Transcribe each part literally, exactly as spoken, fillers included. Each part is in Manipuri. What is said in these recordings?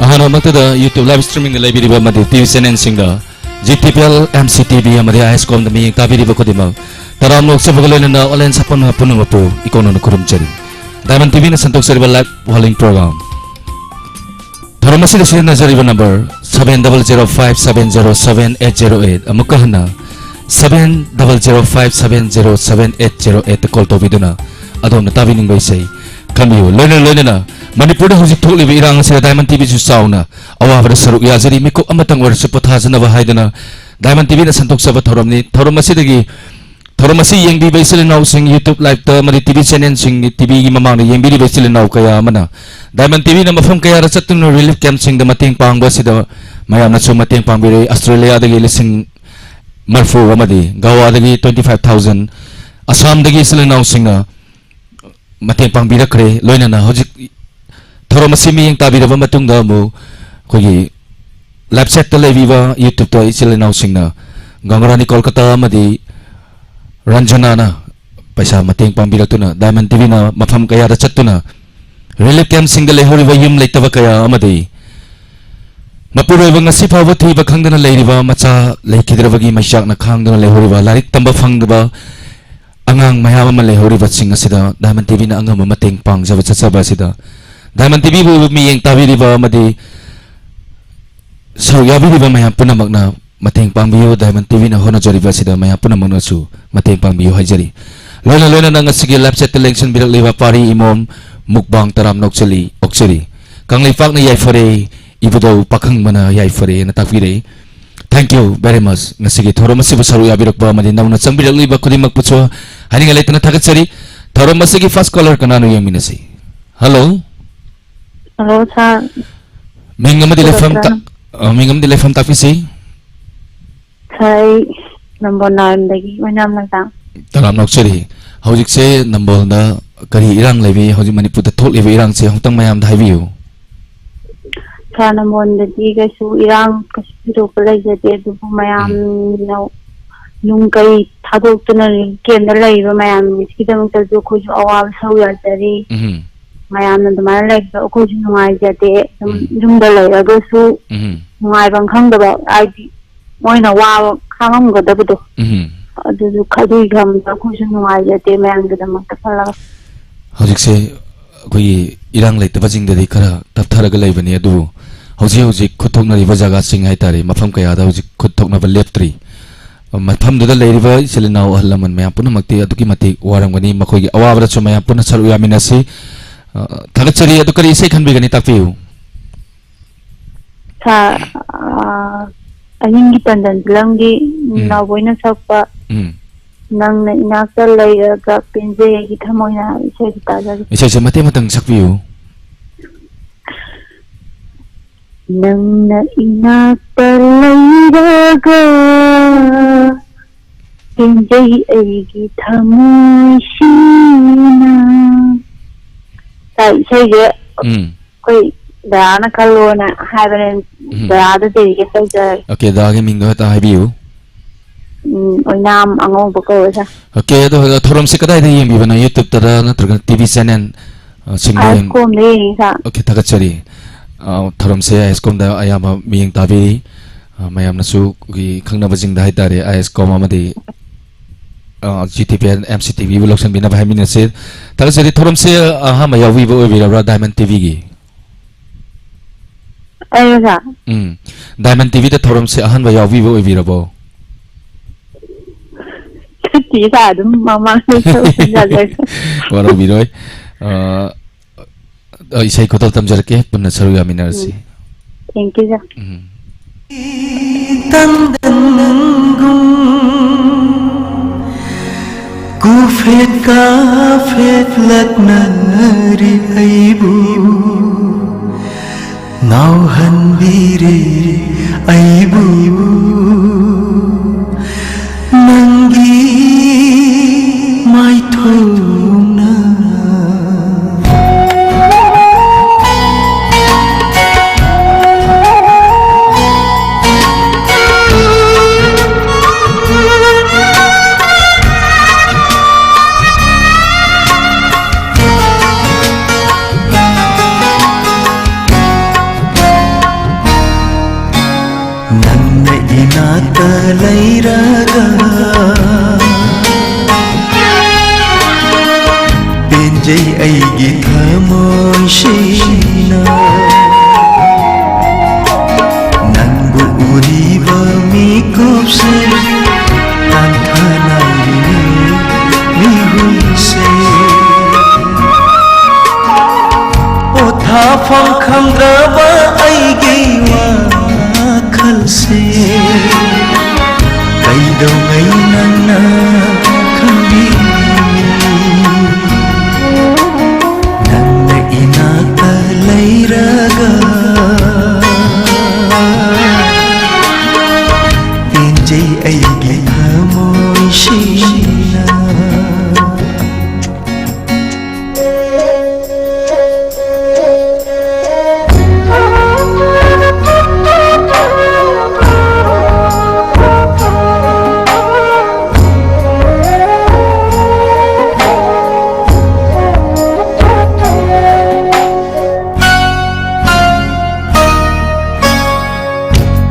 ꯑꯍꯥꯟꯕꯃꯛꯇꯗ YouTube live streamingꯗ ꯂꯩꯕꯤꯔꯤꯕ ꯑꯃꯗꯤ ꯇꯤꯚꯤ ꯆꯦꯅꯦꯜꯁꯤꯡꯗ, G T V L, M C T V ꯑꯃꯗꯤ ꯑꯥꯏ ꯑꯦꯁ ꯀꯣꯝꯗ ꯃꯤꯠꯌꯦꯡ ꯇꯥꯕꯤꯔꯤꯕ ꯈꯨꯗꯤꯡꯃꯛ ꯇꯔꯥꯝꯅ ꯑꯣꯛꯆꯕꯒ ꯂꯣꯏꯅꯅ online ꯁꯥꯐꯝ ꯄꯨꯝꯅꯃꯛꯄꯨ ꯏꯀꯣꯟꯅꯅ ꯈꯨꯔꯨꯝꯖꯔꯤ꯫ Diamond ꯇꯤꯚꯤꯅ ꯁꯟꯗꯣꯛꯆꯔꯤꯕ live following program꯫ ꯊꯧꯔꯝ ꯑꯁꯤꯗ ꯁꯤꯖꯤꯟꯅꯖꯔꯤꯕ number seven double zero five seven zero seven eight zero eight꯫ ꯑꯃꯨꯛꯀ ꯍꯟꯅ seven double zero five seven zero seven eight zero eight call ꯇꯧꯕꯤꯗꯨꯅ ꯑꯗꯣꯝꯅ ꯇꯥꯕꯤꯅꯤꯡꯕ ꯏꯁꯩ ꯈꯟꯕꯤꯌꯨ꯫ ꯂꯣꯏꯅ ꯂꯣꯏꯅꯅ ꯃꯅꯤꯄꯨꯔꯗ ꯍꯧꯖꯤꯛ ꯊꯣꯛꯂꯤꯕ ꯏꯔꯥꯡ ꯑꯁꯤꯗ Diamond ꯇꯤꯚꯤꯁꯨ ꯆꯥꯎꯅ ꯑꯋꯥꯕꯗ ꯁꯔꯨꯛ ꯌꯥꯖꯔꯤ꯫ ꯃꯤꯀꯨꯞ ꯑꯃꯇꯪ ꯑꯣꯏꯔꯁꯨ ꯄꯣꯊꯥꯖꯅꯕ ꯍꯥꯏꯗꯨꯅ Diamond ꯇꯤꯚꯤꯅ ꯁꯟꯗꯣꯛꯆꯕ ꯊꯧꯔꯝꯅꯤ꯫ ꯊꯧꯔꯝ ꯑꯁꯤꯗꯒꯤ, ꯊꯧꯔꯝ ꯑꯁꯤ ꯌꯦꯡꯕꯤꯕ ꯏꯆꯤꯜ ꯏꯅꯥꯎꯁꯤꯡ YouTube liveꯇ ꯑꯃꯗꯤ ꯇꯤꯚꯤ ꯆꯦꯅꯦꯜꯁꯤꯡꯒꯤ, ꯇꯤꯚꯤꯒꯤ ꯃꯃꯥꯡꯗ ꯌꯦꯡꯕꯤꯔꯤꯕ ꯏꯆꯤꯜ ꯏꯅꯥꯎ ꯀꯌꯥ ꯑꯃꯅ Diamond ꯇꯤꯚꯤꯅ ꯃꯐꯝ ꯀꯌꯥꯗ ꯆꯠꯇꯨꯅ relief campꯁꯤꯡꯗ ꯃꯇꯦꯡ ꯄꯥꯡꯕ ꯑꯁꯤꯗ ꯃꯌꯥꯝꯅꯁꯨ ꯃꯇꯦꯡ ꯄꯥꯡꯕꯤꯔꯦ꯫ ꯑꯁꯇ꯭ꯔꯦꯂꯤꯌꯥꯗꯒꯤ ꯂꯤꯁꯤꯡ ꯃꯔꯤꯐꯨ ꯑꯃꯗꯤ ꯒꯋꯥꯗꯒꯤ twenty five thousand, ꯑꯁꯥꯝꯗꯒꯤ ꯏꯆꯤꯜ ꯏꯅꯥꯎꯁꯤꯡꯅ ꯃꯇꯦꯡ ꯄꯥꯡꯕꯤꯔꯛꯈ꯭ꯔꯦ꯫ ꯂꯣꯏꯅꯅ ꯍꯧꯖꯤꯛ ꯊꯧꯔꯝ ꯑꯁꯤ ꯃꯤꯠꯌꯦꯡ ꯇꯥꯕꯤꯔꯕ ꯃꯇꯨꯡꯗ ꯑꯃꯨꯛ ꯑꯩꯈꯣꯏꯒꯤ live chatꯇ ꯂꯩꯕꯤꯕ YouTubeꯇ ꯏꯆꯤꯜ ꯏꯅꯥꯎꯁꯤꯡꯅ ꯒꯪꯒꯔꯥꯅꯤ ꯀꯣꯜꯀꯇꯥ ꯑꯃꯗꯤ ꯔꯟꯖꯅꯥꯅ ꯄꯩꯁꯥ ꯃꯇꯦꯡ ꯄꯥꯡꯕꯤꯔꯛꯇꯨꯅ Diamond ꯇꯤꯚꯤꯅ ꯃꯐꯝ ꯀꯌꯥꯗ ꯆꯠꯇꯨꯅ relief campꯁꯤꯡꯗ ꯂꯩꯍꯧꯔꯤꯕ ꯌꯨꯝ ꯂꯩꯇꯕ ꯀꯌꯥ ꯑꯃꯗꯤ ꯃꯄꯨꯔꯣꯏꯕ ꯉꯁꯤ ꯐꯥꯎꯕ ꯊꯤꯕ ꯈꯪꯗꯅ ꯂꯩꯔꯤꯕ ꯃꯆꯥ ꯂꯩꯈꯤꯗ꯭ꯔꯕꯒꯤ ꯃꯩꯆꯥꯛꯅ ꯈꯥꯡꯗꯨꯅ ꯂꯩꯍꯧꯔꯤꯕ, ꯂꯥꯏꯔꯤꯛ ꯇꯝꯕ ꯐꯪꯗꯕ ꯑꯉꯥꯡ ꯃꯌꯥꯝ ꯑꯃ ꯂꯩꯍꯧꯔꯤꯕꯁꯤꯡ ꯑꯁꯤꯗ Diamond ꯇꯤꯚꯤꯅ ꯑꯉꯝꯕ ꯃꯇꯦꯡ ꯄꯥꯡꯖꯕ ꯆꯠꯆꯕ ꯑꯁꯤꯗ Diamond ꯇꯤꯚꯤꯕꯨ ꯃꯤꯠꯌꯦꯡ ꯇꯥꯕꯤꯔꯤꯕ ꯑꯃꯗꯤ ꯁꯔꯨꯛ ꯌꯥꯕꯤꯔꯤꯕ ꯃꯌꯥꯝ ꯄꯨꯝꯅꯃꯛꯅ ꯃꯇꯦꯡ ꯄꯥꯡꯕꯤꯌꯨ꯫ Diamond ꯇꯤꯚꯤꯅ ꯍꯣꯠꯅꯖꯔꯤꯕ ꯑꯁꯤꯗ ꯃꯌꯥꯝ ꯄꯨꯝꯅꯃꯛꯅꯁꯨ ꯃꯇꯦꯡ ꯄꯥꯡꯕꯤꯌꯨ ꯍꯥꯏꯖꯔꯤ꯫ ꯂꯣꯏꯅ ꯂꯣꯏꯅꯅ ꯉꯁꯤꯒꯤ live chatꯇ ꯂꯦꯡꯁꯤꯟꯕꯤꯔꯛꯂꯤꯕ ꯄꯥꯔꯤ ꯏꯃꯣꯝ ꯃꯨꯛꯕꯥꯡ ꯇꯔꯥꯝꯅ ꯑꯣꯛꯆꯔꯤ, ꯑꯣꯛꯆꯔꯤ꯫ ꯀꯪꯂꯩꯄꯥꯛꯅ ꯌꯥꯏꯐꯔꯦ, ꯏꯕꯨꯙꯧ ꯄꯥꯈꯪꯕꯅ ꯌꯥꯏꯐꯔꯦꯅ ꯇꯥꯛꯄꯤꯔꯛꯏ꯫ Thank you very much꯫ ꯉꯁꯤꯒꯤ ꯊꯧꯔꯝ ꯑꯁꯤꯕꯨ ꯁꯔꯨꯛ ꯌꯥꯕꯤꯔꯛꯄ ꯑꯃꯗꯤ ꯅꯧꯅ ꯆꯪꯕꯤꯔꯛꯂꯤꯕ ꯈꯨꯗꯤꯡꯃꯛꯄꯨꯁꯨ ꯍꯥꯏꯅꯤꯡꯉꯥꯏ ꯂꯩꯇꯅ ꯊꯥꯒꯠꯆꯔꯤ꯫ ꯊꯧꯔꯝ ꯑꯁꯤꯒꯤ first caller ꯀꯅꯥꯅꯣ ꯌꯦꯡꯃꯤꯟꯅꯁꯤ꯫ Hello꯫ Hello, sir꯫ ꯃꯤꯡ ꯑꯃꯗꯤ ꯂꯩꯐꯝ ꯇꯥ-, ꯑ, ꯃꯤꯡ ꯑꯃꯗꯤ ꯂꯩꯐꯝ ꯇꯥꯛꯄꯤꯁꯤ꯫ Sir, ꯑꯩ ꯅꯝꯕꯣꯜ ꯅꯥꯏꯟꯗꯒꯤ ꯑꯣꯏꯅꯥꯝ ꯂꯩꯇꯥꯝ꯫ ꯇꯔꯥꯝꯅ ꯑꯣꯛꯆꯔꯤ꯫ ꯍꯧꯖꯤꯛꯁꯦ ꯅꯝꯕꯣꯜꯗ ꯀꯔꯤ ꯏꯔꯥꯡ ꯂꯩꯕꯤ? ꯍꯧꯖꯤꯛ ꯃꯅꯤꯄꯨꯔꯗ ꯊꯣꯛꯂꯤꯕ ꯏꯔꯥꯡꯁꯦ ꯑꯃꯨꯛꯇꯪ ꯃꯌꯥꯝꯗ ꯍꯥꯏꯕꯤꯌꯨ꯫ Sir, ꯅꯝꯕꯣꯜꯗꯗꯤ ꯀꯩꯁꯨ ꯏꯔꯥꯡ ꯀꯩꯁꯨ ꯊꯣꯏꯗꯣꯛꯄ ꯂꯩꯖꯗꯦ, ꯑꯗꯨꯕꯨ ꯎꯝ꯫ ꯃꯌꯥꯝꯅ ꯌꯨꯝ ꯀꯩ ꯊꯥꯗꯣꯛꯇꯨꯅ relief campꯇ ꯂꯩꯔꯤꯕ ꯃꯌꯥꯝꯁꯤꯒꯤꯗꯃꯛꯇꯁꯨ ꯑꯩꯈꯣꯏꯁꯨ ꯑꯋꯥꯕ ꯁꯔꯨꯛ ꯌꯥꯖꯔꯤ꯫ ꯎꯝ꯫ ꯃꯌꯥꯝꯅ ꯑꯗꯨꯃꯥꯏꯅ ꯂꯩꯕꯗꯣ ꯑꯩꯈꯣꯏꯁꯨ ꯅꯨꯡꯉꯥꯏꯖꯗꯦ꯫ ꯑꯗꯨꯝ ꯎꯝ꯫ ꯌꯨꯝꯗ ꯂꯩꯔꯒꯁꯨ ꯎꯝ꯫ ꯅꯨꯡꯉꯥꯏꯐꯝ ꯈꯪꯗꯕ, ꯍꯥꯏꯗꯤ ꯃꯣꯏꯅ ꯋꯥꯕ ꯈꯥꯡꯉꯝꯒꯗꯕꯗꯣ, ꯎꯝ꯫ ꯑꯗꯨꯁꯨ ꯈ-, ꯑꯗꯨꯒꯤ ꯈꯟꯕꯗ ꯑꯩꯈꯣꯏꯁꯨ ꯅꯨꯡꯉꯥꯏꯖꯗꯦ ꯃꯌꯥꯝꯒꯤꯗꯃꯛꯇ ꯈꯜꯂꯒ꯫ ꯍꯧꯖꯤꯛꯁꯦ ꯑꯩꯈꯣꯏꯒꯤ ꯏꯔꯥꯡ ꯂꯩꯇꯕꯁꯤꯡꯗꯗꯤ ꯈꯔ ꯇꯞꯊꯔꯒ ꯂꯩꯕꯅꯤ, ꯑꯗꯨꯕꯨ ꯍꯧꯖꯤꯛ ꯍꯧꯖꯤꯛ ꯈꯨꯠ ꯊꯣꯛꯅꯔꯤꯕ ꯖꯒꯥꯁꯤꯡ ꯍꯥꯏꯇꯥꯔꯦ, ꯃꯐꯝ ꯀꯌꯥꯗ ꯍꯧꯖꯤꯛ ꯈꯨꯠ ꯊꯣꯛꯅꯕ ꯂꯦꯞꯇ꯭ꯔꯤ꯫ ꯃꯐꯝꯗꯨꯗ ꯂꯩꯔꯤꯕ ꯏꯆꯤꯜ ꯏꯅꯥꯎ ꯑꯍꯜ ꯂꯃꯟ ꯃꯌꯥꯝ ꯄꯨꯝꯅꯃꯛꯇꯤ ꯑꯗꯨꯛꯀꯤ ꯃꯇꯤꯛ ꯋꯥꯔꯝꯒꯅꯤ꯫ ꯃꯈꯣꯏꯒꯤ ꯑꯋꯥꯕꯗꯁꯨ ꯃꯌꯥꯝ ꯄꯨꯟꯅ ꯁꯔꯨꯛ ꯌꯥꯃꯤꯟꯅꯁꯤ꯫ ꯑ, ꯊꯥꯒꯠꯆꯔꯤ꯫ ꯑꯗꯨ ꯀꯔꯤ ꯏꯁꯩ ꯈꯟꯕꯤꯒꯅꯤ, ꯇꯥꯛꯄꯤꯌꯨ꯫ ꯁꯥ-, ꯑ, ꯑꯍꯤꯡꯒꯤ ꯄꯥꯟꯗꯟ ꯐꯤꯂꯝꯒꯤ ꯎꯝ꯫ ꯅꯥꯎꯕꯣꯏꯅ ꯁꯛꯄ ꯎꯝ꯫ "ꯅꯪꯅ ꯏꯅꯥꯛꯇ ꯂꯩꯔꯒ ꯄꯦꯟꯖꯩ ꯑꯩꯒꯤ ꯊꯃꯣꯏꯅ" ꯍꯥꯏꯕ ꯏꯁꯩꯗꯨ ꯇꯥꯖꯒꯦ꯫ ꯏꯁꯩꯁꯦ ꯃꯇꯦꯛ ꯑꯃꯇꯪ ꯁꯛꯄꯤꯌꯨ꯫ ꯅꯪꯅ ꯏꯅꯥꯛꯇ ꯂꯩꯔꯒ ꯄꯦꯟꯖꯩ ꯑꯩꯒꯤ ꯊꯃꯣꯏꯁꯤꯅ꯫ ꯁꯥ-, ꯏꯁꯩꯁꯦ ꯎꯝ꯫ ꯑꯩꯈꯣꯏ ꯗꯗꯥꯅ ꯈꯜꯂꯣꯅ ꯍꯥꯏꯕꯅꯦ꯫ ꯎꯝ꯫ ꯗꯗꯥꯗ dedicate ꯇꯧꯖꯔꯒꯦ꯫ OK, ꯗꯗꯥꯒꯤ ꯃꯤꯡꯗꯣ ꯍꯦꯛꯇ ꯍꯥꯏꯕꯤꯌꯨ꯫ ꯎꯝ, ꯑꯣꯏꯅꯥꯝ ꯑꯉꯧꯕ ꯀꯧꯋꯦ, ꯁꯥ꯫ OK, ꯑꯗꯣ ꯊꯧꯔꯝꯁꯦ ꯀꯗꯥꯏꯗ ꯌꯦꯡꯕꯤꯕꯅꯣ? YouTube-ꯇꯔ ꯅꯠꯇ꯭ꯔꯒ TV channel, ꯑ, ꯁꯤꯡꯗ ꯌꯦꯡ-, ꯑꯥꯏꯁꯀꯣꯝꯗ ꯌꯦꯡꯉꯤ, ꯁꯥ꯫ OK, ꯊꯥꯒꯠꯆꯔꯤ꯫ ꯑ, ꯊꯧꯔꯝꯁꯦ ꯑꯥꯏꯁꯀꯣꯝꯗ ꯑꯌꯥꯝꯕ ꯃꯤꯠꯌꯦꯡ ꯇꯥꯕꯤꯔꯤ꯫ ꯑ, ꯃꯌꯥꯝꯅꯁꯨ ꯑꯩꯈꯣꯏꯒꯤ ꯈꯪꯅꯕꯁꯤꯡꯗ ꯍꯥꯏꯇꯥꯔꯦ, ꯑꯥꯏꯁꯀꯣꯝ ꯑꯃꯗꯤ, ꯑ, GTPN, MCTV-ꯕꯨ ꯂꯧꯁꯤꯟꯕꯤꯅꯕ ꯍꯥꯏꯃꯤꯟꯅꯁꯤ꯫ ꯊꯥꯒꯠꯆꯔꯤ꯫ ꯊꯧꯔꯝꯁꯦ ꯑꯍꯥꯟꯕ ꯌꯥꯎꯕꯤꯕ ꯑꯣꯏꯕꯤꯔꯕ꯭ꯔꯥ Diamond TV-ꯒꯤ? ꯑꯩꯔꯣ, ꯁꯥ? ꯎꯝ꯫ Diamond TV-ꯗ ꯊꯧꯔꯝꯁꯦ ꯑꯍꯥꯟꯕ ꯌꯥꯎꯕꯤꯕ ꯑꯣꯏꯕꯤꯔꯕꯣ? ꯅꯠꯇꯤꯌꯦ, ꯁꯥ, ꯑꯗꯨꯝ ꯃꯃꯥꯡꯗꯩ ꯇꯧꯔꯛꯄꯅꯦ, ꯁꯥ꯫ ꯋꯥꯔꯧꯕꯤꯔꯣꯏ꯫ ꯑ, ꯑ, ꯏꯁꯩ ꯈꯨꯇꯣꯛ ꯇꯝꯖꯔꯛꯀꯦ, ꯄꯨꯟꯅ ꯁꯔꯨꯛ ꯌꯥꯃꯤꯟꯅꯔꯁꯤ꯫ ꯎꯝ꯫ Thank you, sir꯫ ꯎꯝ꯫ ꯇꯟꯗꯟꯒꯨꯝ ꯀꯨꯐꯦꯠ ꯀꯥꯐꯦꯠꯂꯛꯅꯔꯤ ꯑꯩꯕꯨ, ꯉꯥꯎꯍꯟꯕꯤꯔꯦ ꯑꯩꯕꯨ ꯅꯪꯒꯤ ꯃꯥꯏꯊꯣꯡꯅ꯫ ꯂꯩꯔꯒ ꯄꯦꯟꯖꯩ ꯑꯩꯒꯤ ꯊꯃꯣꯏꯁꯤꯅ꯫ ꯅꯪꯕꯨ ꯎꯔꯤꯕ ꯃꯤꯀꯨꯞꯁꯦ ꯇꯥꯟꯊꯥꯅꯔꯤꯅꯤ ꯃꯤꯍꯨꯟꯁꯦ꯫ ꯄꯣꯊꯥꯐꯝ ꯈꯪꯗ꯭ꯔꯕ ꯑꯩꯒꯤ ꯋꯥꯈꯜꯁꯦ ꯀꯩꯗꯧꯉꯩ ꯅꯪꯅ ꯈꯪꯕꯤꯅꯤ? ꯅꯪꯅ ꯏꯅꯥꯛꯇ ꯂꯩꯔꯒ ꯄꯦꯟꯖꯩ ꯑꯩꯒꯤ ꯊꯃꯣꯏꯁꯤꯅ꯫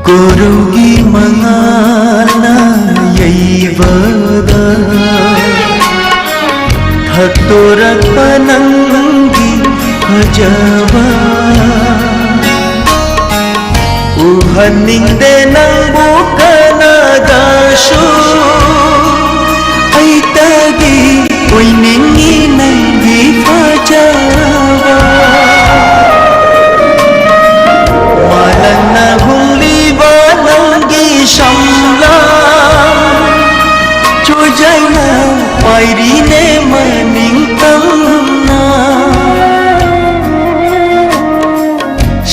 ꯀꯣꯔꯧꯒꯤ ꯃꯉꯥꯜꯅ ꯌꯩꯕꯗ ꯊꯛꯇꯣꯔꯛꯄ ꯅꯪꯒꯤ ꯐꯖꯕ ꯎꯍꯟꯅꯤꯡꯗꯦ ꯅꯪꯕꯨ ꯀꯅꯥꯗꯁꯨ꯫ ꯑꯩꯇꯒꯤ ꯑꯣꯏꯅꯤꯡꯉꯤ ꯅꯪꯒꯤ ꯐꯖꯕ꯫ ꯃꯥꯂꯪꯅ ꯍꯨꯝꯂꯤꯕ ꯅꯪꯒꯤ ꯁꯝꯂꯥꯡ ꯆꯨꯖꯥꯏꯅ ꯄꯥꯏꯔꯤꯅꯦ ꯃꯅꯤꯡ ꯇꯝꯅ꯫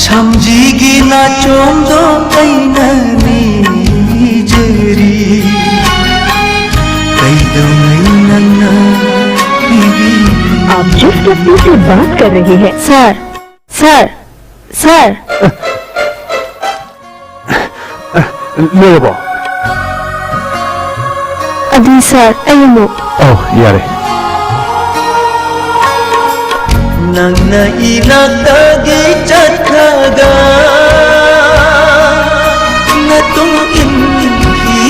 ꯁꯝꯖꯤꯒꯤ ꯅꯥꯆꯣꯝꯗꯣ ꯑꯩꯅ ꯅꯤꯖꯔꯤ꯫ ꯀꯩꯗꯧꯉꯩ ꯅꯪꯅ ꯄꯤꯕꯤ꯫ आप जिस व्यक्ति से बात कर रहे हैं, सर, सर, सर। ꯂꯣꯏꯔꯕꯣ? ꯑꯗꯨꯗꯤ ꯁꯥꯔ, ꯑꯩ ꯑꯃꯨꯛ꯫ ꯑꯧ, ꯌꯥꯔꯦ꯫ ꯅꯪꯅ ꯏꯅꯥꯛꯇꯒꯤ ꯆꯠꯈ꯭ꯔꯒ ꯅꯇꯨꯡ ꯏꯟꯈꯤ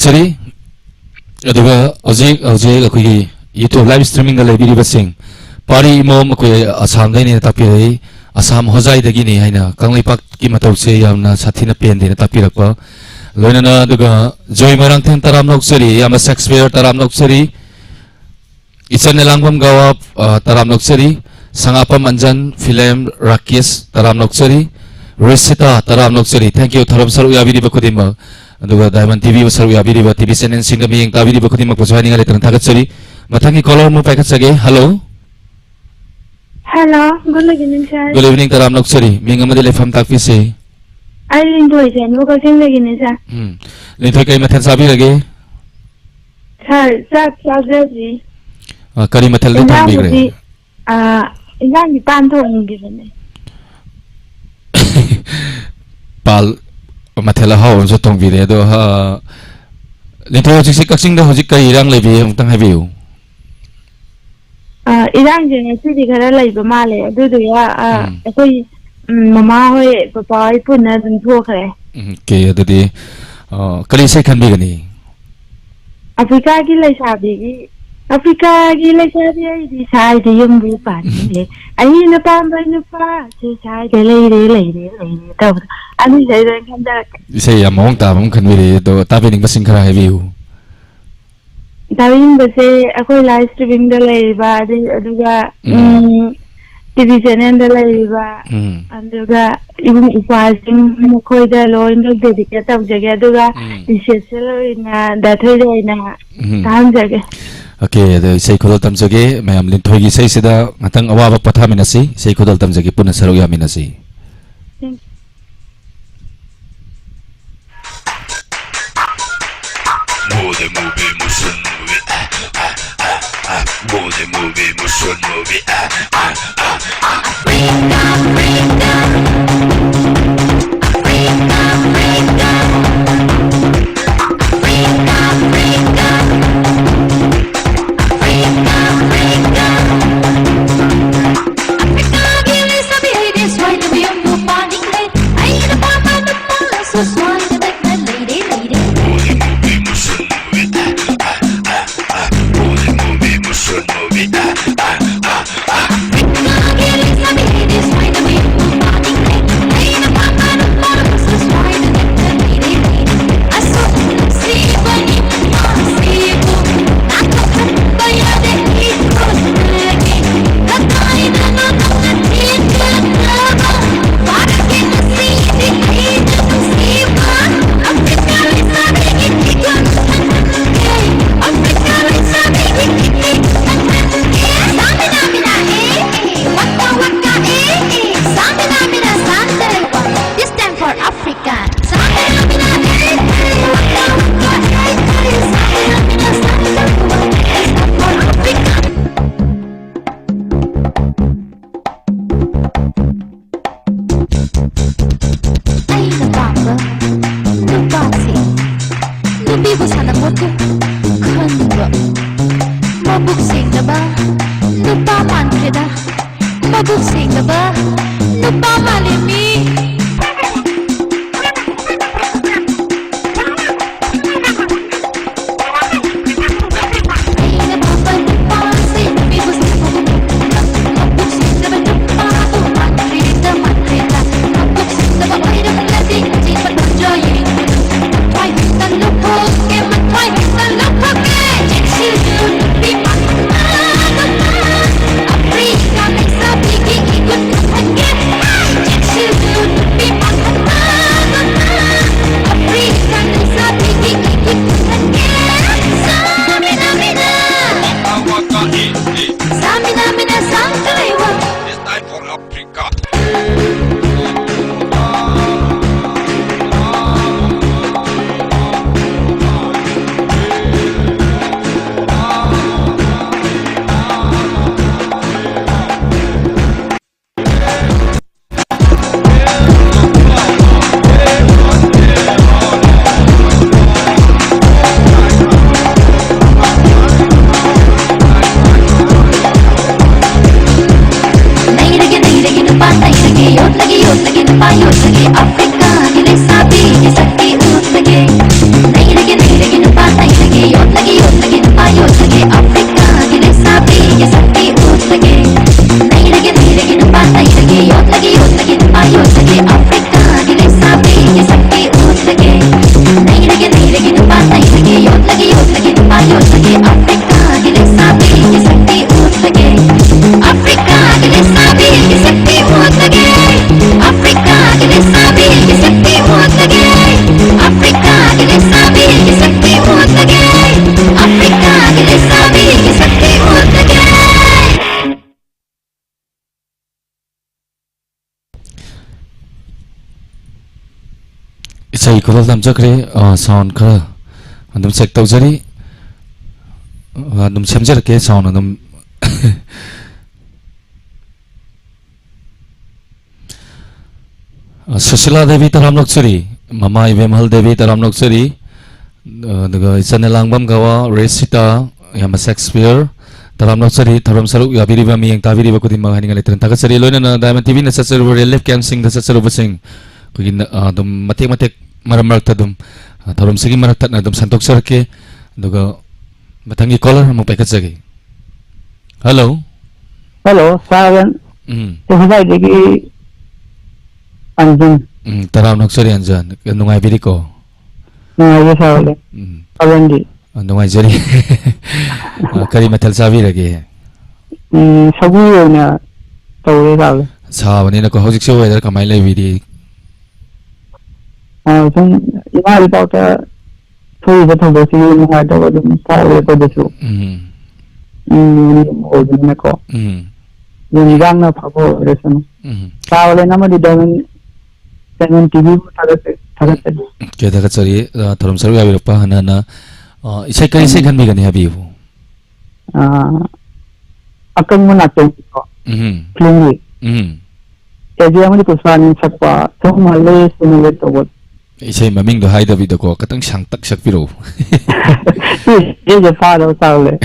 ꯁꯔꯤ꯫ ꯑꯗꯨꯒ ꯍꯧꯖꯤꯛ ꯍꯧꯖꯤꯛ ꯑꯩꯈꯣꯏꯒꯤ YouTube live streamingꯗ ꯂꯩꯕꯤꯔꯤꯕꯁꯤꯡ, ꯄꯥꯔꯤ ꯏꯃꯣꯝ ꯑꯩꯈꯣꯏ ꯑꯁꯥꯝꯗꯩꯅꯦꯅ ꯇꯥꯛꯄꯤꯔꯛꯏ, ꯑꯁꯥꯝ ꯍꯣꯖꯥꯏꯗꯒꯤꯅꯤ ꯍꯥꯏꯅ, ꯀꯪꯂꯩꯄꯥꯛꯀꯤ ꯃꯇꯧꯁꯦ ꯌꯥꯝꯅ ꯁꯥꯊꯤꯅ ꯄꯦꯟꯗꯦꯅ ꯇꯥꯛꯄꯤꯔꯛꯄ꯫ ꯂꯣꯏꯅꯅ ꯑꯗꯨꯒ ꯖꯣꯏ ꯃꯣꯏꯔꯥꯡꯊꯦꯝ ꯇꯔꯥꯝꯅ ꯑꯣꯛꯆꯔꯤ, ꯏꯌꯥꯝꯕ ꯁꯦꯛꯁꯄꯤꯌꯔ ꯇꯔꯥꯝꯅ ꯑꯣꯛꯆꯔꯤ, ꯏꯆꯟ ꯅꯂꯥꯡꯕꯝ ꯒꯋꯥ, ꯑ, ꯇꯔꯥꯝꯅ ꯑꯣꯛꯆꯔꯤ, ꯁꯉꯥꯄꯝ ꯑꯟꯖꯟ, ꯐꯤꯂꯦꯝ ꯔꯥꯀꯦꯁ ꯇꯔꯥꯝꯅ ꯑꯣꯛꯆꯔꯤ, ꯔꯤꯁꯤꯇꯥ ꯇꯔꯥꯝꯅ ꯑꯣꯛꯆꯔꯤ꯫ Thank you, ꯊꯧꯔꯝ ꯁꯔꯨꯛ ꯌꯥꯕꯤꯔꯤꯕ ꯈꯨꯗꯤꯡꯃꯛ꯫ ꯑꯗꯨꯒ Diamond TVꯕꯨ ꯁꯔꯨꯛ ꯌꯥꯕꯤꯔꯤꯕ TV channelꯁꯤꯡꯒ ꯃꯤꯠꯌꯦꯡ ꯇꯥꯕꯤꯔꯤꯕ ꯈꯨꯗꯤꯡꯃꯛꯄꯨꯁꯨ ꯍꯥꯏꯅꯤꯡꯉꯥꯏ ꯂꯩꯇꯅ ꯊꯥꯒꯠꯆꯔꯤ꯫ ꯃꯊꯪꯒꯤ caller ꯑꯃꯨꯛ ꯄꯥꯏꯈꯠꯆꯒꯦ꯫ Hello꯫ Hello, good evening, sir. Good evening, ꯇꯔꯥꯝꯅ ꯑꯣꯛꯆꯔꯤ꯫ ꯃꯤꯡ ꯑꯃꯗꯤ ꯂꯩꯐꯝ ꯇꯥꯛꯄꯤꯁꯤ꯫ ꯑꯩ ꯂꯤꯟꯊꯣꯏ ꯁꯦꯝꯕ ꯀꯛꯆꯤꯡꯗꯒꯤꯅꯦ, sir꯫ ꯎꯝ꯫ ꯂꯤꯟꯊꯣꯏ, ꯀꯔꯤ ꯃꯊꯦꯜ ꯆꯥꯕꯤꯔꯒꯦ? Sir, ꯆꯥꯛ ꯆꯥꯖꯗ꯭ꯔꯤ꯫ ꯑ, ꯀꯔꯤ ꯃꯊꯦꯜꯗꯤ ꯊꯣꯡꯕꯤꯈ꯭ꯔꯦ? ꯏꯟꯖꯥꯡꯕꯨꯗꯤ, ꯑ, ꯏꯟꯖꯥꯡꯗꯤ ꯄꯥꯟ ꯊꯣꯡꯈꯤꯕꯅꯦ꯫ ꯄꯥꯜ ꯃꯊꯦꯜ ꯑꯍꯥꯎꯕ ꯑꯃꯁꯨ ꯊꯣꯡꯕꯤꯔꯦ꯫ ꯑꯗꯣ, ꯑ, ꯂꯤꯟꯊꯣꯏ, ꯍꯧꯖꯤꯛꯁꯦ ꯀꯛꯆꯤꯡꯗ ꯍꯧꯖꯤꯛ ꯀꯔꯤ ꯏꯔꯥꯡ ꯂꯩꯕꯤ ꯑꯃꯨꯛꯇꯪ ꯍꯥꯏꯕꯤꯌꯨ꯫ ꯑ, ꯏꯔꯥꯡꯁꯦ ꯉꯁꯤꯗꯤ ꯈꯔ ꯂꯩꯕ ꯃꯥꯜꯂꯦ꯫ ꯑꯗꯨꯗꯨꯒ, ꯑ, ꯎꯝ꯫ ꯑꯩꯈꯣꯏ, ꯎꯝ, ꯃꯃꯥ ꯍꯣꯏ, ꯄꯄꯥ ꯍꯣꯏ ꯄꯨꯟꯅ ꯑꯗꯨꯝ ꯊꯣꯛꯈ꯭ꯔꯦ꯫ ꯎꯝ, okay, ꯑꯗꯨꯗꯤ, ꯑ, ꯀꯔꯤ ꯏꯁꯩ ꯈꯟꯕꯤꯒꯅꯤ? ꯑꯐ꯭ꯔꯤꯀꯥꯒꯤ ꯂꯩꯁꯥꯕꯤꯒꯤ, ꯑꯐ꯭ꯔꯤꯀꯥꯒꯤ ꯂꯩꯁꯥꯕꯤ ꯑꯩꯗꯤ ꯁꯥꯏꯗ ꯌꯨꯝꯕꯨ ꯄꯥꯟꯅꯤꯡꯂꯦ꯫ ꯑꯩꯅ ꯄꯥꯝꯕ ꯅꯨꯄꯥꯁꯦ ꯁꯥꯏꯗ ꯂꯩꯔꯦ, ꯂꯩꯔꯦ, ꯂꯩꯔꯦ ꯇꯧꯕꯗꯣ꯫ ꯑꯗꯨ ꯏꯁꯩꯗꯣ ꯑꯣꯏꯅ ꯈꯟꯖꯔꯛꯀꯦ꯫ ꯏꯁꯩ ꯌꯥꯝ ꯃꯑꯣꯡ ꯇꯥꯕ ꯑꯃ ꯈꯟꯕꯤꯔꯛꯑꯦ꯫ ꯑꯗꯣ ꯇꯥꯕꯤꯅꯤꯡꯕꯁꯤꯡ ꯈꯔ ꯍꯥꯏꯕꯤꯌꯨ꯫ ꯇꯥꯕꯤꯅꯤꯡꯕꯁꯦ ꯑꯩꯈꯣꯏ live streamingꯗ ꯂꯩꯔꯤꯕ, ꯑꯗꯩ, ꯑꯗꯨꯒ, ꯎꯝ꯫ ꯎꯝ, TV channelꯗ ꯂꯩꯔꯤꯕ, ꯎꯝ꯫ ꯑꯗꯨꯒ ꯏꯕꯨꯡ ꯏꯄ꯭ꯋꯥꯁꯤꯡ, ꯃꯈꯣꯏꯗ ꯂꯣꯏꯅꯃꯛ dedicate ꯇꯧꯖꯒꯦ꯫ ꯑꯗꯨꯒ ꯎꯝ꯫ Special ꯑꯣꯏꯅ ꯗꯥꯊꯣꯏꯗ ꯑꯣꯏꯅ ꯎꯝ꯫ ꯇꯥꯍꯟꯖꯒꯦ꯫ Okay, ꯑꯗꯣ ꯏꯁꯩ ꯈꯨꯗꯣꯜ ꯇꯝꯖꯒꯦ꯫ ꯃꯌꯥꯝ ꯂꯤꯟꯊꯣꯏꯒꯤ ꯏꯁꯩꯁꯤꯗ ꯉꯥꯛꯇꯪ ꯑꯋꯥꯕ ꯄꯣꯊꯥꯃꯤꯟꯅꯁꯤ꯫ ꯏꯁꯩ ꯈꯨꯗꯣꯜ ꯇꯝꯖꯒꯦ, ꯄꯨꯟꯅ ꯁꯔꯨꯛ ꯌꯥꯃꯤꯟꯅꯁꯤ꯫ Thank you. Move it, move it, motion, move it, ah, ah, ah, ah. Move it, move it, motion, move it, ah, ah, ah, ah. Freedom, freedom. Freedom, freedom. Freedom, freedom. Freedom, freedom. Africa, give me some ladies, right to be on the party. Hey, hey, the papa, the papa, so sorry to make my lady, lady. ꯅꯨꯄꯥ ꯃꯥꯟꯈ꯭ꯔꯦꯗ, ꯃꯕꯨꯛ ꯁꯦꯡꯗꯕ ꯅꯨꯄꯥ ꯃꯥꯜꯂꯦ ꯃꯤ꯫ ꯑꯩꯅ ꯄꯥꯝꯕ ꯅꯨꯄꯥꯁꯦ ꯅꯨꯄꯤꯕꯨ ꯁꯦꯡꯗꯕ ꯅꯨꯄꯥ, ꯃꯕꯨꯛ ꯁꯦꯡꯗꯕ ꯅꯨꯄꯥꯕꯨ ꯃꯥꯟꯈ꯭ꯔꯦꯗ, ꯃꯥꯟꯈ꯭ꯔꯦꯗ꯫ ꯃꯕꯨꯛ ꯁꯦꯡꯗꯕ ꯑꯣꯏꯔꯝꯂꯗꯤ ꯑꯆꯦꯟꯕ ꯇꯧꯖ ꯌꯦꯡꯉꯨ꯫ ꯃꯊ꯭ꯋꯥꯏ ꯍꯦꯛꯇ ꯂꯧꯊꯣꯛꯀꯦ, ꯃꯊ꯭ꯋꯥꯏ ꯍꯦꯛꯇ ꯂꯧꯊꯣꯛꯀꯦ꯫ ꯆꯦꯛꯁꯤꯜꯂꯨ ꯅꯨꯄꯤ ꯃꯥꯟꯕ ꯅꯨꯄꯥ, ꯑꯐ꯭ꯔꯤꯀꯥ ꯂꯩꯁꯥꯕꯤꯒꯤ ꯏꯒꯨꯟ ꯎꯠꯍꯟꯒꯦ꯫ ꯆꯦꯛꯁꯤꯜꯂꯨ ꯅꯨꯄꯤ ꯃꯥꯟꯕ ꯅꯨꯄꯥ, ꯑꯐ꯭ꯔꯤꯀꯥ ꯂꯩꯁꯥꯕꯤꯒꯤ ꯏꯒꯨꯟ ꯎꯠꯍꯟꯒꯦ꯫ ꯁꯥꯃꯤꯅꯥ ꯃꯤꯅꯥ꯫ Waka waka, eh, eh. ꯁꯥꯃꯤꯅꯥ ꯃꯤꯅꯥ ꯁꯥꯡ ꯀꯂꯩꯋꯥ꯫ It's time for Africa. ꯅꯩꯔꯒꯦ, ꯅꯩꯔꯒꯦ ꯅꯨꯄꯥ ꯅꯩꯔꯒꯦ, ꯌꯣꯠꯂꯒꯦ, ꯌꯣꯠꯂꯒꯦ ꯅꯨꯄꯥ ꯌꯣꯠꯂꯒꯦ, ꯑꯐ꯭ꯔꯤꯀꯥꯒꯤ ꯂꯩꯁꯥꯕꯤꯒꯤ ꯁꯛꯇꯤ ꯎꯠꯂꯒꯦ꯫ ꯅꯩꯔꯒꯦ, ꯅꯩꯔꯒꯦ ꯅꯨꯄꯥ ꯅꯩꯔꯒꯦ, ꯌꯣꯠꯂꯒꯦ, ꯌꯣꯠꯂꯒꯦ ꯅꯨꯄꯥ ꯌꯣꯠꯂꯒꯦ, ꯑꯐ꯭ꯔꯤꯀꯥꯒꯤ ꯂꯩꯁꯥꯕꯤꯒꯤ ꯁꯛꯇꯤ ꯎꯠꯂꯒꯦ꯫ ꯅꯩꯔꯒꯦ, ꯅꯩꯔꯒꯦ ꯅꯨꯄꯥ ꯅꯩꯔꯒꯦ, ꯌꯣꯠꯂꯒꯦ, ꯌꯣꯠꯂꯒꯦ ꯅꯨꯄꯥ ꯌꯣꯠꯂꯒꯦ, ꯑꯐ꯭ꯔꯤꯀꯥꯒꯤ ꯂꯩꯁꯥꯕꯤꯒꯤ ꯁꯛꯇꯤ ꯎꯠꯂꯒꯦ꯫ ꯅꯩꯔꯒꯦ, ꯅꯩꯔꯒꯦ ꯅꯨꯄꯥ ꯅꯩꯔꯒꯦ, ꯌꯣꯠꯂꯒꯦ, ꯌꯣꯠꯂꯒꯦ ꯅꯨꯄꯥ ꯌꯣꯠꯂꯒꯦ, ꯑꯐ꯭ꯔꯤꯀꯥꯒꯤ ꯂꯩꯁꯥꯕꯤꯒꯤ ꯁꯛꯇꯤ ꯎꯠꯂꯒꯦ꯫ ꯑꯐ꯭ꯔꯤꯀꯥꯒꯤ ꯂꯩꯁꯥꯕꯤꯒꯤ ꯁꯛꯇꯤ ꯎꯠꯂꯒꯦ꯫ ꯑꯐ꯭ꯔꯤꯀꯥꯒꯤ ꯂꯩꯁꯥꯕꯤꯒꯤ ꯁꯛꯇꯤ ꯎꯠꯂꯒꯦ꯫ ꯑꯐ꯭ꯔꯤꯀꯥꯒꯤ ꯂꯩꯁꯥꯕꯤꯒꯤ ꯁꯛꯇꯤ ꯎꯠꯂꯒꯦ꯫ ꯑꯐ꯭ꯔꯤꯀꯥꯒꯤ ꯂꯩꯁꯥꯕꯤꯒꯤ ꯁꯛꯇꯤ ꯎꯠꯂꯒꯦ꯫ ꯏꯁꯩ ꯈꯨꯗꯣꯜ ꯇꯝꯖꯈ꯭ꯔꯦ꯫ ꯑ, sound ꯈꯔ ꯑꯗꯨꯝ check ꯇꯧꯖꯔꯤ꯫ ꯑ, ꯑꯗꯨꯝ ꯁꯦꯝꯖꯔꯛꯀꯦ, sound ꯑꯗꯨꯝ꯫ ꯑ, ꯁꯨꯁꯤꯂꯥ ꯗꯦꯕꯤ ꯇꯔꯥꯝ ꯅꯣꯛꯆꯔꯤ, ꯃꯃꯥ ꯏꯕꯦꯝꯍꯜ ꯗꯦꯕꯤ ꯇꯔꯥꯝ ꯅꯣꯛꯆꯔꯤ, ꯑ, ꯑꯗꯨꯒ ꯏꯆꯟ ꯑꯦꯂꯥꯡꯕꯝ ꯒꯋꯥ, ꯔꯦꯁꯤꯇꯥ, ꯌꯥꯝꯕ ꯁꯦꯛꯁꯄꯤꯌꯔ, ꯇꯔꯥꯝꯅ ꯑꯣꯛꯆꯔꯤ, ꯊꯧꯔꯝ ꯁꯔꯨꯛ ꯌꯥꯕꯤꯔꯤꯕ, ꯃꯤꯠꯌꯦꯡ ꯇꯥꯕꯤꯔꯤꯕ ꯈꯨꯗꯤꯡꯃꯛ ꯍꯥꯏꯅꯤꯡꯉꯥꯏ ꯂꯩꯇꯅ ꯊꯥꯒꯠꯆꯔꯤ꯫ ꯂꯣꯏꯅꯅ Diamond ꯇꯤꯚꯤꯅ ꯆꯠꯆꯔꯨꯕ relief camp ꯁꯤꯡꯗ ꯆꯠꯆꯔꯨꯕꯁꯤꯡ, ꯑꯩꯈꯣꯏꯒꯤ ꯅ-, ꯑ, ꯑꯗꯨꯝ ꯃꯇꯦꯛ ꯃꯇꯦꯛ, ꯃꯔꯛ ꯃꯔꯛꯇ ꯑꯗꯨꯝ, ꯑ, ꯊꯧꯔꯝꯁꯤꯒꯤ ꯃꯔꯛ ꯊꯠꯅ ꯑꯗꯨꯝ ꯁꯟꯗꯣꯛꯆꯔꯛꯀꯦ꯫ ꯑꯗꯨꯒ ꯃꯊꯪꯒꯤ caller ꯑꯃꯨꯛ ꯄꯥꯏꯈꯠꯆꯒꯦ꯫ Hello꯫ Hello, ꯁꯥꯔ꯫ ꯎꯝ꯫ ꯑꯩ ꯍꯣꯖꯥꯏꯗꯒꯤ ꯑꯟꯖꯟ꯫ ꯎꯝ, ꯇꯔꯥꯝꯅ ꯑꯣꯛꯆꯔꯤ ꯑꯟꯖꯟ꯫ ꯅꯨꯡꯉꯥꯏꯕꯤꯔꯤꯀꯣ? ꯅꯨꯡꯉꯥꯏꯔꯤ, ꯁꯥꯔ꯫ ꯎꯝ꯫ ꯁꯥꯔ, ꯅꯪꯗꯤ? ꯑ, ꯅꯨꯡꯉꯥꯏꯖꯔꯤ꯫ ꯑ, ꯀꯔꯤ ꯃꯊꯦꯜ ꯆꯥꯕꯤꯔꯒꯦ? ꯎꯝ, ꯁꯧꯒ꯭ꯔꯤ ꯑꯣꯏꯅ ꯇꯧꯔꯦ, ꯁꯥꯔ꯫ ꯁꯥꯕꯅꯤꯅꯀꯣ, ꯍꯧꯖꯤꯛꯁꯦ weather ꯀꯃꯥꯏꯅ ꯂꯩꯕꯤꯔꯤ? ꯑ, ꯁꯨꯝ ꯏꯃꯥ ꯏꯄꯥꯇ ꯊꯣꯛꯏꯕ ꯊꯧꯗꯣꯛꯁꯤꯒꯤ ꯅꯨꯡꯉꯥꯏꯇꯕ ꯑꯗꯨꯝ ꯐꯥꯎꯋꯦ ꯑꯩꯈꯣꯏꯗꯁꯨ꯫ ꯎꯝ꯫ ꯎꯝ, ꯌꯨꯝ ꯑꯣꯏꯕꯅꯤꯅꯀꯣ꯫ ꯎꯝ꯫ ꯌꯨꯝ ꯏꯔꯥꯡꯅ ꯐꯕ ꯑꯣꯏꯔꯁꯅꯨ꯫ ꯎꯝ꯫ ꯁꯥꯔ ꯍꯣꯂꯦꯟ ꯑꯃꯗꯤ Diamond, Diamond ꯇꯤꯚꯤꯕꯨ ꯊꯥꯒꯠꯆ-, ꯊꯥꯒꯠꯆꯔꯤ꯫ ꯎꯝ, ꯀꯦ, ꯊꯥꯒꯠꯆꯔꯤ꯫ ꯑ, ꯊꯧꯔꯝ ꯁꯔꯨꯛ ꯌꯥꯕꯤꯔꯛꯄ ꯍꯟꯅ ꯍꯟꯅ꯫ ꯑ, ꯏꯁꯩ, ꯀꯔꯤ ꯏꯁꯩ ꯎꯝ꯫ ꯈꯟꯕꯤꯒꯅꯤ ꯍꯥꯏꯕꯤꯌꯨ? ꯑ, ꯑꯀꯪꯕ ꯅꯥꯇꯣꯟ ꯀꯣ, ꯎꯝ꯫ ꯐꯤꯂꯝꯒꯤ꯫ ꯎꯝ꯫ ꯑꯦ ꯖꯦ ꯑꯃꯗꯤ ꯄꯨꯁꯄꯥꯅꯤ ꯁꯛꯄ ꯊꯨꯝꯍꯜꯂꯦ ꯁꯨꯝꯍꯜꯂꯦ ꯇꯧꯕ꯫ ꯏꯁꯩ ꯃꯃꯤꯡꯗꯣ ꯍꯥꯏꯗꯕꯤꯗꯀꯣ, ꯈꯤꯇꯪ ꯁꯥꯡꯇꯛ ꯁꯛꯄꯤꯔꯛꯎ꯫ ꯏꯁꯩꯁꯦ ꯐꯥꯗꯕ ꯁꯥꯔꯨꯔꯦ꯫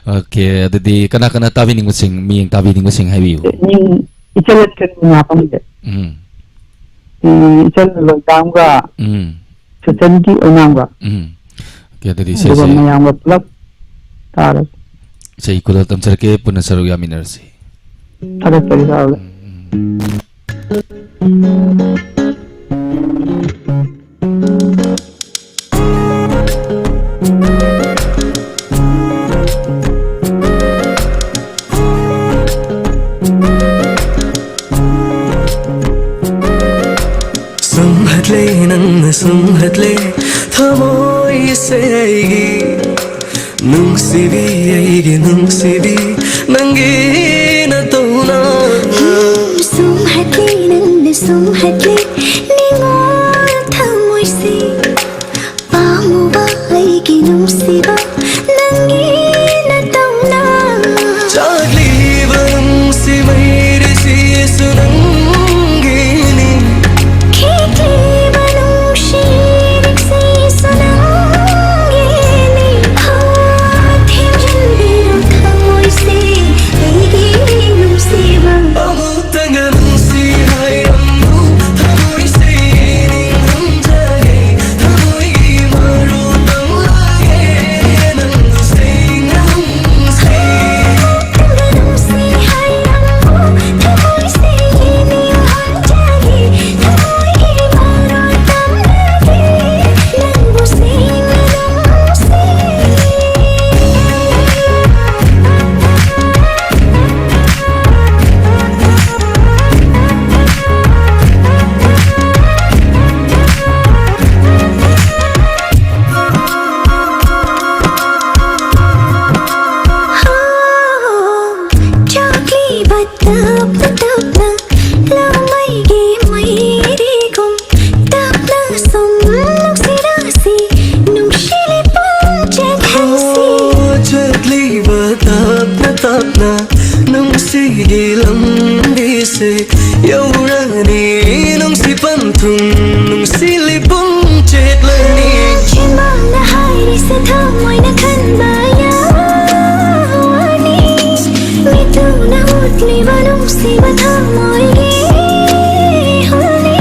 OK, ꯑꯗꯨꯗꯤ ꯀꯅꯥ ꯀꯅꯥ ꯇꯥꯕꯤꯅꯤꯡꯕꯁꯤꯡ, ꯃꯤꯠꯌꯦꯡ ꯇꯥꯕꯤꯅꯤꯡꯕꯁꯤꯡ ꯍꯥꯏꯕꯤꯌꯨ꯫ ꯃꯤ ꯏꯆꯜ ꯏꯆꯟ ꯍꯥꯞꯄꯝꯒꯦ꯫ ꯎꯝ꯫ ꯎꯝ, ꯏꯆꯜ ꯂꯣꯏꯖꯥꯝꯒ ꯎꯝ꯫ ꯁꯨꯆꯟꯒꯤ ꯑꯣꯏꯅꯥꯝꯒ꯫ ꯎꯝ꯫ OK, ꯑꯗꯨꯗꯤ ꯑꯗꯨꯒ ꯏꯁꯩꯁꯦ ꯃꯌꯥꯝꯒ ꯄꯨꯂꯞ ꯇꯥꯔꯁꯤ꯫ ꯏꯁꯩ ꯈꯨꯗꯣꯜ ꯇꯝꯖꯔꯛꯀꯦ, ꯄꯨꯟꯅ ꯁꯔꯨꯛ ꯌꯥꯃꯤꯟꯅꯔꯁꯤ꯫ ꯊꯥꯒꯠꯆꯔꯤ, ꯁꯥꯔ꯫ ꯎꯝ, ꯎꯝ꯫ ꯁꯨꯝꯍꯠꯂꯦ, ꯅꯪꯅ ꯁꯨꯝꯍꯠꯂꯦ ꯊꯃꯣꯏꯁꯦ ꯑꯩꯒꯤ꯫ ꯅꯨꯡꯁꯤꯕꯤ, ꯑꯩꯒꯤ ꯅꯨꯡꯁꯤꯕꯤ, ꯅꯪꯒꯤ ꯅꯇꯧꯅ꯫ ꯁꯨꯝꯍꯠꯂꯦ, ꯅꯪꯅ ꯁꯨꯝꯍꯠꯂꯦ ꯅꯤꯡꯉꯣꯜ ꯊꯃꯣꯏꯁꯦ꯫ ꯄꯥꯝꯃꯨꯕ ꯑꯩꯒꯤ ꯅꯨꯡꯁꯤꯕ ꯅꯪꯒꯤ ꯅꯇꯧꯅ꯫ ꯆꯥꯛꯂꯤꯕ ꯅꯨꯡꯁꯤ ꯃꯩꯔꯤꯁꯤꯁꯨ ꯅꯪꯒꯤꯅꯤ꯫ ꯈꯤꯛꯂꯤꯕ ꯅꯨꯡꯁꯤ ꯅꯨꯡꯁꯤꯁꯨ ꯅꯪꯒꯤꯅꯤ꯫ ꯍꯣ, ꯊꯦꯝꯖꯤꯟꯕꯤꯔꯣ ꯇꯞꯅ ꯅꯨꯡꯁꯤꯒꯤ ꯂꯝꯕꯤꯁꯦ ꯌꯧꯔꯅꯤ, ꯅꯨꯡꯁꯤ ꯄꯟꯊꯨꯡ, ꯅꯨꯡꯁꯤꯂꯤ ꯄꯨꯡ ꯆꯦꯠꯂꯅꯤ꯫ ꯆꯤꯟꯕꯥꯡꯅ ꯍꯥꯏꯔꯤꯁꯦ ꯊꯃꯣꯏꯅ ꯈꯟꯕ ꯌꯥꯅꯤ, ꯃꯤꯠꯇꯨꯅ ꯎꯠꯂꯤꯕ ꯅꯨꯡꯁꯤꯕ ꯊꯃꯣꯏꯒꯤ ꯍꯨꯜꯂꯤ꯫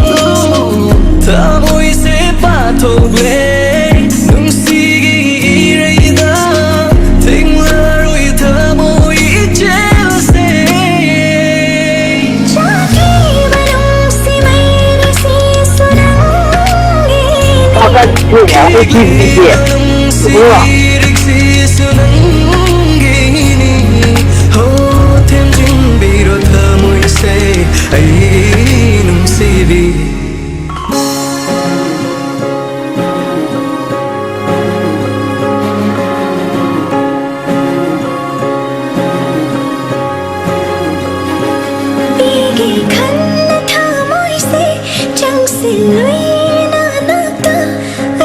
ꯊꯃꯣꯏꯁꯦ ꯄꯥꯊꯣꯛꯂꯦ ꯅꯨꯡꯁꯤꯒꯤ ꯏꯔꯩꯗ, ꯊꯦꯡꯂꯔꯣꯏ ꯊꯃꯣꯏ ꯏꯆꯦꯜꯁꯦ꯫ ꯆꯥꯛꯂꯤꯕ ꯅꯨꯡꯁꯤ ꯃꯩꯔꯤꯁꯤꯁꯨ ꯅꯪꯒꯤꯅꯤ꯫ ꯊꯦꯡꯂꯔꯣꯏ ꯊꯃꯣꯏ ꯏꯆꯦꯜꯁꯦ꯫ ꯊꯦꯝꯖꯤꯟꯕꯤꯔꯣ ꯊꯃꯣꯏꯁꯦ, ꯑꯩꯒꯤ ꯅꯨꯡꯁꯤꯕꯤ꯫ ꯑꯩꯒꯤ ꯈꯟꯅ ꯊꯃꯣꯏꯁꯦ ꯆꯪꯁꯤꯜꯂꯨꯏ ꯅꯅꯥꯛꯇ,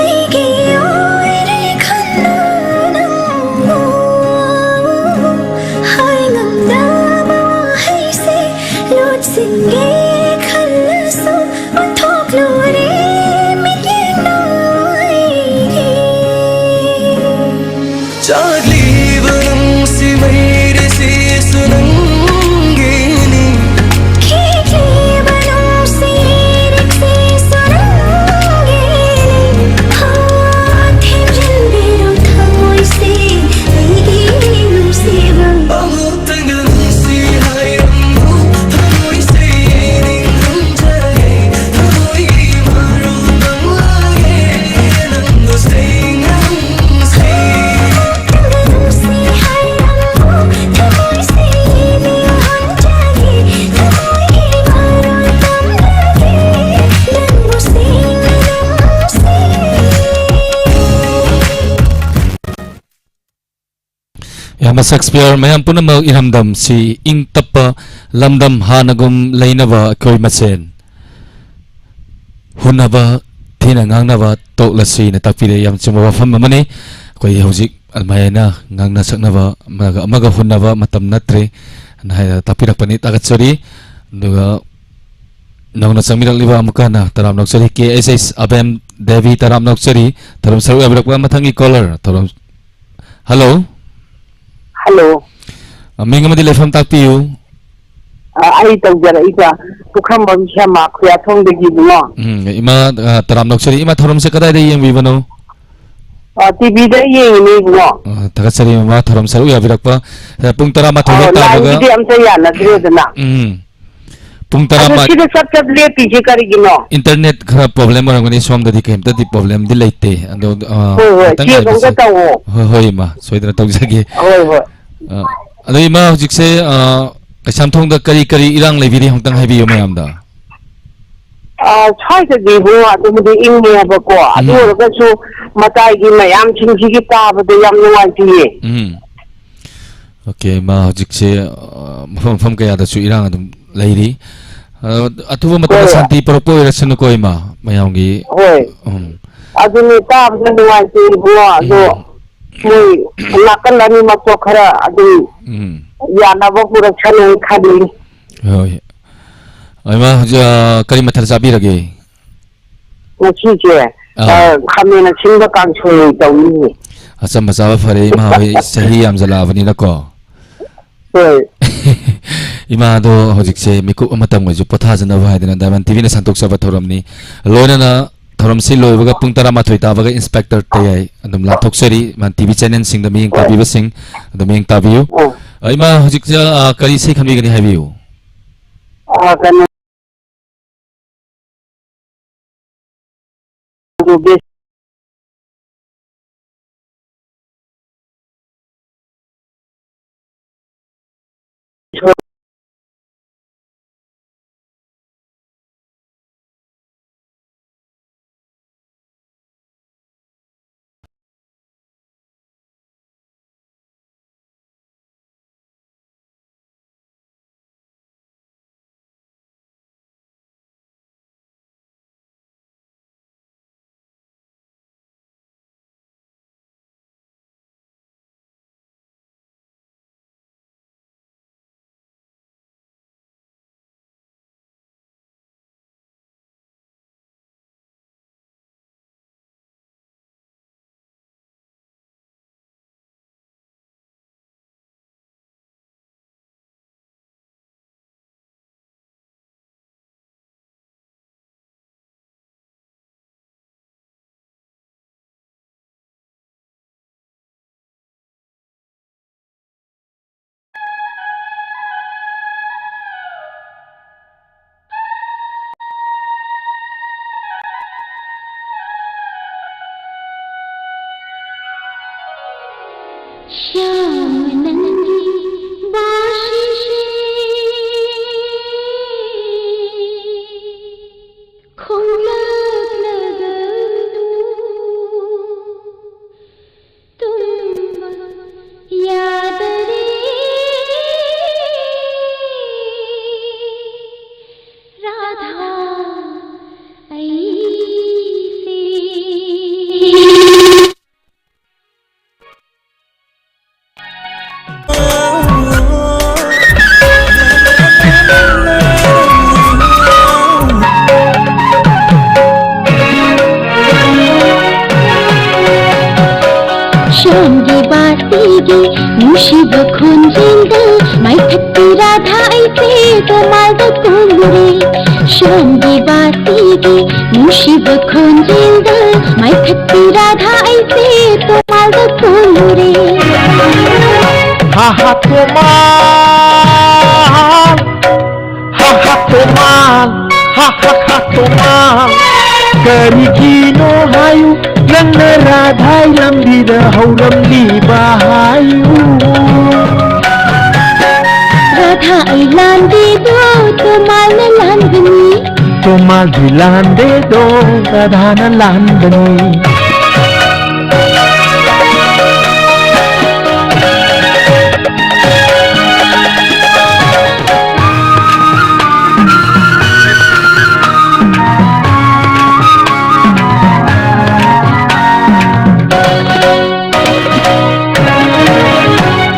ꯑꯩꯒꯤ ꯑꯣꯏꯔꯦ ꯈꯜꯂꯨ ꯅꯪꯕꯨ꯫ ꯍꯥꯏ ꯉꯝꯗꯕ ꯋꯥꯍꯩꯁꯦ ꯂꯣꯠꯁꯤꯟꯒꯦ ꯈꯜꯂꯁꯨ, ꯑꯣꯟꯊꯣꯛꯂꯨꯔꯦ ꯃꯤꯠꯌꯦꯡꯗꯣ ꯑꯩꯒꯤ꯫ ꯆꯥꯛꯂꯤꯕ ꯅꯨꯡꯁꯤ ꯃꯩꯔꯤꯁꯤꯁꯨ ꯅꯪꯒꯤꯅꯤ꯫ ꯈꯤꯛꯂꯤꯕ ꯅꯨꯡꯁꯤ ꯏꯔꯤꯛꯁꯤꯁꯨ ꯅꯪꯒꯤꯅꯤ꯫ ꯍꯣ, ꯊꯦꯝꯖꯤꯟꯕꯤꯔꯣ ꯊꯃꯣꯏꯁꯦ, ꯑꯩꯒꯤ ꯅꯨꯡꯁꯤꯕ꯫ ꯑꯃꯨꯛꯇꯪꯒ ꯅꯨꯡꯁꯤ ꯍꯥꯏꯔꯝꯃꯨ, ꯊꯃꯣꯏꯁꯦ ꯅꯤꯡꯍꯟꯖꯔꯦ, ꯊꯃꯣꯏꯒꯤ ꯃꯔꯨ ꯅꯪ ꯂꯥꯛꯑꯦ, ꯅꯪꯕꯨ ꯁꯦꯡꯅ ꯅꯨꯡꯁꯤ꯫ ꯌꯥꯝꯅ ꯁꯦꯛꯁꯄꯤꯌꯔ ꯃꯌꯥꯝ ꯄꯨꯝꯅꯃꯛ ꯏꯔꯝꯗꯝꯁꯤ ꯏꯪ ꯇꯞꯄ ꯂꯝꯗꯝ ꯍꯥꯟꯅꯒꯨꯝ ꯂꯩꯅꯕ ꯑꯩꯈꯣꯏ ꯃꯁꯦꯟ ꯍꯨꯟꯅꯕ ꯊꯤꯅ ꯉꯥꯡꯅꯕ ꯇꯣꯛꯂꯁꯤꯅ ꯇꯥꯛꯄꯤꯔꯦ꯫ ꯌꯥꯝ ꯆꯨꯝꯕ ꯋꯥꯐꯝ ꯑꯃꯅꯤ꯫ ꯑꯩꯈꯣꯏ ꯍꯧꯖꯤꯛ ꯑꯗꯨꯃꯥꯏꯅ ꯉꯥꯡꯅ ꯁꯛꯅꯕ, ꯑꯃꯒ ꯑꯃꯒ ꯍꯨꯟꯅꯕ ꯃꯇꯝ ꯅꯠꯇ꯭ꯔꯦ ꯍꯥꯏꯅ ꯇꯥꯛꯄꯤꯔꯛꯄꯅꯤ꯫ ꯊꯥꯒꯠꯆꯔꯤ꯫ ꯑꯗꯨꯒ ꯅꯧꯅ ꯆꯪꯕꯤꯔꯛꯂꯤꯕ ꯑꯃꯨꯛꯀ ꯍꯟꯅ ꯇꯔꯥꯝ ꯅꯣꯛꯆꯔꯤ꯫ ꯀꯦ ꯑꯩꯆ ꯑꯩꯆ ꯑꯕꯦꯝ ꯗꯦꯕꯤ, ꯇꯔꯥꯝ ꯅꯣꯛꯆꯔꯤ꯫ ꯊꯧꯔꯝ ꯁꯔꯨꯛ ꯌꯥꯕꯤꯔꯛꯄ ꯃꯊꯪꯒꯤ ꯀꯣꯂꯔ, ꯊꯧꯔꯝ, ꯍꯜꯂꯣ꯫ ꯍꯜꯂꯣ꯫ ꯑ, ꯃꯤꯡ ꯑꯃꯗꯤ ꯂꯩꯐꯝ ꯇꯥꯛꯄꯤꯌꯨ꯫ ꯑ, ꯑꯩ ꯇꯧꯖꯔꯛꯏꯕ ꯄꯨꯈ꯭ꯔꯝꯕꯝ ꯁ꯭ꯌꯥꯃ ꯈꯨꯌꯥꯊꯣꯡꯗꯒꯤ ꯏꯕꯨꯡꯉꯣ꯫ ꯎꯝ, ꯏꯃꯥ, ꯑ, ꯇꯔꯥꯝ ꯅꯣꯛꯆꯔꯤ꯫ ꯏꯃꯥ, ꯊꯧꯔꯝꯁꯦ ꯀꯗꯥꯏꯗ ꯌꯦꯡꯕꯤꯕꯅꯣ? ꯑ, ꯇꯤꯚꯤꯗ ꯌꯦꯡꯉꯤꯅꯦ ꯏꯕꯨꯡꯉꯣ꯫ ꯑ, ꯊꯥꯒꯠꯆꯔꯤ ꯃꯃꯥ, ꯊꯧꯔꯝ ꯁꯔꯨꯛ ꯌꯥꯕꯤꯔꯛꯄ꯫ ꯑ, ꯄꯨꯡ ꯇꯔꯥꯃꯥꯊꯣꯏ ꯍꯦꯛ ꯑꯧ, ꯇꯥꯕꯒ, ꯂꯥꯏꯟꯒꯤꯗꯤ ꯑꯝꯇ ꯌꯥꯅꯗ꯭ꯔꯦꯗꯅ꯫ ꯎꯝ꯫ ꯄꯨꯡ ꯑꯗꯨ ꯇꯔꯥꯃꯥꯊꯣꯏ꯫ ꯁꯤꯗ ꯆꯞ ꯆꯞ ꯂꯦꯞꯄꯤꯁꯦ ꯀꯔꯤꯒꯤꯅꯣ? ꯏꯟꯇꯔꯅꯦꯠ ꯈꯔ ꯄ꯭ꯔꯣꯕ꯭ꯂꯦꯝ ꯑꯣꯏꯔꯝꯒꯅꯤ, ꯁꯣꯝꯗꯗꯤ ꯀꯩꯝꯇꯗꯤ ꯄ꯭ꯔꯣꯕ꯭ꯂꯦꯝꯗꯤ ꯂꯩꯇꯦ꯫ ꯑꯗꯣ, ꯑ, ꯍꯣꯏ, ꯍꯣꯏ, ꯉꯥꯛꯇꯪ ꯆꯦꯛ ꯉꯥꯏꯕꯤꯁꯦ꯫ ꯑꯝꯇ ꯇꯧꯋꯣ꯫ ꯍꯣꯏ, ꯍꯣꯏ, ꯏꯃꯥ, ꯁꯣꯏꯗꯅ ꯇꯧꯖꯒꯦ꯫ ꯍꯣꯏ, ꯍꯣꯏ꯫ ꯑ, ꯑꯗꯣ ꯏꯃꯥ ꯍꯧꯖꯤꯛꯁꯦ, ꯑ, ꯀꯩꯁꯥꯝꯊꯣꯡꯗ ꯀꯔꯤ ꯀꯔꯤ ꯏꯔꯥꯡ ꯂꯩꯕꯤꯔꯤ ꯑꯃꯨꯛꯇꯪ ꯍꯥꯏꯕꯤꯌꯨ ꯃꯌꯥꯝꯗ꯫ ꯑ, ꯁ꯭ꯋꯥꯏꯗꯗꯤ ꯏꯕꯨꯡꯉꯣ ꯑꯗꯨꯕꯨꯗꯤ ꯏꯪꯉꯦꯕꯀꯣ, ꯑꯗꯨ ꯎꯝ꯫ ꯑꯣꯏꯔꯒꯁꯨ ꯃꯇꯥꯏꯒꯤ ꯃꯌꯥꯝꯁꯤꯡꯁꯤꯒꯤ ꯇꯥꯕꯗ ꯌꯥꯝ ꯅꯨꯡꯉꯥꯏꯇꯤꯌꯦ꯫ ꯎꯝ꯫ ꯑꯣꯀꯦ, ꯏꯃꯥ, ꯍꯧꯖꯤꯛꯁꯦ, ꯑ, ꯃꯐꯝ ꯃꯐꯝ ꯀꯌꯥꯗꯁꯨ ꯏꯔꯥꯡ ꯑꯗꯨꯝ ꯂꯩꯔꯤ꯫ ꯑ, ꯑꯊꯨꯕ ꯃꯇꯝꯗ ꯍꯣꯏ, ꯍꯣꯏ꯫ ꯁꯥꯟꯇꯤ ꯄꯨꯔꯛꯄ ꯑꯣꯏꯔꯁꯅꯨꯀꯣ, ꯏꯃꯥ, ꯃꯌꯥꯝꯒꯤ꯫ ꯍꯣꯏ꯫ ꯎꯝ꯫ ꯑꯗꯨꯅꯦ, ꯇꯥꯕꯗ ꯅꯨꯡꯉꯥꯏꯇꯦ ꯏꯕꯨꯡꯉꯣ, ꯑꯗꯣ ꯎꯝ꯫ ꯃꯣꯏ ꯅꯥꯀꯟ ꯑꯅꯤꯃꯛꯇꯣ ꯈꯔ ꯑꯗꯨꯝ ꯎꯝ꯫ ꯌꯥꯅꯕ ꯄꯨꯔꯛꯁꯅꯨ ꯈꯜꯂꯤ꯫ ꯍꯣꯏ꯫ ꯏꯃꯥ, ꯍꯧꯖꯤꯛ, ꯑ, ꯀꯔꯤ ꯃꯊꯦꯜ ꯆꯥꯕꯤꯔꯒꯦ? ꯉꯁꯤꯁꯦ, ꯑꯥ꯫ ꯑ, ꯈꯥꯃꯦꯟ ꯑꯁꯤꯟꯕ ꯀꯥꯡꯁꯣꯏ ꯇꯧꯅꯤꯌꯦ꯫ ꯑꯆꯝꯕ ꯆꯥꯕ ꯐꯔꯦ, ꯏꯃꯥ ꯍꯣꯏ ꯆꯍꯤ ꯌꯥꯝꯖꯜꯂꯛꯑꯕꯅꯤꯅꯀꯣ꯫ ꯍꯣꯏ꯫ ꯏꯃꯥꯗꯣ ꯍꯧꯖꯤꯛꯁꯦ ꯃꯤꯀꯨꯞ ꯑꯃꯇꯪ ꯑꯣꯏꯁꯨ ꯄꯣꯊꯥꯖꯅꯕ ꯍꯥꯏꯗꯅ ꯗꯥꯏꯃꯟ ꯇꯤꯚꯤꯅ ꯁꯟꯗꯣꯛꯆꯕ ꯊꯧꯔꯝꯅꯤ꯫ ꯂꯣꯏꯅꯅ ꯊꯧꯔꯝꯁꯤ ꯂꯣꯏꯕꯒ ꯄꯨꯡ ꯇꯔꯥꯃꯥꯊꯣꯏ ꯇꯥꯕꯒ ꯏꯟꯁꯄꯦꯛꯇꯔ ꯇꯌꯥꯏ ꯑꯗꯨꯝ ꯂꯥꯟꯊꯣꯛꯆꯔꯤ꯫ ꯏꯃꯥ ꯇꯤꯚꯤ ꯆꯦꯅꯦꯜꯁꯤꯡꯗ ꯃꯤꯠꯌꯦꯡ ꯍꯣꯏ꯫ ꯇꯥꯕꯤꯕꯁꯤꯡ ꯑꯗꯨꯝ ꯃꯤꯠꯌꯦꯡ ꯇꯥꯕꯤꯌꯨ꯫ ꯑꯣ꯫ ꯑ, ꯏꯃꯥ ꯍꯧꯖꯤꯛꯁꯦ, ꯑ, ꯀꯔꯤ ꯏꯁꯩ ꯈꯟꯕꯤꯒꯅꯤ ꯍꯥꯏꯕꯤꯌꯨ꯫ ꯑ, ꯀꯩꯅꯣ, ꯁ꯭ꯌꯥꯝ ꯅꯪꯒꯤ ꯕꯥꯁꯤꯁꯦ ꯈꯣꯡꯂꯛꯂꯒꯅꯨ ꯇꯨꯝꯕ ꯌꯥꯗꯔꯦ ꯔꯥꯙꯥ ꯑꯩꯁꯦ꯫ ꯁ꯭ꯌꯥꯝꯒꯤ ꯕꯥꯁꯤꯒꯤ ꯅꯨꯡꯁꯤꯕ ꯈꯣꯟꯖꯦꯜꯗ ꯃꯥꯏꯊꯠꯄꯤ ꯔꯥꯙꯥ ꯑꯩꯁꯦ ꯇꯣꯃꯥꯜꯗ ꯀꯣꯜꯂꯨꯔꯦ꯫ ꯁ꯭ꯌꯥꯝꯒꯤ ꯕꯥꯁꯤꯒꯤ ꯅꯨꯡꯁꯤꯕ ꯈꯣꯟꯖꯦꯜꯗ ꯃꯥꯏꯊꯠꯄꯤ ꯔꯥꯙꯥ ꯑꯩꯁꯦ ꯇꯣꯃꯥꯜꯗ ꯀꯣꯜꯂꯨꯔꯦ꯫ ꯍꯥ ꯍꯥ ꯇꯣꯃꯥꯜ, ꯍꯥ ꯍꯥ ꯇꯣꯃꯥꯜ, ꯍꯥ ꯍꯥ ꯍꯥ ꯇꯣꯃꯥꯜ꯫ ꯀꯔꯤꯒꯤꯅꯣ ꯍꯥꯏꯌꯨ, ꯅꯪꯅ ꯔꯥꯙꯥꯏ ꯂꯝꯕꯤꯗ ꯍꯧꯔꯝꯂꯤꯕ ꯍꯥꯏꯌꯨ꯫ ꯔꯥꯙꯥ ꯑꯩ ꯂꯥꯟꯗꯦꯗꯣ, ꯇꯣꯃꯥꯜꯅ ꯂꯥꯟꯕꯅꯤ꯫ ꯇꯣꯃꯥꯜꯗꯤ ꯂꯥꯟꯗꯦꯗꯣ, ꯔꯥꯙꯥꯅ ꯂꯥꯟꯕꯅꯤ꯫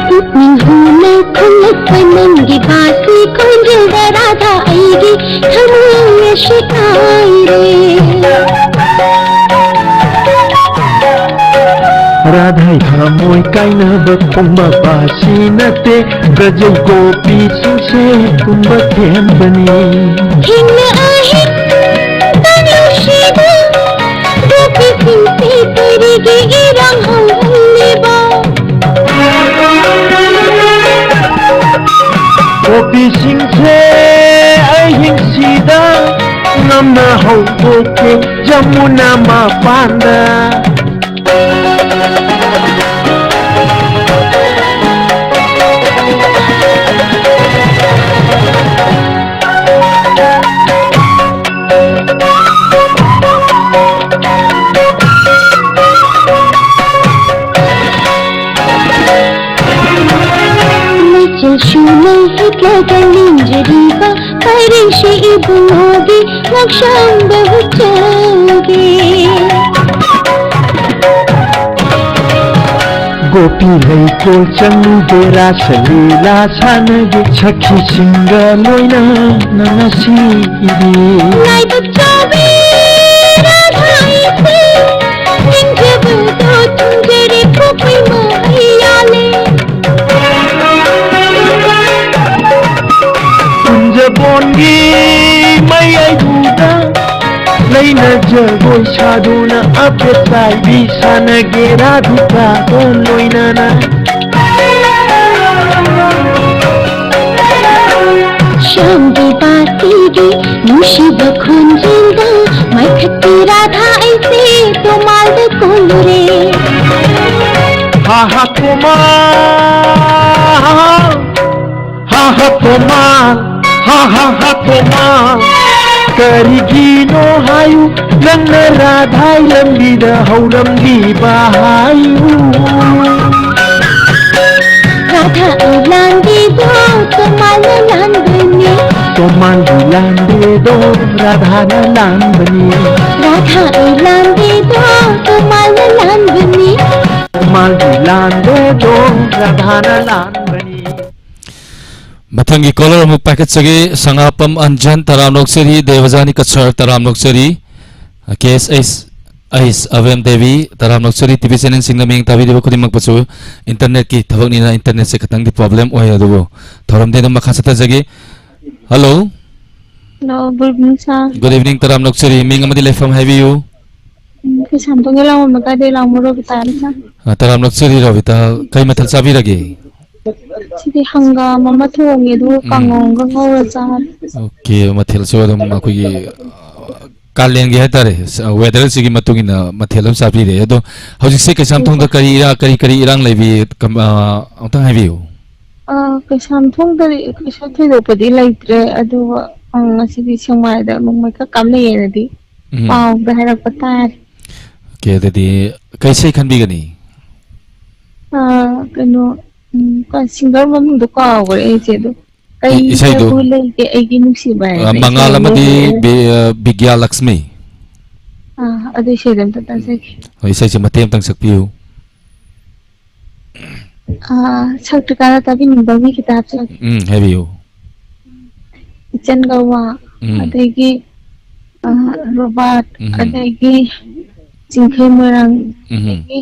ꯄꯨꯛꯅꯤꯡ ꯍꯨꯅ ꯈꯨꯝꯂꯛꯄ ꯅꯪꯒꯤ ꯕꯥꯁꯤ ꯈꯣꯟꯖꯦꯜꯗ ꯔꯥꯙꯥ ꯑꯩꯒꯤ ꯊꯃꯣꯏ ꯑꯁꯤ ꯀꯥꯏꯔꯦ꯫ ꯔꯥꯙꯥꯏ ꯊꯃꯣꯏ ꯀꯥꯏꯅꯕ ꯐꯣꯡꯕ ꯕꯥꯁꯤ ꯅꯠꯇꯦ, ꯕ꯭ꯔꯖ ꯒꯣꯄꯤꯁꯤꯡꯁꯦ ꯀꯨꯝꯕ ꯊꯦꯝꯕꯅꯤ꯫ ꯍꯤꯡꯅ ꯑꯍꯤꯡ ꯇꯥꯡꯂꯨꯁꯤꯗ ꯒꯣꯄꯤꯁꯤꯡꯁꯦ ꯀꯔꯤꯒꯤ ꯏꯔꯥꯡ ꯍꯧꯍꯜꯂꯤꯕ? ꯒꯣꯄꯤꯁꯤꯡꯁꯦ ꯑꯍꯤꯡꯁꯤꯗ ꯉꯝꯅ ꯍꯧꯗꯣꯛꯀꯦ ꯖꯃꯨꯅꯥ ꯃꯄꯥꯟꯗ꯫ ꯁꯨꯅꯩ ꯍꯤꯠꯂꯒ ꯂꯤꯡꯖꯔꯤꯕ ꯄꯥꯏꯔꯩꯁꯤ ꯏꯕꯨꯡꯉꯣꯒꯤ ꯉꯛꯁꯝꯗ ꯍꯨꯠꯆꯒꯦ꯫ ꯒꯣꯄꯤ ꯂꯩꯀꯣꯜ ꯆꯪꯉꯨꯒꯦ, ꯔꯥꯁ ꯂꯤꯂꯥ ꯁꯥꯟꯅꯒꯦ, ꯁꯈꯤꯁꯤꯡꯒ ꯂꯣꯏꯅꯅ ꯉꯁꯤꯗꯤ꯫ ꯂꯥꯏꯕꯛ ꯆꯥꯎꯕꯤ ꯔꯥꯙꯥ ꯑꯩꯁꯦ, ꯅꯤꯡꯖꯕꯗꯣ ꯊꯨꯡꯖꯔꯦ ꯄꯣꯛꯄꯩ ꯃꯍꯩ ꯌꯥꯜꯂꯦ꯫ ꯀꯨꯟꯖꯕꯣꯟꯒꯤ ꯃꯌꯥꯏꯕꯨꯗ ꯂꯩꯅ ꯖꯒꯣꯏ ꯁꯥꯗꯨꯅ ꯑꯄꯦꯠ ꯆꯥꯏꯕꯤ ꯁꯥꯟꯅꯒꯦ ꯔꯥꯙꯤꯀꯥꯒ ꯂꯣꯏꯅꯅ꯫ ꯁ꯭ꯌꯥꯝꯒꯤ ꯕꯥꯇꯤꯒꯤ ꯅꯨꯡꯁꯤꯕ ꯈꯣꯟꯖꯦꯜꯗ ꯃꯥꯏꯊꯠꯄꯤ ꯔꯥꯙꯥ ꯑꯩꯁꯦ ꯇꯣꯃꯥꯜꯗ ꯀꯣꯜꯂꯨꯔꯦ꯫ ꯍꯥ ꯍꯥ ꯇꯣꯃꯥ, ꯍꯥ ꯍꯥ꯫ ꯍꯥ ꯍꯥ ꯇꯣꯃꯥ, ꯍꯥ ꯍꯥ ꯍꯥ ꯇꯣꯃꯥ꯫ ꯀꯔꯤꯒꯤꯅꯣ ꯍꯥꯏꯌꯨ ꯅꯪꯅ ꯔꯥꯙꯥꯏ ꯂꯝꯕꯤꯗ ꯍꯧꯔꯝꯂꯤꯕ ꯍꯥꯏꯌꯨ? ꯔꯥꯙꯥ ꯑꯩ ꯂꯥꯟꯗꯦꯗꯣ, ꯇꯣꯃꯥꯜꯅ ꯂꯥꯟꯕꯅꯤ꯫ ꯇꯣꯃꯥꯜꯗꯤ ꯂꯥꯟꯗꯦꯗꯣ, ꯔꯥꯙꯥꯅ ꯂꯥꯟꯕꯅꯤ꯫ ꯔꯥꯙꯥ ꯑꯩ ꯂꯥꯟꯗꯦꯗꯣ, ꯇꯣꯃꯥꯜꯅ ꯂꯥꯟꯕꯅꯤ꯫ ꯇꯣꯃꯥꯜꯗꯤ ꯂꯥꯟꯗꯦꯗꯣ, ꯔꯥꯙꯥꯅ ꯂꯥꯟꯕꯅꯤ꯫ ꯃꯊꯪꯒꯤ ꯀꯣꯂꯔ ꯑꯃꯨꯛ ꯄꯥꯏꯈꯠꯆꯒꯦ꯫ ꯁꯉꯥꯄꯝ ꯑꯟꯖꯟ ꯇꯔꯥꯝꯅ ꯑꯣꯛꯆꯔꯤ, ꯗꯦꯕꯖꯥꯅꯤ ꯀꯁꯔ ꯇꯔꯥꯝꯅ ꯑꯣꯛꯆꯔꯤ, ꯀꯦ ꯑꯦꯁ ꯑꯩꯁ ꯑꯩꯁ ꯑꯕꯦꯝ ꯗꯦꯕꯤ ꯇꯔꯥꯝꯅ ꯑꯣꯛꯆꯔꯤ꯫ ꯇꯤ ꯚꯤ ꯆꯦꯅꯦꯜꯁꯤꯡꯗ ꯃꯤꯡ ꯇꯥꯕꯤꯔꯤꯕ ꯈꯨꯗꯤꯡꯃꯛꯄꯨꯁꯨ ꯏꯟꯇꯔꯅꯦꯠꯀꯤ ꯊꯕꯛꯅꯤꯅ ꯏꯟꯇꯔꯅꯦꯠꯁꯦ ꯈꯤꯇꯪꯗꯤ ꯄ꯭ꯔꯣꯕ꯭ꯂꯦꯝ ꯑꯣꯏ, ꯑꯗꯨꯕꯨ ꯊꯧꯔꯝꯗꯤ ꯑꯗꯨꯝ ꯃꯈꯥ ꯆꯠꯊꯖꯒꯦ꯫ ꯍꯜꯂꯣ꯫ ꯍꯜꯂꯣ, ꯒꯨꯗ ꯏꯚꯤꯅꯤꯡ ꯁꯥꯔ꯫ ꯒꯨꯗ ꯏꯚꯤꯅꯤꯡ ꯇꯔꯥꯝꯅ ꯑꯣꯛꯆꯔꯤ꯫ ꯃꯤꯡ ꯑꯃꯗꯤ ꯂꯩꯐꯝ ꯍꯥꯏꯕꯤꯌꯨ꯫ ꯎꯝ, ꯀꯩꯁꯥꯝꯊꯣꯡꯒꯤ ꯂꯥꯡꯕꯝ ꯂꯩꯀꯥꯏꯗꯒꯤ ꯂꯥꯡꯃꯣ ꯔꯣꯕꯤꯇꯥꯅꯤ ꯁꯥꯔ꯫ ꯑ, ꯇꯔꯥꯝꯅ ꯑꯣꯛꯆꯔꯤ ꯔꯣꯕꯤꯇꯥ, ꯀꯩ ꯃꯊꯦꯜ ꯆꯥꯕꯤꯔꯒꯦ? ꯁꯤꯗꯤ ꯍꯪꯒꯥꯝ ꯑꯃ ꯊꯣꯡꯉꯦ, ꯑꯗꯨꯒ ꯎꯝ꯫ ꯀꯥꯡꯉꯧ ꯑꯃꯒ ꯉꯧꯔ ꯆꯥꯔꯦ꯫ ꯑꯣꯀꯦ, ꯃꯊꯦꯜꯁꯨ ꯑꯗꯨꯝ ꯑꯩꯈꯣꯏꯒꯤ, ꯑ, ꯀꯥꯂꯦꯟꯒꯤ ꯍꯥꯏꯇꯥꯔꯦ, ꯁ-, ꯋꯦꯗꯔꯁꯤꯒꯤ ꯃꯇꯨꯡ ꯏꯟꯅ ꯃꯊꯦꯜ ꯑꯃ ꯆꯥꯕꯤꯔꯦ꯫ ꯑꯗꯣ ꯍꯧꯖꯤꯛꯁꯦ ꯀꯩꯁꯥꯝꯊꯣꯡꯗ ꯀꯔꯤ ꯏꯔꯥ-, ꯀꯔꯤ ꯀꯔꯤ ꯏꯔꯥꯡ ꯂꯩꯕꯤ? ꯀꯝ-, ꯑ, ꯑꯃꯨꯛꯇꯪ ꯍꯥꯏꯕꯤꯌꯨ꯫ ꯑ, ꯀꯩꯁꯥꯝꯊꯣꯡꯗꯗꯤ ꯀꯩꯁꯨ ꯊꯣꯏꯗꯣꯛꯄꯗꯤ ꯂꯩꯇ꯭ꯔꯦ, ꯑꯗꯨꯒ, ꯑ, ꯉꯁꯤꯗꯤ ꯁꯦꯛꯃꯥꯏꯗ ꯅꯣꯡꯃꯩ ꯈꯔ ꯀꯥꯞꯅꯩꯌꯦꯅꯗꯤ ꯎꯝ꯫ ꯄꯥꯎꯗ ꯍꯥꯏꯔꯛꯄ ꯇꯥꯔꯦ꯫ ꯑꯣꯀꯦ, ꯑꯗꯨꯗꯤ ꯀꯩ ꯏꯁꯩ ꯈꯟꯕꯤꯒꯅꯤ? ꯑ, ꯀꯩꯅꯣ, ꯎꯝ, ꯀ-, ꯁꯤꯡꯒꯔ ꯃꯃꯤꯡꯗꯣ ꯀꯥꯎꯈ꯭ꯔꯦ ꯑꯩꯁꯦ꯫ ꯑꯗꯣ ꯀꯩ ꯏ-, ꯏꯁꯩꯗꯣ, ꯏꯁꯩꯕꯨ ꯂꯩꯒꯦ ꯑꯩꯒꯤ ꯅꯨꯡꯁꯤꯕ ꯍꯥꯏꯅ ꯑ, ꯏꯁꯩ ꯃꯉꯥꯜ ꯑꯃ ꯑꯃꯗꯤ ꯂꯩꯕꯅꯦ꯫ ꯕꯤ-, ꯑ, ꯕꯤꯒ꯭ꯌꯥ ꯂꯛꯁꯃꯤ꯫ ꯑꯥ, ꯑꯗꯨ ꯏꯁꯩꯗꯣ ꯑꯝꯇ ꯇꯥꯖꯒꯦ꯫ ꯍꯣꯏ, ꯏꯁꯩꯁꯦ ꯃꯇꯦꯛ ꯑꯃꯇꯪ ꯁꯛꯄꯤꯌꯨ꯫ ꯑꯥ, ꯁꯛꯇ꯭ꯔꯤꯀꯥꯟꯗ ꯇꯥꯕꯤꯅꯤꯡꯕ ꯃꯤ ꯈꯤꯇ ꯍꯥꯞꯆꯒꯦ꯫ ꯎꯝ, ꯍꯥꯏꯕꯤꯌꯨ꯫ ꯏꯆꯟ ꯒꯋꯥ, ꯎꯝ꯫ ꯑꯗꯒꯤ, ꯑꯥ, ꯔꯣꯕꯥꯔꯠ, ꯎꯝ꯫ ꯑꯗꯒꯤ ꯆꯤꯡꯈꯩ ꯃꯣꯏꯔꯥꯡ, ꯎꯝ꯫ ꯑꯗꯒꯤ,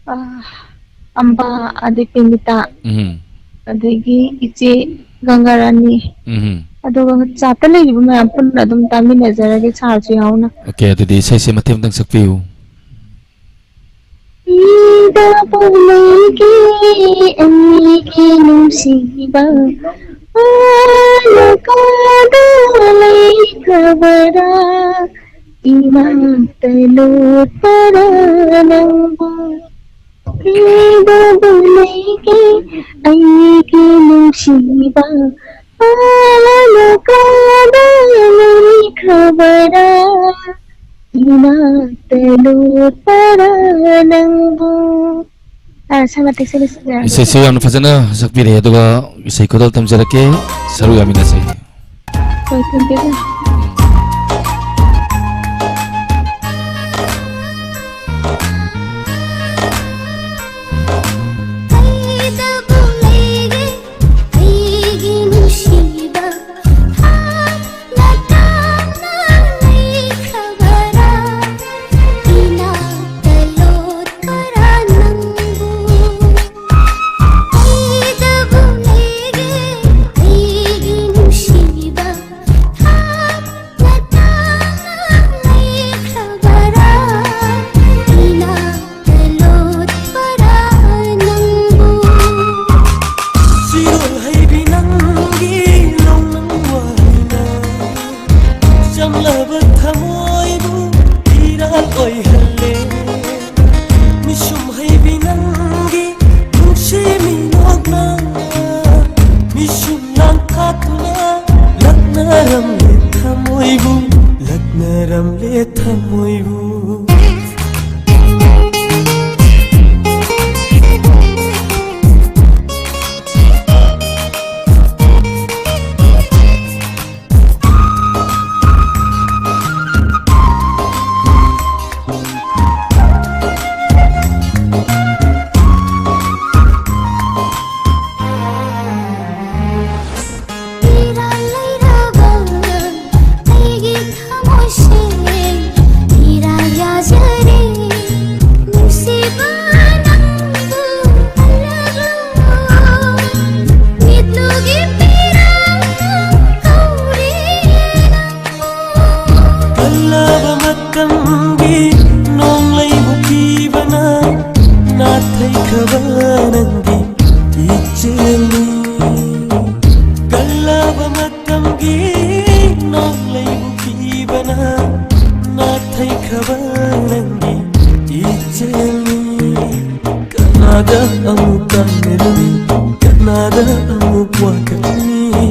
ꯑꯥ, ꯑꯝꯕ, ꯑꯗꯩ ꯄꯦꯃꯤꯇꯥ, ꯎꯝ꯫ ꯑꯗꯒꯤ ꯏꯆꯦ ꯒꯪꯒꯥꯔꯥꯅꯤ, ꯎꯝ꯫ ꯑꯗꯨꯒ ꯆꯥꯠꯇ ꯂꯩꯔꯤꯕ ꯃꯌꯥꯝ ꯄꯨꯟꯅ ꯑꯗꯨꯝ ꯇꯥꯃꯤꯟꯅꯖꯔꯒꯦ, ꯁꯥꯔꯁꯨ ꯌꯥꯎꯅ꯫ ꯑꯣꯀꯦ, ꯑꯗꯨꯗꯤ ꯏꯁꯩꯁꯦ ꯃꯇꯦꯛ ꯑꯃꯇꯪ ꯁꯛꯄꯤꯌꯨ꯫ ꯏꯗꯕꯨ ꯂꯩꯒꯦ ꯑꯩꯒꯤ ꯅꯨꯡꯁꯤꯕ, ꯑꯥꯂꯀꯥꯗ ꯂꯩꯈ꯭ꯔꯕꯔꯥ, ꯏꯅꯥꯛꯇ ꯂꯣꯠꯄꯔꯥ ꯅꯪꯕꯨ? ꯏꯗꯕꯨ ꯂꯩꯒꯦ ꯑꯩꯒꯤ ꯅꯨꯡꯁꯤꯕ, ꯑꯥꯂꯀꯥꯗ ꯂꯩꯈ꯭ꯔꯕꯔꯥ, ꯏꯅꯥꯛꯇ ꯂꯣꯠꯄꯔꯥ ꯅꯪꯕꯨ? ꯑ, ꯁꯥꯔ ꯃꯇꯤꯛꯁꯦ ꯂꯣꯏꯁꯤꯟꯖꯔꯒꯦ꯫ ꯏꯁꯩꯁꯨ ꯌꯥꯝꯅ ꯐꯖꯅ ꯁꯛꯄꯤꯔꯦ, ꯑꯗꯨꯒ ꯏꯁꯩ ꯈꯨꯗꯣꯜ ꯇꯝꯖꯔꯛꯀꯦ, ꯁꯔꯨꯛ ꯌꯥꯃꯤꯟꯅꯁꯤ꯫ ꯍꯣꯏ, ꯊꯝꯖꯔꯦ꯫ ꯆꯦꯜꯂꯤ꯫ ꯀꯜꯂꯕ ꯃꯇꯝꯒꯤ ꯅꯣꯡꯂꯩꯕꯨ ꯀꯤꯕꯅ ꯅꯥꯊꯩꯈ꯭ꯔꯕ ꯅꯪꯒꯤ ꯏꯆꯦꯜꯅꯤ꯫ ꯀꯅꯥꯗ ꯑꯃꯨꯛ ꯇꯥꯟꯅꯔꯨꯅꯤ? ꯀꯅꯥꯗ ꯑꯃꯨꯛ ꯋꯥꯀꯠꯂꯨꯅꯤ?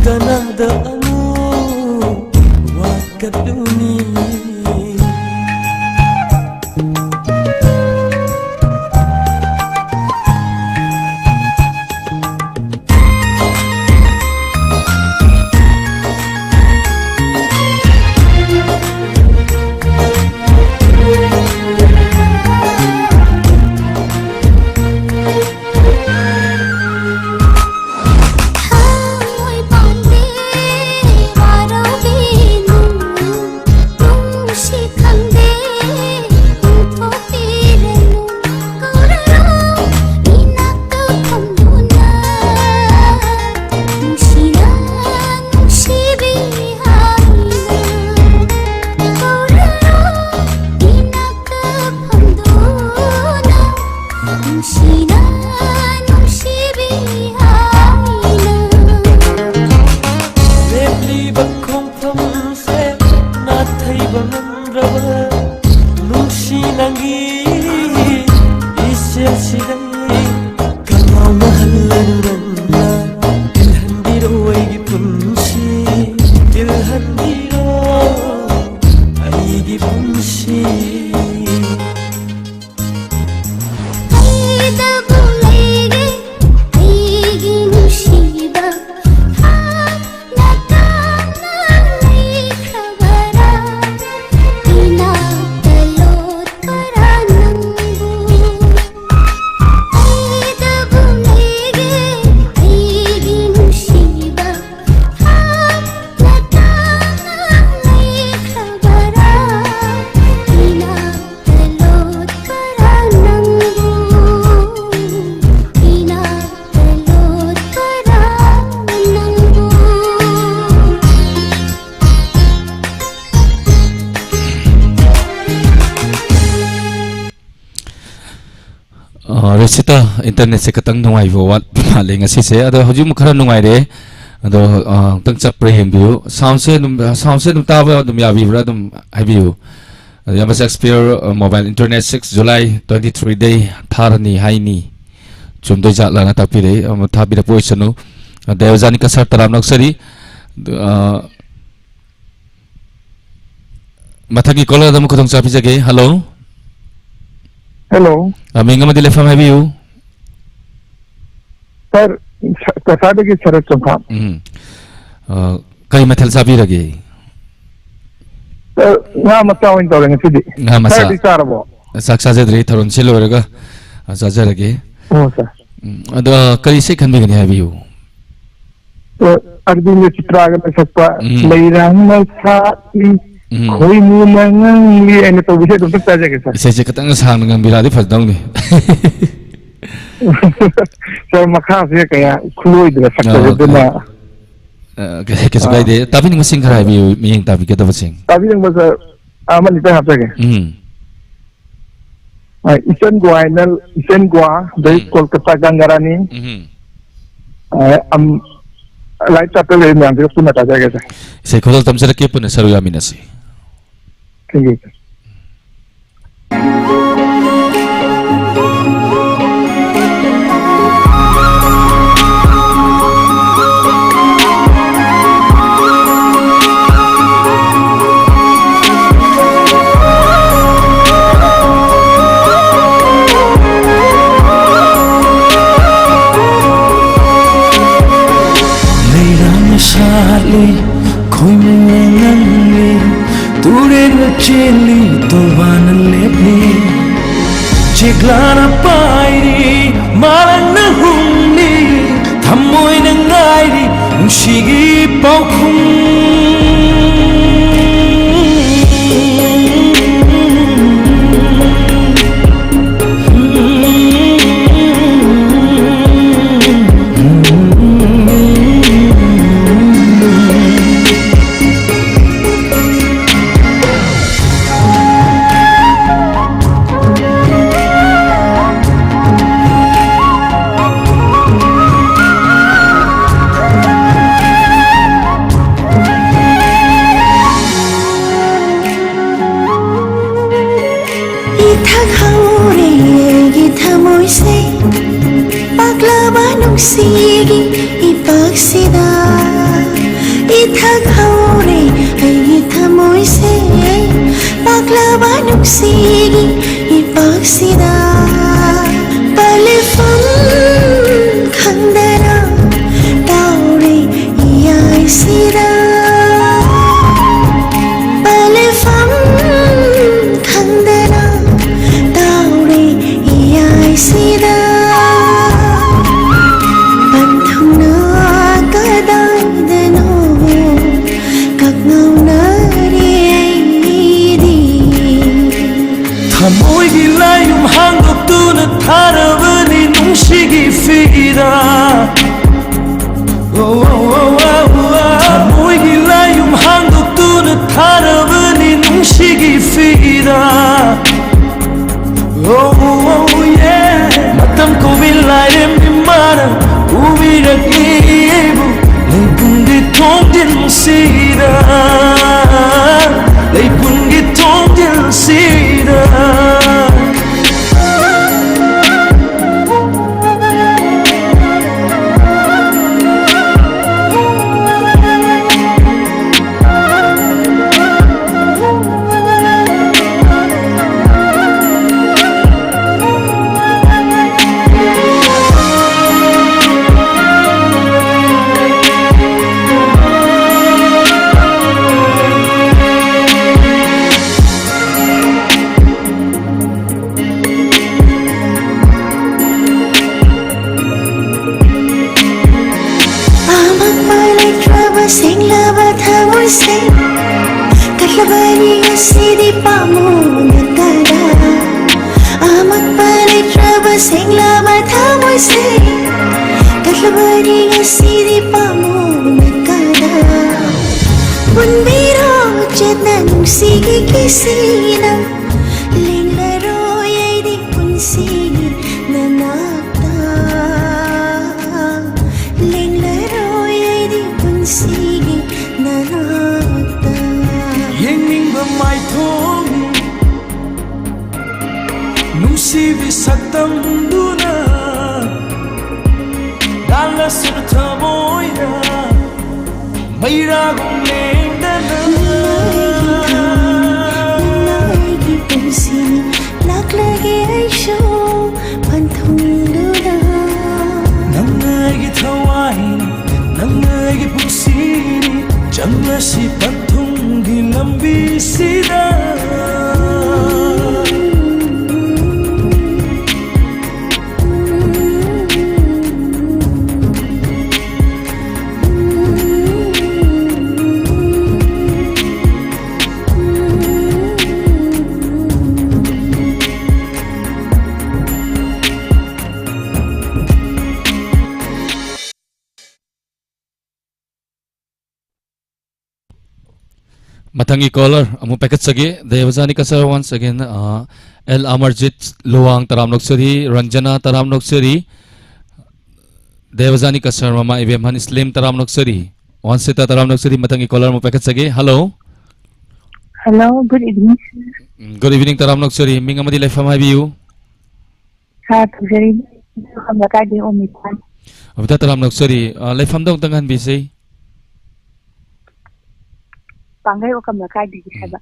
ꯀꯅꯥꯗ ꯑꯃꯨꯛ ꯋꯥꯀꯠꯂꯨꯅꯤ? ꯑ, ꯔꯤꯁꯤꯇꯥ, ꯏꯟꯇꯔꯅꯦꯠꯁꯦ ꯈꯤꯇꯪ ꯅꯨꯡꯉꯥꯏꯕ ꯋꯥꯠꯄ ꯃꯥꯜꯂꯦ ꯉꯁꯤꯁꯦ꯫ ꯑꯗꯣ ꯍꯧꯖꯤꯛꯃꯨꯛ ꯈꯔ ꯅꯨꯡꯉꯥꯏꯔꯦ꯫ ꯑꯗꯣ, ꯑ, ꯑꯃꯨꯛꯇꯪ ꯆꯞꯄ꯭ꯔꯥ ꯌꯦꯡꯕꯤꯌꯨ꯫ ꯁꯥꯎꯟꯁꯦ ꯑꯗꯨꯝ, ꯁꯥꯎꯟꯁꯦ ꯑꯗꯨꯝ ꯇꯥꯕ ꯑꯗꯨꯝ ꯌꯥꯕꯤꯕ꯭ꯔꯥ? ꯑꯗꯨꯝ ꯍꯥꯏꯕꯤꯌꯨ꯫ ꯑꯗꯣ ꯏꯌꯥꯝꯕ ꯁꯦꯛꯁꯄꯤꯌꯔ, ꯑ, mobile internet six July twenty three day ꯊꯥꯔꯅꯤ ꯍꯥꯏꯅꯤ꯫ ꯆꯨꯝꯗꯣꯏ ꯖꯥꯠꯂꯥꯅ ꯇꯥꯛꯄꯤꯔꯛꯏ꯫ ꯑꯃ ꯊꯥꯕꯤꯔꯛꯄ ꯑꯣꯏꯁꯅꯨ꯫ ꯑ, ꯗꯌꯥꯕꯖꯥꯅꯤ ꯀꯁꯥꯔ ꯇꯔꯥꯝ ꯅꯛꯆꯔꯤ꯫ ꯑꯗꯨ, ꯑ, ꯃꯊꯪꯒꯤ ꯀꯣꯂꯔꯗ ꯑꯃꯨꯛ ꯈꯨꯗꯣꯡ ꯆꯥꯕꯤꯖꯒꯦ꯫ ꯍꯜꯂꯣ꯫ ꯍꯦꯜꯂꯣ꯫ ꯑ, ꯃꯤꯡ ꯑꯃꯗꯤ ꯂꯩꯐꯝ ꯍꯥꯏꯕꯤꯌꯨ꯫ ꯁꯥꯔ, ꯁ-, ꯀꯁꯥꯔꯗꯒꯤ ꯁꯔꯠ ꯆꯣꯡꯊꯥꯝ꯫ ꯎꯝ꯫ ꯑ, ꯀꯔꯤ ꯃꯊꯦꯜ ꯆꯥꯕꯤꯔꯒꯦ? ꯁꯥꯔ, ꯉꯥ ꯃꯆꯥ ꯑꯣꯏꯅ ꯇꯧꯔꯦ ꯉꯁꯤꯗꯤ꯫ ꯉꯥ ꯃꯆꯥ꯫ ꯁꯥꯔꯗꯤ ꯆꯥꯔꯕꯣ? ꯆꯥꯛ ꯆꯥꯖꯗ꯭ꯔꯤ, ꯊꯧꯔꯝꯁꯤ ꯂꯣꯏꯔꯒ, ꯑ, ꯆꯥꯖꯔꯒꯦ꯫ ꯑꯣ, ꯁꯥꯔ꯫ ꯎꯝ, ꯑꯗꯣ, ꯑ, ꯀꯔꯤ ꯏꯁꯩ ꯈꯟꯕꯤꯒꯅꯤ ꯍꯥꯏꯕꯤꯌꯨ꯫ ꯑ, ꯑꯔꯕꯤꯟꯗ ꯆꯤꯇ꯭ꯔꯥꯒꯅ ꯁꯛꯄ ꯎꯝ꯫ ꯂꯩꯔꯥꯡꯅ ꯁꯥꯠꯂꯤ, ꯎꯝ꯫ ꯈꯣꯏꯃꯨꯅ ꯉꯪꯂꯤ ꯍꯥꯏꯅ ꯇꯧꯕ ꯏꯁꯩꯗꯣ ꯑꯝꯇ ꯇꯥꯖꯒꯦ, ꯁꯥꯔ꯫ ꯏꯁꯩꯁꯦ ꯈꯤꯇꯪ ꯁꯥꯡꯅ ꯉꯪꯕꯤꯔꯛꯑꯗꯤ ꯐꯖꯗꯧꯅꯤ꯫ ꯁꯥꯔ, ꯃꯈꯥꯁꯦ ꯀꯌꯥ ꯈꯨꯂꯣꯏꯗ꯭ꯔꯦ, ꯁꯛꯄꯁꯦ, ꯑ, ꯑꯗꯨꯅ꯫ ꯑ, ꯀꯩ-, ꯀꯩꯁꯨ ꯑ꯫ ꯀꯥꯏꯗꯦ꯫ ꯇꯥꯕꯤꯅꯤꯡꯕꯁꯤꯡ ꯈꯔ ꯍꯥꯏꯕꯤꯌꯨ, ꯃꯤꯠꯌꯦꯡ ꯇꯥꯕꯤꯒꯗꯕꯁꯤꯡ꯫ ꯇꯥꯕꯤꯅꯤꯡꯕ, ꯁꯥꯔ, ꯑꯃꯅꯤꯇ ꯍꯥꯞꯆꯒꯦ꯫ ꯎꯝ꯫ ꯑ, ꯏꯆꯟ ꯒꯣ ꯍꯥꯏꯅ, ꯏꯆꯟ ꯒꯣ, ꯗꯩ ꯎꯝ꯫ ꯀꯣꯜꯀꯇꯥ ꯒꯪꯒꯥꯔꯥꯅꯤ꯫ ꯎꯝ꯫ ꯑ, ꯑꯝ, ꯂꯥꯏꯞ ꯆꯥꯠꯇ ꯂꯩꯔꯤ ꯃꯌꯥꯝꯁꯤꯒ ꯄꯨꯟꯅ ꯇꯥꯖꯒꯦ, ꯁꯥꯔ꯫ ꯏꯁꯩ ꯈꯨꯗꯣꯜ ꯇꯝꯖꯔꯛꯀꯦ, ꯄꯨꯟꯅ ꯁꯔꯨꯛ ꯌꯥꯃꯤꯟꯅꯁꯤ꯫ Thank you, sir꯫ ꯂꯩꯔꯥꯡꯅ ꯁꯥꯠꯂꯤ, ꯈꯣꯏꯃꯨꯅ ꯉꯪꯂꯤ, ꯇꯨꯔꯦꯜꯅ ꯆꯦꯜꯂꯤ, ꯇꯣꯔꯕꯥꯟꯅ ꯂꯦꯞꯂꯤ, ꯆꯦꯛꯂꯥꯅ ꯄꯥꯏꯔꯤ, ꯃꯥꯂꯪꯅ ꯍꯨꯝꯂꯤ, ꯊꯃꯣꯏꯅ ꯉꯥꯏꯔꯤ, ꯅꯨꯡꯁꯤꯒꯤ ꯄꯥꯎꯈꯨꯝ꯫ ꯅꯨꯡꯁꯤꯒꯤ ꯏꯄꯥꯛꯁꯤꯗ ꯏꯊꯛ ꯍꯧꯔꯦ ꯑꯩꯒꯤ ꯊꯃꯣꯏꯁꯦ꯫ ꯄꯥꯛꯂꯕ ꯅꯨꯡꯁꯤꯒꯤ ꯏꯄꯥꯛꯁꯤꯗ ꯄꯂꯦꯐꯝ ꯈꯪꯗꯅ ꯇꯥꯎꯔꯦ ꯏꯌꯥꯏꯁꯤꯗ꯫ ꯄꯂꯦꯐꯝ ꯈꯪꯗꯅ ꯇꯥꯎꯔꯦ ꯏꯌꯥꯏꯁꯤꯗ꯫ ꯄꯟꯊꯨꯡꯅ ꯀꯗꯥꯏꯗꯅꯣ ꯀꯛꯉꯥꯎꯅꯔꯦ ꯑꯩꯗꯤ꯫ ꯊꯃꯣꯏꯒꯤ ꯂꯥꯏꯌꯨꯝ ꯍꯥꯡꯗꯣꯛꯇꯨꯅ ꯊꯥꯔꯕꯅꯤ ꯅꯨꯡꯁꯤꯒꯤ ꯐꯤꯗ꯫ ꯊꯃꯣꯏꯒꯤ ꯂꯥꯏꯌꯨꯝ ꯍꯥꯡꯗꯣꯛꯇꯨꯅ ꯊꯥꯔꯕꯅꯤ ꯅꯨꯡꯁꯤꯒꯤ ꯐꯤꯗ꯫ Oh, oh, yeah. ꯃꯇꯝ ꯀꯧꯏ ꯂꯥꯏꯔꯦꯝꯕꯤ ꯃꯥꯅ ꯎꯕꯤꯔꯛꯂꯤꯕꯨ ꯂꯩꯕꯨꯡꯒꯤ ꯊꯣꯡꯖꯤꯜꯁꯤꯗ, ꯂꯩꯕꯨꯡꯒꯤ ꯊꯣꯡꯖꯤꯜꯁꯤꯗ꯫ ꯑꯃꯛꯄ ꯂꯩꯇ꯭ꯔꯕ ꯁꯦꯡꯂꯕ ꯊꯃꯣꯏꯁꯦ ꯀꯠꯂꯕꯅꯤ ꯉꯁꯤꯗꯤ ꯄꯥꯝꯃꯨꯅ ꯀꯗꯥ꯫ ꯑꯃꯛꯄ ꯂꯩꯇ꯭ꯔꯕ ꯁꯦꯡꯂꯕ ꯊꯃꯣꯏꯁꯦ ꯀꯠꯂꯕꯅꯤ ꯉꯁꯤꯗꯤ ꯄꯥꯝꯃꯨꯅ ꯀꯗꯥ꯫ ꯄꯨꯟꯕꯤꯔꯣ ꯆꯦꯠꯅ ꯅꯨꯡꯁꯤꯒꯤ ꯀꯤꯁꯤꯅ꯫ ꯂꯦꯡꯂꯔꯣꯏ ꯑꯩꯗꯤ ꯄꯨꯟꯁꯤꯒꯤ ꯅꯅꯥꯛꯇ꯫ ꯂꯦꯡꯂꯔꯣꯏ ꯑꯩꯗꯤ ꯄꯨꯟꯁꯤꯒꯤ ꯅꯅꯥꯛꯇ꯫ ꯌꯦꯡꯅꯤꯡꯕ ꯃꯥꯏꯊꯣꯡ ꯅꯨꯡꯁꯤꯕꯤ ꯁꯛꯇꯝꯗꯨꯅ ꯃꯩꯔꯥꯒꯨꯝ ꯂꯦꯡꯗꯅ ꯅꯪꯅ ꯑꯩꯒꯤ ꯄꯨꯟꯁꯤꯅꯤ, ꯂꯥꯛꯂꯒꯦ ꯑꯩꯁꯨ ꯄꯟꯊꯨꯡꯗꯨꯗ꯫ ꯅꯪꯅ ꯑꯩꯒꯤ ꯊꯋꯥꯏꯅꯤ, ꯅꯪꯅ ꯑꯩꯒꯤ ꯄꯨꯟꯁꯤꯅꯤ, ꯆꯪꯂꯁꯤ ꯄꯟꯊꯨꯡꯒꯤ ꯂꯝꯕꯤꯁꯤꯗ꯫ ꯃꯊꯪꯒꯤ ꯀꯣꯂꯔ ꯑꯃꯨꯛ ꯄꯥꯏꯈꯠꯆꯒꯦ꯫ ꯗꯦꯕꯖꯥꯅꯤ ꯀꯁꯔ once again, ꯑ, ꯑꯦꯜ ꯑꯃꯔꯖꯤꯠ ꯂꯨꯋꯥꯡ ꯇꯔꯥꯝ ꯅꯣꯛꯆꯔꯤ, ꯔꯟꯖꯅꯥ ꯇꯔꯥꯝ ꯅꯣꯛꯆꯔꯤ, ꯗꯦꯕꯖꯥꯅꯤ ꯀꯁꯔ ꯃꯃꯥ ꯏꯕꯦꯝꯍꯟ ꯏꯁꯂꯤꯝ ꯇꯔꯥꯝ ꯅꯣꯛꯆꯔꯤ, ꯋꯥꯟꯁꯤꯇꯥ ꯇꯔꯥꯝ ꯅꯣꯛꯆꯔꯤ꯫ ꯃꯊꯪꯒꯤ ꯀꯣꯂꯔ ꯑꯃꯨꯛ ꯄꯥꯏꯈꯠꯆꯒꯦ꯫ Hello. Hello, good evening, sir. Um, good evening, ꯇꯔꯥꯝ ꯅꯣꯛꯆꯔꯤ꯫ ꯃꯤꯡ ꯑꯃꯗꯤ ꯂꯩꯐꯝ ꯍꯥꯏꯕꯤꯌꯨ꯫ Sir, ꯊꯧꯖꯔꯤ, ꯂꯩꯀꯥꯏꯗꯒꯤ ꯑꯣꯃꯤꯇꯥ꯫ ꯑꯣꯃꯤꯇꯥ ꯇꯔꯥꯝ ꯅꯣꯛꯆꯔꯤ꯫ ꯑ, ꯂꯩꯐꯝꯗꯣ ꯑꯃꯨꯛꯇꯪ ꯍꯟꯕꯤꯁꯤ꯫ ꯄꯥꯡꯒꯩ ꯑꯣꯀꯝ ꯂꯩꯀꯥꯏꯗꯒꯤ ꯎꯝ꯫ ꯍꯥꯏꯕ꯫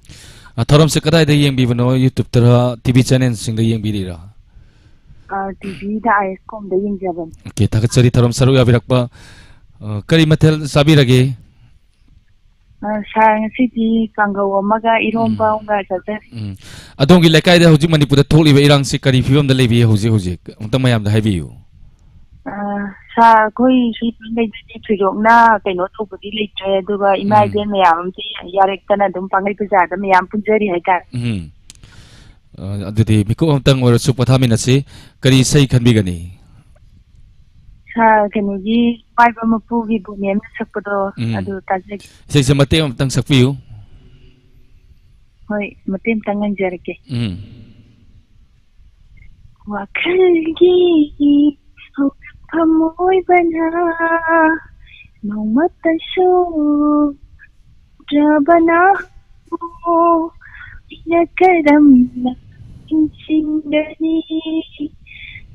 ꯑ, ꯊꯧꯔꯝꯁꯦ ꯀꯗꯥꯏꯗ ꯌꯦꯡꯕꯤꯕꯅꯣ? YouTube ꯇꯔ, ꯇꯤ ꯚꯤ ꯆꯦꯅꯦꯜꯁꯤꯡꯗ ꯌꯦꯡꯕꯤꯔꯤꯔꯥ? ꯑ, ꯇꯤ ꯚꯤꯗ ꯑꯥꯏ ꯑꯦꯁ ꯀꯣꯝꯗ ꯌꯦꯡꯖꯕꯅꯤ꯫ ꯑꯣꯀꯦ, ꯊꯥꯒꯠꯆꯔꯤ ꯊꯧꯔꯝ ꯁꯔꯨꯛ ꯌꯥꯕꯤꯔꯛꯄ꯫ ꯑ, ꯀꯔꯤ ꯃꯊꯦꯜ ꯆꯥꯕꯤꯔꯒꯦ? ꯑ, ꯁꯥꯔ, ꯉꯁꯤꯗꯤ ꯀꯥꯡꯒꯧ ꯑꯃꯒ ꯏꯔꯣꯝꯕ ꯎꯝ꯫ ꯑꯃꯒ ꯆꯥꯖꯔꯦ꯫ ꯎꯝ꯫ ꯑꯗꯣꯝꯒꯤ ꯂꯩꯀꯥꯏꯗ ꯍꯧꯖꯤꯛ ꯃꯅꯤꯄꯨꯔꯗ ꯊꯣꯛꯂꯤꯕ ꯏꯔꯥꯡꯁꯤ ꯀꯔꯤ ꯐꯤꯕꯝꯗ ꯂꯩꯕꯤ ꯍꯧꯖꯤꯛ ꯍꯧꯖꯤꯛ? ꯑꯃꯨꯛꯇꯪ ꯃꯌꯥꯝꯗ ꯍꯥꯏꯕꯤꯌꯨ꯫ ꯑ, ꯁꯥꯔ, ꯑꯩꯈꯣꯏ ꯁꯤ ꯄꯥꯡꯒꯩꯗꯗꯤ ꯊꯣꯏꯗꯣꯛꯅ ꯀꯩꯅꯣ ꯇꯧꯕꯗꯤ ꯂꯩꯇ꯭ꯔꯦ, ꯑꯗꯨꯒ ꯏꯃꯥ ꯎꯝ꯫ ꯏꯕꯦꯟ ꯃꯌꯥꯝ ꯑꯃꯗꯤ ꯌꯥꯔꯦꯛꯇꯅ ꯑꯗꯨꯝ ꯄꯥꯡꯒꯩ ꯕꯖꯥꯔꯗ ꯃꯌꯥꯝ ꯄꯨꯟꯖꯔꯤ ꯍꯥꯏꯇꯥꯔꯦ꯫ ꯎꯝ꯫ ꯑ, ꯑꯗꯨꯗꯤ ꯃꯤꯀꯨꯞ ꯑꯃꯇꯪ ꯑꯣꯏꯔꯁꯨ ꯄꯣꯊꯥꯃꯤꯟꯅꯁꯤ꯫ ꯀꯔꯤ ꯏꯁꯩ ꯈꯟꯕꯤꯒꯅꯤ? ꯁꯥꯔ, ꯀꯩꯅꯣꯒꯤ ꯄꯥꯏꯕ ꯃꯄꯨꯒꯤ ꯕꯣꯅꯦꯝꯅ ꯁꯛꯄꯗꯣ, ꯎꯝ꯫ ꯑꯗꯨ ꯇꯥꯖꯒꯦ꯫ ꯏꯁꯩꯁꯦ ꯃꯇꯦꯛ ꯑꯃꯇꯪ ꯁꯛꯄꯤꯌꯨ꯫ ꯍꯣꯏ, ꯃꯇꯦꯛ ꯑꯃꯇꯪ ꯉꯪꯖꯔꯛꯀꯦ꯫ ꯎꯝ꯫ ꯋꯥꯈꯜꯒꯤ ꯍꯧꯔꯛꯐꯝ ꯑꯣꯏꯕꯅ ꯅꯣꯡꯃꯇꯁꯨ ꯗ꯭ꯔꯕꯅ ꯑꯩꯅ ꯀꯔꯝꯅ ꯅꯤꯡꯁꯤꯡꯒꯅꯤ?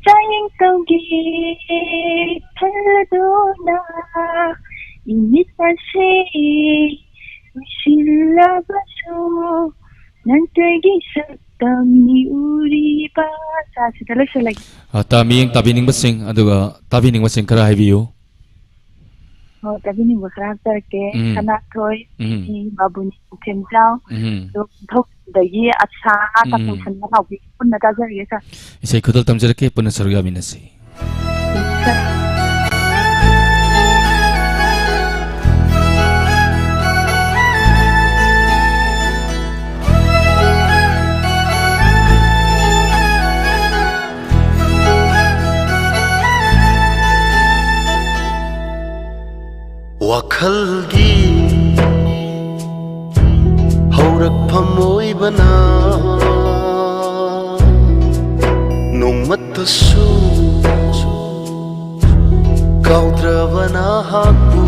ꯆꯥꯌꯦꯡ ꯇꯧꯒꯦ ꯈꯜꯂꯗꯨꯅ ꯏꯃꯤꯠ ꯑꯁꯦ ꯎꯏꯁꯤꯜꯂꯕꯁꯨ ꯅꯪꯇꯒꯤ ꯁꯛꯇꯝꯅꯤ ꯎꯔꯤꯕ꯫ ꯆꯥ, ꯁꯤꯗ ꯂꯣꯏꯁꯤꯜꯂꯒꯦ꯫ ꯑ, ꯇꯥ, ꯃꯤꯠꯌꯦꯡ ꯇꯥꯕꯤꯅꯤꯡꯕꯁꯤꯡ, ꯑꯗꯨꯒ ꯇꯥꯕꯤꯅꯤꯡꯕꯁꯤꯡ ꯈꯔ ꯍꯥꯏꯕꯤꯌꯨ꯫ ꯍꯣꯏ, ꯇꯥꯕꯤꯅꯤꯡꯕ ꯈꯔ ꯍꯥꯞꯆꯔꯛꯀꯦ꯫ ꯎꯝ꯫ ꯁꯅꯥꯊꯣꯏ, ꯎꯝ꯫ ꯁꯤ ꯕꯥꯕꯨꯅꯤ ꯄꯨꯈ꯭ꯔꯤꯝꯆꯥꯎ, ꯎꯝ꯫ ꯑꯗꯣ ꯊꯧꯗꯒꯤ ꯑꯁꯥ, ꯎꯝ꯫ ꯇꯥꯃꯣ ꯁꯅꯥ ꯅꯥꯎꯕꯤ ꯄꯨꯟꯅ ꯇꯥꯖꯔꯒꯦ, ꯁꯥꯔ꯫ ꯏꯁꯩ ꯈꯨꯗꯣꯜ ꯇꯝꯖꯔꯛꯀꯦ, ꯄꯨꯟꯅ ꯁꯔꯨꯛ ꯌꯥꯃꯤꯟꯅꯁꯤ꯫ ꯋꯥꯈꯜꯒꯤ ꯍꯧꯔꯛꯐꯝ ꯑꯣꯏꯕꯅ ꯅꯣꯡꯃꯠꯇꯁꯨ ꯀꯥꯎꯗ꯭ꯔꯕ ꯅꯍꯥꯛꯄꯨ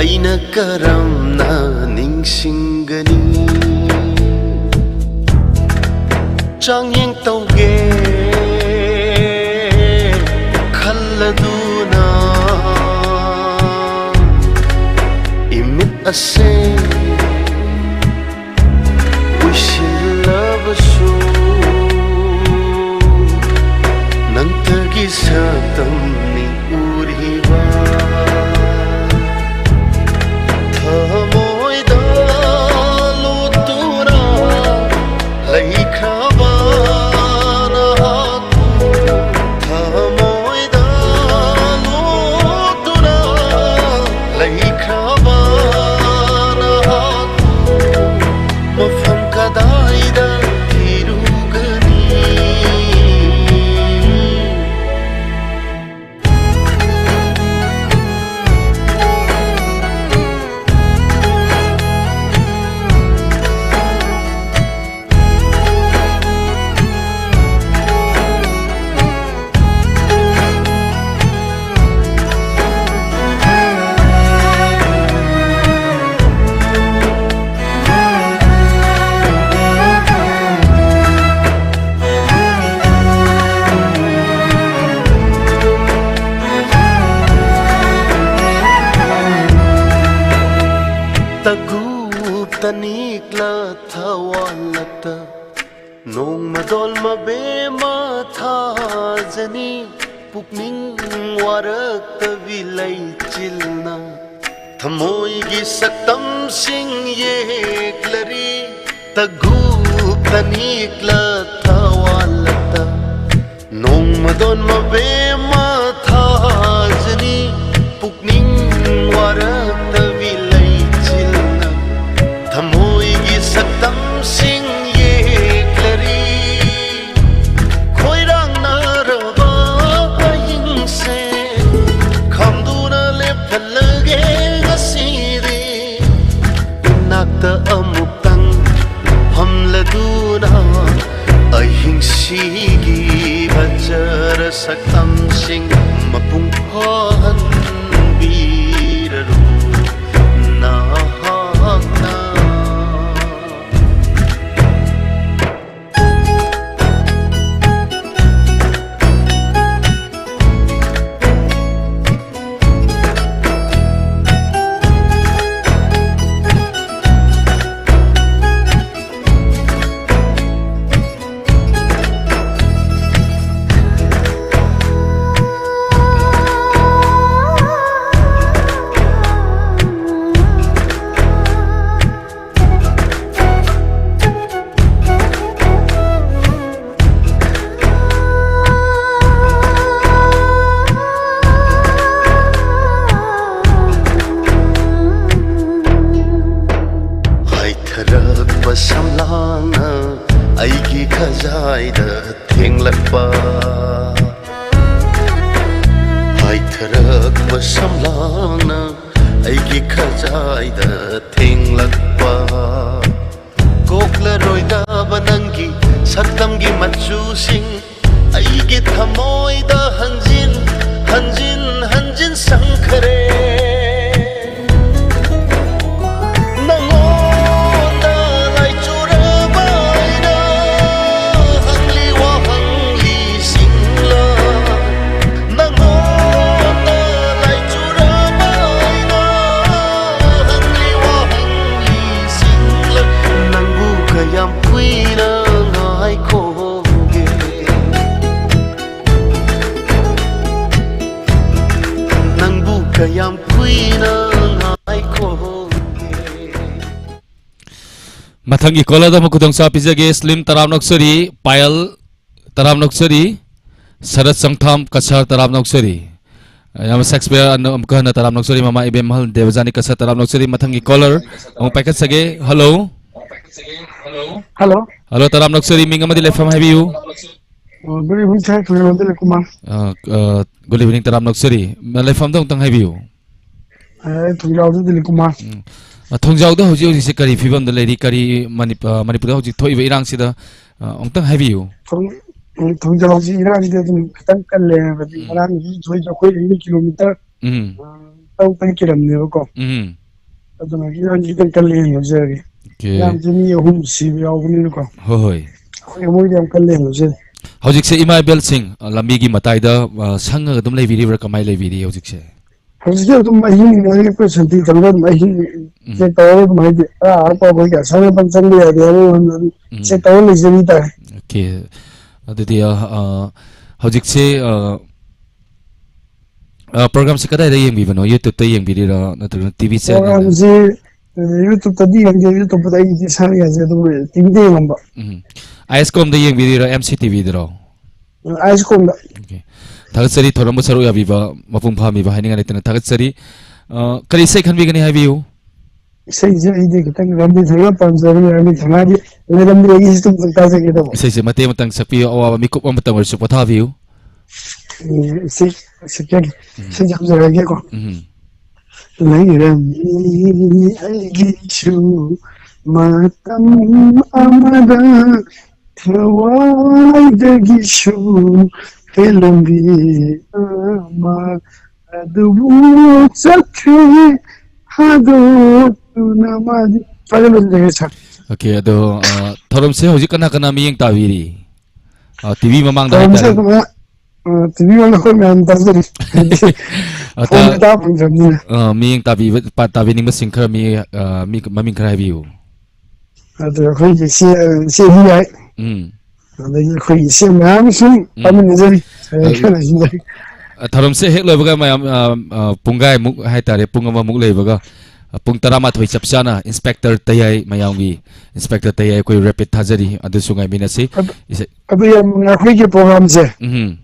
ꯑꯩꯅ ꯀꯔꯝꯅ ꯅꯤꯡꯁꯤꯡꯒꯅꯤ? ꯆꯥꯡꯌꯦꯡ ꯇꯧꯒꯦ ꯈꯜꯂꯗꯨꯅ ꯏꯃꯤꯠ ꯑꯁꯦ ꯎꯏꯁꯤꯜꯂꯕꯁꯨ ꯅꯪꯇꯒꯤ ꯁꯛꯇꯝꯅꯤ ꯎꯔꯤꯕ꯫ ꯊꯃꯣꯏꯗ ꯂꯣꯠꯇꯨꯅ ꯂꯩꯈ꯭ꯔꯕ ꯅꯍꯥꯛꯄꯨ ꯊꯃꯣꯏꯗ ꯂꯣꯠꯇꯨꯅ ꯂꯩꯈ꯭ꯔꯕ ꯅꯍꯥꯛꯄꯨ ꯃꯐꯝ ꯀꯗꯥꯏꯗ ꯊꯤꯔꯨꯒꯅꯤ? ꯑꯅꯤꯛꯂ ꯊꯋꯥꯜꯂꯛꯇ ꯅꯣꯡꯃꯗꯣꯜ ꯃꯕꯦꯝꯃ ꯊꯥꯖꯅꯤ꯫ ꯄꯨꯛꯅꯤꯡ ꯋꯥꯔꯛꯇꯕꯤ ꯂꯩꯆꯤꯜꯅ ꯊꯃꯣꯏꯒꯤ ꯁꯛꯇꯝꯁꯤꯡ ꯌꯦꯛꯂꯔꯤ꯫ ꯇꯒꯨ ꯇꯅꯤꯛꯂ ꯊꯋꯥꯜꯂꯛꯇ ꯅꯣꯡꯃꯗꯣꯟ ꯃꯕꯦꯝꯃ ꯊꯥꯖꯅꯤ꯫ ꯄꯨꯛꯅꯤꯡ ꯋꯥꯔꯛꯇꯕꯤ ꯂꯩꯆꯤꯜꯅ ꯊꯃꯣꯏꯒꯤ ꯁꯛꯇꯝꯁꯤꯡ ꯌꯦꯛꯂꯔꯤ꯫ ꯈꯣꯏꯔꯥꯡꯅꯔꯕ ꯑꯍꯤꯡꯁꯦ ꯈꯥꯝꯗꯨꯅ ꯂꯦꯞꯍꯜꯂꯒꯦ ꯉꯁꯤꯗꯤ꯫ ꯏꯅꯥꯛꯇ ꯑꯃꯨꯛꯇꯪ ꯐꯝꯂꯗꯨꯅ ꯑꯍꯤꯡꯁꯤꯒꯤ ꯐꯖꯔ ꯁꯛꯇꯝꯁꯤꯡ ꯃꯄꯨꯡ ꯐꯥꯍꯟꯕꯤꯔꯔꯨ ꯅꯍꯥꯛꯅ꯫ ꯍꯥꯏꯊꯔꯛꯄ ꯁꯝꯂꯥꯡꯅ ꯑꯩꯒꯤ ꯈꯖꯥꯏꯗ ꯊꯦꯡꯂꯛꯄ꯫ ꯍꯥꯏꯊꯔꯛꯄ ꯁꯝꯂꯥꯡꯅ ꯑꯩꯒꯤ ꯈꯖꯥꯏꯗ ꯊꯦꯡꯂꯛꯄ꯫ ꯀꯣꯛꯂꯔꯣꯏꯗꯕ ꯅꯪꯒꯤ ꯁꯛꯇꯝꯒꯤ ꯃꯆꯨꯁꯤꯡ ꯑꯩꯒꯤ ꯊꯃꯣꯏꯗ ꯍꯟꯖꯤꯟ ꯍꯟꯖꯤꯟ ꯍꯟꯖꯤꯟ ꯁꯪꯈꯔꯦ꯫ ꯅꯉꯣꯟꯗ ꯂꯥꯏꯆꯨꯔꯕ ꯑꯩꯅ ꯍꯪꯂꯤ ꯋꯥꯍꯪꯂꯤꯁꯤꯡꯂ? ꯅꯉꯣꯟꯗ ꯂꯥꯏꯆꯨꯔꯕ ꯑꯩꯅ ꯍꯪꯂꯤ ꯋꯥꯍꯪꯂꯤꯁꯤꯡ ꯀꯌꯥꯝ ꯀꯨꯏꯅ ꯉꯥꯏꯈꯣꯒꯦ? ꯃꯊꯪꯒꯤ ꯀꯣꯂꯔꯗ ꯑꯃꯨꯛ ꯈꯨꯗꯣꯡꯆꯥꯕ ꯄꯤꯖꯒꯦ꯫ ꯁ꯭ꯂꯤꯝ ꯇꯔꯥꯝ ꯅꯣꯛꯆꯔꯤ, ꯄꯥꯌꯜ ꯇꯔꯥꯝ ꯅꯣꯛꯆꯔꯤ, ꯁꯔꯠ ꯆꯪꯊꯥꯝ ꯀꯁꯥꯔ ꯇꯔꯥꯝ ꯅꯣꯛꯆꯔꯤ꯫ ꯌꯥꯝ ꯁꯦꯛꯁꯄꯤꯌꯔ ꯑꯃꯨꯛꯀ ꯍꯟꯅ ꯇꯔꯥꯝ ꯅꯣꯛꯆꯔꯤ, ꯃꯃꯥ ꯏꯕꯦꯝꯍꯜ ꯗꯦꯕꯖꯥꯅꯤ ꯀꯁꯥꯔ ꯇꯔꯥꯝ ꯅꯣꯛꯆꯔꯤ꯫ ꯃꯊꯪꯒꯤ ꯀꯣꯂꯔ ꯑꯃꯨꯛ ꯄꯥꯏꯈꯠꯆꯒꯦ꯫ ꯍꯜꯂꯣ꯫ ꯍꯜꯂꯣ꯫ ꯍꯜꯂꯣ, ꯇꯔꯥꯝ ꯅꯣꯛꯆꯔꯤ, ꯃꯤꯡ ꯑꯃꯗꯤ ꯂꯩꯐꯝ ꯍꯥꯏꯕꯤꯌꯨ꯫ Good evening sir, Thoibam Dilip Kumar. Good evening, ꯇꯔꯥꯝ ꯅꯣꯛꯆꯔꯤ꯫ ꯂꯩꯐꯝꯗꯣ ꯑꯃꯨꯛꯇꯪ ꯍꯥꯏꯕꯤꯌꯨ꯫ ꯑꯩ ꯊꯣꯡꯖꯥꯎꯗ ꯗꯤꯂꯤꯞ ꯀꯨꯃꯥꯔ꯫ ꯎꯝ꯫ ꯑ, ꯊꯣꯡꯖꯥꯎꯗ ꯍꯧꯖꯤꯛ ꯍꯧꯖꯤꯛꯁꯦ ꯀꯔꯤ ꯐꯤꯕꯝꯗ ꯂꯩꯔꯤ? ꯀꯔꯤ ꯃꯅꯤ-, ꯑ, ꯃꯅꯤꯄꯨꯔꯗ ꯍꯧꯖꯤꯛ ꯊꯣꯛꯏꯕ ꯏꯔꯥꯡꯁꯤꯗ, ꯑ, ꯑꯃꯨꯛꯇꯪ ꯍꯥꯏꯕꯤꯌꯨ꯫ ꯊꯣꯡ-, ꯎꯝ, ꯊꯣꯡꯖꯥꯎꯁꯤ ꯏꯔꯥꯡꯁꯤꯗꯤ ꯑꯗꯨꯝ ꯈꯤꯇꯪ ꯀꯜꯂꯦ ꯍꯥꯏꯕꯗꯤ ꯎꯝ꯫ ꯉꯔꯥꯡ ꯊꯣꯛꯏꯗꯣ ꯑꯩꯈꯣꯏ ꯀꯤꯂꯣꯃꯤꯇꯔ ꯎꯝ꯫ ꯇꯔꯨꯛꯇꯪ ꯀꯤꯔꯝꯅꯦꯕꯀꯣ꯫ ꯎꯝ꯫ ꯑꯗꯨꯅ ꯏꯔꯥꯡꯁꯤ ꯈꯤꯇꯪ ꯀꯜꯂꯦ ꯍꯥꯏꯅ ꯂꯧꯖꯔꯒꯦ꯫ ꯑꯣꯀꯦ꯫ ꯏꯔꯥꯡꯁꯤ ꯃꯤ ꯑꯍꯨꯝ ꯁꯤꯕ ꯌꯥꯎꯕꯅꯤꯅꯀꯣ꯫ ꯍꯣꯏ, ꯍꯣꯏ꯫ ꯑꯩꯈꯣꯏ ꯃꯣꯏꯗꯤ ꯌꯥꯝ ꯀꯜꯂꯦ ꯍꯥꯏꯅ ꯂꯧꯖꯔꯤ꯫ ꯍꯧꯖꯤꯛꯁꯦ ꯏꯃꯥ ꯏꯕꯦꯜꯁꯤꯡ, ꯑ, ꯂꯝꯕꯤꯒꯤ ꯃꯇꯥꯏꯗ, ꯑ, ꯁꯪꯉꯒ ꯑꯗꯨꯝ ꯂꯩꯕꯤꯔꯤꯕ꯭ꯔꯥ? ꯀꯃꯥꯏꯅ ꯂꯩꯕꯤꯔꯤ ꯍꯧꯖꯤꯛꯁꯦ? ꯍꯧꯖꯤꯛꯁꯦ ꯑꯗꯨꯝ ꯑꯍꯤꯡ ꯑꯩꯈꯣꯏ ꯁꯟꯇ꯭ꯔꯤ ꯇꯧꯔꯒ ꯑꯗꯨꯝ ꯑꯍꯤꯡ ꯎꯝ꯫ ꯆꯦꯛ ꯇꯧꯔꯒ ꯑꯗꯨꯝ ꯍꯥꯏꯗꯤ ꯑꯔꯥꯞ ꯑꯔꯥꯞꯄ ꯑꯩꯈꯣꯏꯒꯤ ꯑꯁꯪ ꯑꯄꯥꯟ ꯆꯪꯕ ꯌꯥꯗꯦ ꯍꯥꯏꯕ ꯋꯥꯅꯤ ꯑꯗꯨꯝ ꯎꯝ꯫ ꯆꯦꯛ ꯇꯧꯔꯒ ꯂꯩꯖꯔꯤ ꯇꯥꯔꯦ꯫ ꯑꯣꯀꯦ꯫ ꯑꯗꯨꯗꯤ, ꯑ, ꯑ, ꯍꯧꯖꯤꯛꯁꯦ, ꯑ, ꯑ, ꯄ꯭ꯔꯣꯒ꯭ꯔꯥꯝꯁꯦ ꯀꯗꯥꯏꯗ ꯌꯦꯡꯕꯤꯕꯅꯣ? YouTube-ꯇ ꯌꯦꯡꯕꯤꯔꯤꯔꯥ ꯅꯠꯇ꯭ꯔꯒꯅ ꯇꯤ ꯚꯤ ꯆꯦꯅꯦꯜꯗ? ꯄ꯭ꯔꯣꯒ꯭ꯔꯥꯝꯁꯤ, ꯑ, YouTube-ꯇꯗꯤ ꯌꯦꯡꯗꯦ, YouTube-ꯇ ꯑꯩꯗꯤ ꯏꯁꯥꯅ ꯌꯦꯡꯖꯩ, ꯑꯗꯨꯕꯨ ꯇꯤ ꯚꯤꯗ ꯌꯦꯡꯉꯝꯕ꯫ ꯎꯝ꯫ ꯑꯥꯏ ꯑꯦꯁ ꯀꯣꯝꯗ ꯌꯦꯡꯕꯤꯔꯤꯔꯥ, ꯑꯦꯝ ꯁꯤ ꯇꯤ ꯚꯤꯗꯔꯣ? ꯑꯥꯏ ꯑꯦꯁ ꯀꯣꯝꯗ꯫ ꯑꯣꯀꯦ꯫ ꯊꯥꯒꯠꯆꯔꯤ, ꯊꯧꯔꯝꯕꯨ ꯁꯔꯨꯛ ꯌꯥꯕꯤꯕ ꯃꯄꯨꯡ ꯐꯥꯍꯟꯕꯤꯕ ꯍꯥꯏꯅꯤꯡꯉꯥꯏ ꯂꯩꯇꯅ ꯊꯥꯒꯠꯆꯔꯤ꯫ ꯑ, ꯀꯔꯤ ꯏꯁꯩ ꯈꯟꯕꯤꯒꯅꯤ ꯍꯥꯏꯕꯤꯌꯨ꯫ ꯏꯁꯩꯁꯦ ꯑꯩꯗꯤ ꯈꯤꯇꯪ ꯔꯟꯕꯤꯔ ꯊꯧꯅꯥ ꯄꯥꯝꯖꯕꯅꯤ, ꯔꯟꯕꯤꯔ ꯊꯧꯅꯥꯗꯤ ꯂꯩꯔꯝꯗꯦ, ꯑꯩꯒꯤꯁꯨ ꯑꯗꯨꯝ ꯇꯥꯖꯒꯦ ꯇꯧꯕ꯫ ꯏꯁꯩꯁꯦ ꯃꯇꯦꯛ ꯑꯃꯇꯪ ꯁꯛꯄꯤꯌꯨ, ꯑꯋꯥꯕ ꯃꯤꯀꯨꯞ ꯑꯃꯇꯪ ꯑꯣꯏꯔꯁꯨ ꯄꯣꯊꯥꯕꯤꯌꯨ꯫ ꯎꯝ, ꯏꯁꯩ ꯁꯛꯆꯒꯦ꯫ ꯎꯝ꯫ ꯏꯁꯩ ꯌꯥꯝꯖꯔꯒꯦꯀꯣ꯫ ꯎꯝ꯫ ꯂꯩꯔꯝꯃꯤ ꯑꯩꯒꯤꯁꯨ ꯃꯇꯝ ꯑꯃꯗ ꯊꯋꯥꯏꯗꯒꯤꯁꯨ ꯍꯦꯜꯂꯝꯕꯤ ꯑꯃ, ꯑꯗꯨꯕꯨ ꯆꯠꯈ꯭ꯔꯦ ꯊꯥꯗꯣꯛꯇꯨꯅ ꯃꯥꯗꯤ꯫ ꯁ꯭ꯋꯥꯏꯗ ꯂꯣꯏꯁꯤꯟꯖꯔꯒꯦ, ꯁꯥꯔ꯫ ꯑꯣꯀꯦ, ꯑꯗꯣ, ꯑ, ꯊꯧꯔꯝꯁꯦ ꯍꯧꯖꯤꯛ ꯀꯅꯥ ꯀꯅꯥ ꯃꯤꯠꯌꯦꯡ ꯇꯥꯕꯤꯔꯤ? ꯑ, ꯇꯤ ꯚꯤ ꯃꯃꯥꯡꯗ ꯊꯧꯔꯝꯁꯦ ꯍꯥꯏꯇꯥꯔꯦ꯫ ꯑꯗꯨꯃꯥꯏꯅ, ꯑ, ꯇꯤ ꯚꯤ ꯃꯃꯥꯡꯗ ꯑꯩꯈꯣꯏ ꯃꯌꯥꯝ ꯇꯥꯖꯔꯤ꯫ ꯍꯥꯏꯗꯤ ꯑ, ꯐꯣꯟꯗ ꯇꯥ-, ꯇꯥꯕ ꯐꯪꯗ꯭ꯔꯕꯅꯤꯅ꯫ ꯑ, ꯃꯤꯠꯌꯦꯡ ꯇꯥꯕꯤꯕ, ꯄꯥ-, ꯇꯥꯕꯤꯅꯤꯡꯕꯁꯤꯡ ꯈꯔ ꯃꯤ, ꯑ, ꯃꯤ ꯃꯃꯤꯡ ꯈꯔ ꯍꯥꯏꯕꯤꯌꯨ꯫ ꯑꯗꯨ ꯑꯩꯈꯣꯏꯒꯤ ꯏꯆꯦ, ꯏꯆꯦ ꯑꯅꯤ ꯌꯥꯏ꯫ ꯎꯝ꯫ ꯑꯗꯒꯤ ꯑꯩꯈꯣꯏꯒꯤ ꯏꯆꯦ ꯃꯌꯥꯝ ꯁꯨꯝ ꯎꯝ꯫ ꯄꯥꯃꯤꯟꯅꯖꯔꯤ꯫ ꯑ, ꯈꯔ ꯂꯩꯁꯤꯟꯖꯔꯤ꯫ ꯑ, ꯊꯧꯔꯝꯁꯦ ꯍꯦꯛ ꯂꯣꯏꯕꯒ ꯃꯌꯥꯝ, ꯑ, ꯑ, ꯄꯨꯡꯈꯥꯏꯃꯨꯛ ꯍꯥꯏꯇꯥꯔꯦ, ꯄꯨꯡ ꯑꯃꯃꯨꯛ ꯂꯩꯕꯒ, ꯑ, ꯄꯨꯡ ꯇꯔꯥꯃꯥꯊꯣꯏ ꯆꯞ ꯆꯥꯅ Inspector ꯇꯌꯥꯏ, ꯃꯌꯥꯝꯒꯤ Inspector ꯇꯌꯥꯏ ꯑꯩꯈꯣꯏ rapid ꯊꯥꯖꯔꯤ, ꯑꯗꯨꯁꯨ ꯉꯥꯏꯃꯤꯟꯅꯁꯤ꯫ ꯑꯗꯨ, ꯏꯁꯩ ꯑꯗꯨ ꯌꯥꯝ ꯅꯨꯡꯉꯥꯏ꯫ ꯑꯩꯈꯣꯏꯒꯤ programꯁꯦ ꯎꯝ꯫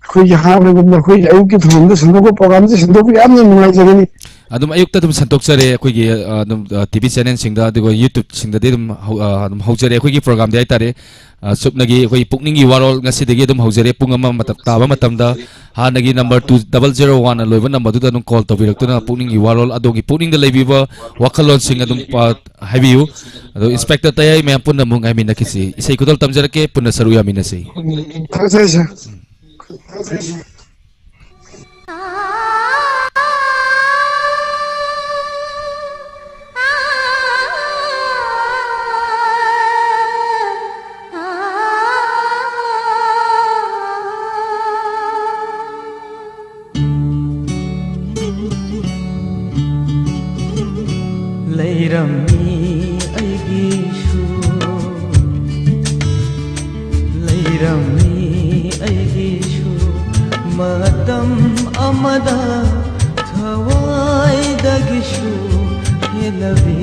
ꯑꯩꯈꯣꯏꯒꯤ ꯍꯥꯟꯅꯒꯨꯝꯅ ꯑꯩꯈꯣꯏꯒꯤ ꯑꯌꯨꯛꯀꯤ ꯊꯧꯔꯝꯗ ꯁꯟꯗꯣꯛꯄ programꯁꯦ ꯁꯟꯗꯣꯛꯄ ꯌꯥꯝꯅ ꯅꯨꯡꯉꯥꯏꯖꯒꯅꯤ꯫ ꯑꯗꯨꯝ ꯑꯌꯨꯛꯇ ꯑꯗꯨꯝ ꯁꯟꯗꯣꯛꯆꯔꯦ꯫ ꯑꯩꯈꯣꯏꯒꯤ, ꯑ, ꯑꯗꯨꯝ, ꯑ, TV channelꯁꯤꯡꯗ, ꯑꯗꯨꯒ YouTubeꯁꯤꯡꯗꯗꯤ ꯑꯗꯨꯝ ꯍꯧ-, ꯑ, ꯑꯗꯨꯝ ꯍꯧꯖꯔꯦ ꯑꯩꯈꯣꯏꯒꯤ programꯗꯤ ꯍꯥꯏꯇꯥꯔꯦ꯫ ꯑ, ꯁꯨꯞꯅꯒꯤ ꯑꯩꯈꯣꯏ ꯄꯨꯛꯅꯤꯡꯒꯤ ꯋꯥꯔꯣꯜ ꯉꯁꯤꯗꯒꯤ ꯑꯗꯨꯝ ꯍꯧꯖꯔꯦ꯫ ꯄꯨꯡ ꯑꯃ ꯃꯇꯝ ꯇꯥꯕ ꯃꯇꯝꯗ ꯍꯥꯟꯅꯒꯤ number two double zero one ꯂꯣꯏꯕ numberꯗꯨꯗ ꯑꯗꯨꯝ call ꯇꯧꯕꯤꯔꯛꯇꯨꯅ ꯄꯨꯛꯅꯤꯡꯒꯤ ꯋꯥꯔꯣꯜ, ꯑꯗꯣꯝꯒꯤ ꯄꯨꯛꯅꯤꯡꯗ ꯂꯩꯕꯤꯕ ꯋꯥꯈꯜꯂꯣꯟꯁꯤꯡ ꯑꯗꯨꯝ ꯄꯥ-, ꯍꯥꯏꯕꯤꯌꯨ꯫ ꯑꯗꯣ Inspector ꯇꯌꯥꯏ ꯃꯌꯥꯝ ꯄꯨꯟꯅ ꯑꯃꯨꯛ ꯉꯥꯏꯃꯤꯟꯅꯈꯤꯁꯤ꯫ ꯏꯁꯩ ꯈꯨꯗꯣꯜ ꯇꯝꯖꯔꯛꯀꯦ, ꯄꯨꯟꯅ ꯁꯔꯨꯛ ꯌꯥꯃꯤꯟꯅꯁꯤ꯫ ꯊꯥꯒꯠꯆꯔꯤ, sir꯫ ꯂꯩꯔꯝꯃꯤ ꯑꯩꯒꯤꯁꯨ, ꯂꯩꯔꯝꯃꯤ ꯑꯩꯒꯤꯁꯨ ꯃꯇꯝ ꯑꯃꯗ ꯊꯋꯥꯏꯗꯒꯤꯁꯨ ꯍꯦꯜꯂꯕꯤ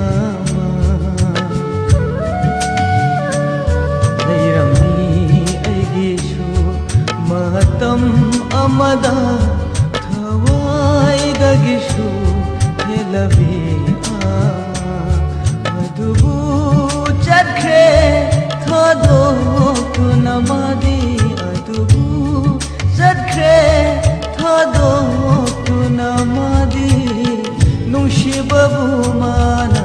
ꯑꯃ꯫ ꯂꯩꯔꯝꯃꯤ ꯑꯩꯒꯤꯁꯨ ꯃꯇꯝ ꯑꯃꯗ ꯊꯋꯥꯏꯗꯒꯤꯁꯨ ꯍꯦꯜꯂꯕꯤ ꯑꯃ꯫ ꯑꯗꯨꯕꯨ ꯆꯠꯈ꯭ꯔꯦ ꯊꯥꯗꯣꯛꯇꯨꯅ ꯃꯥꯗꯤ, ꯑꯗꯨꯕꯨ ꯆꯠꯈ꯭ꯔꯦ ꯊꯥꯗꯣꯛꯇꯨꯅ ꯃꯥꯗꯤ, ꯅꯨꯡꯁꯤꯕꯕꯨ ꯃꯥꯅ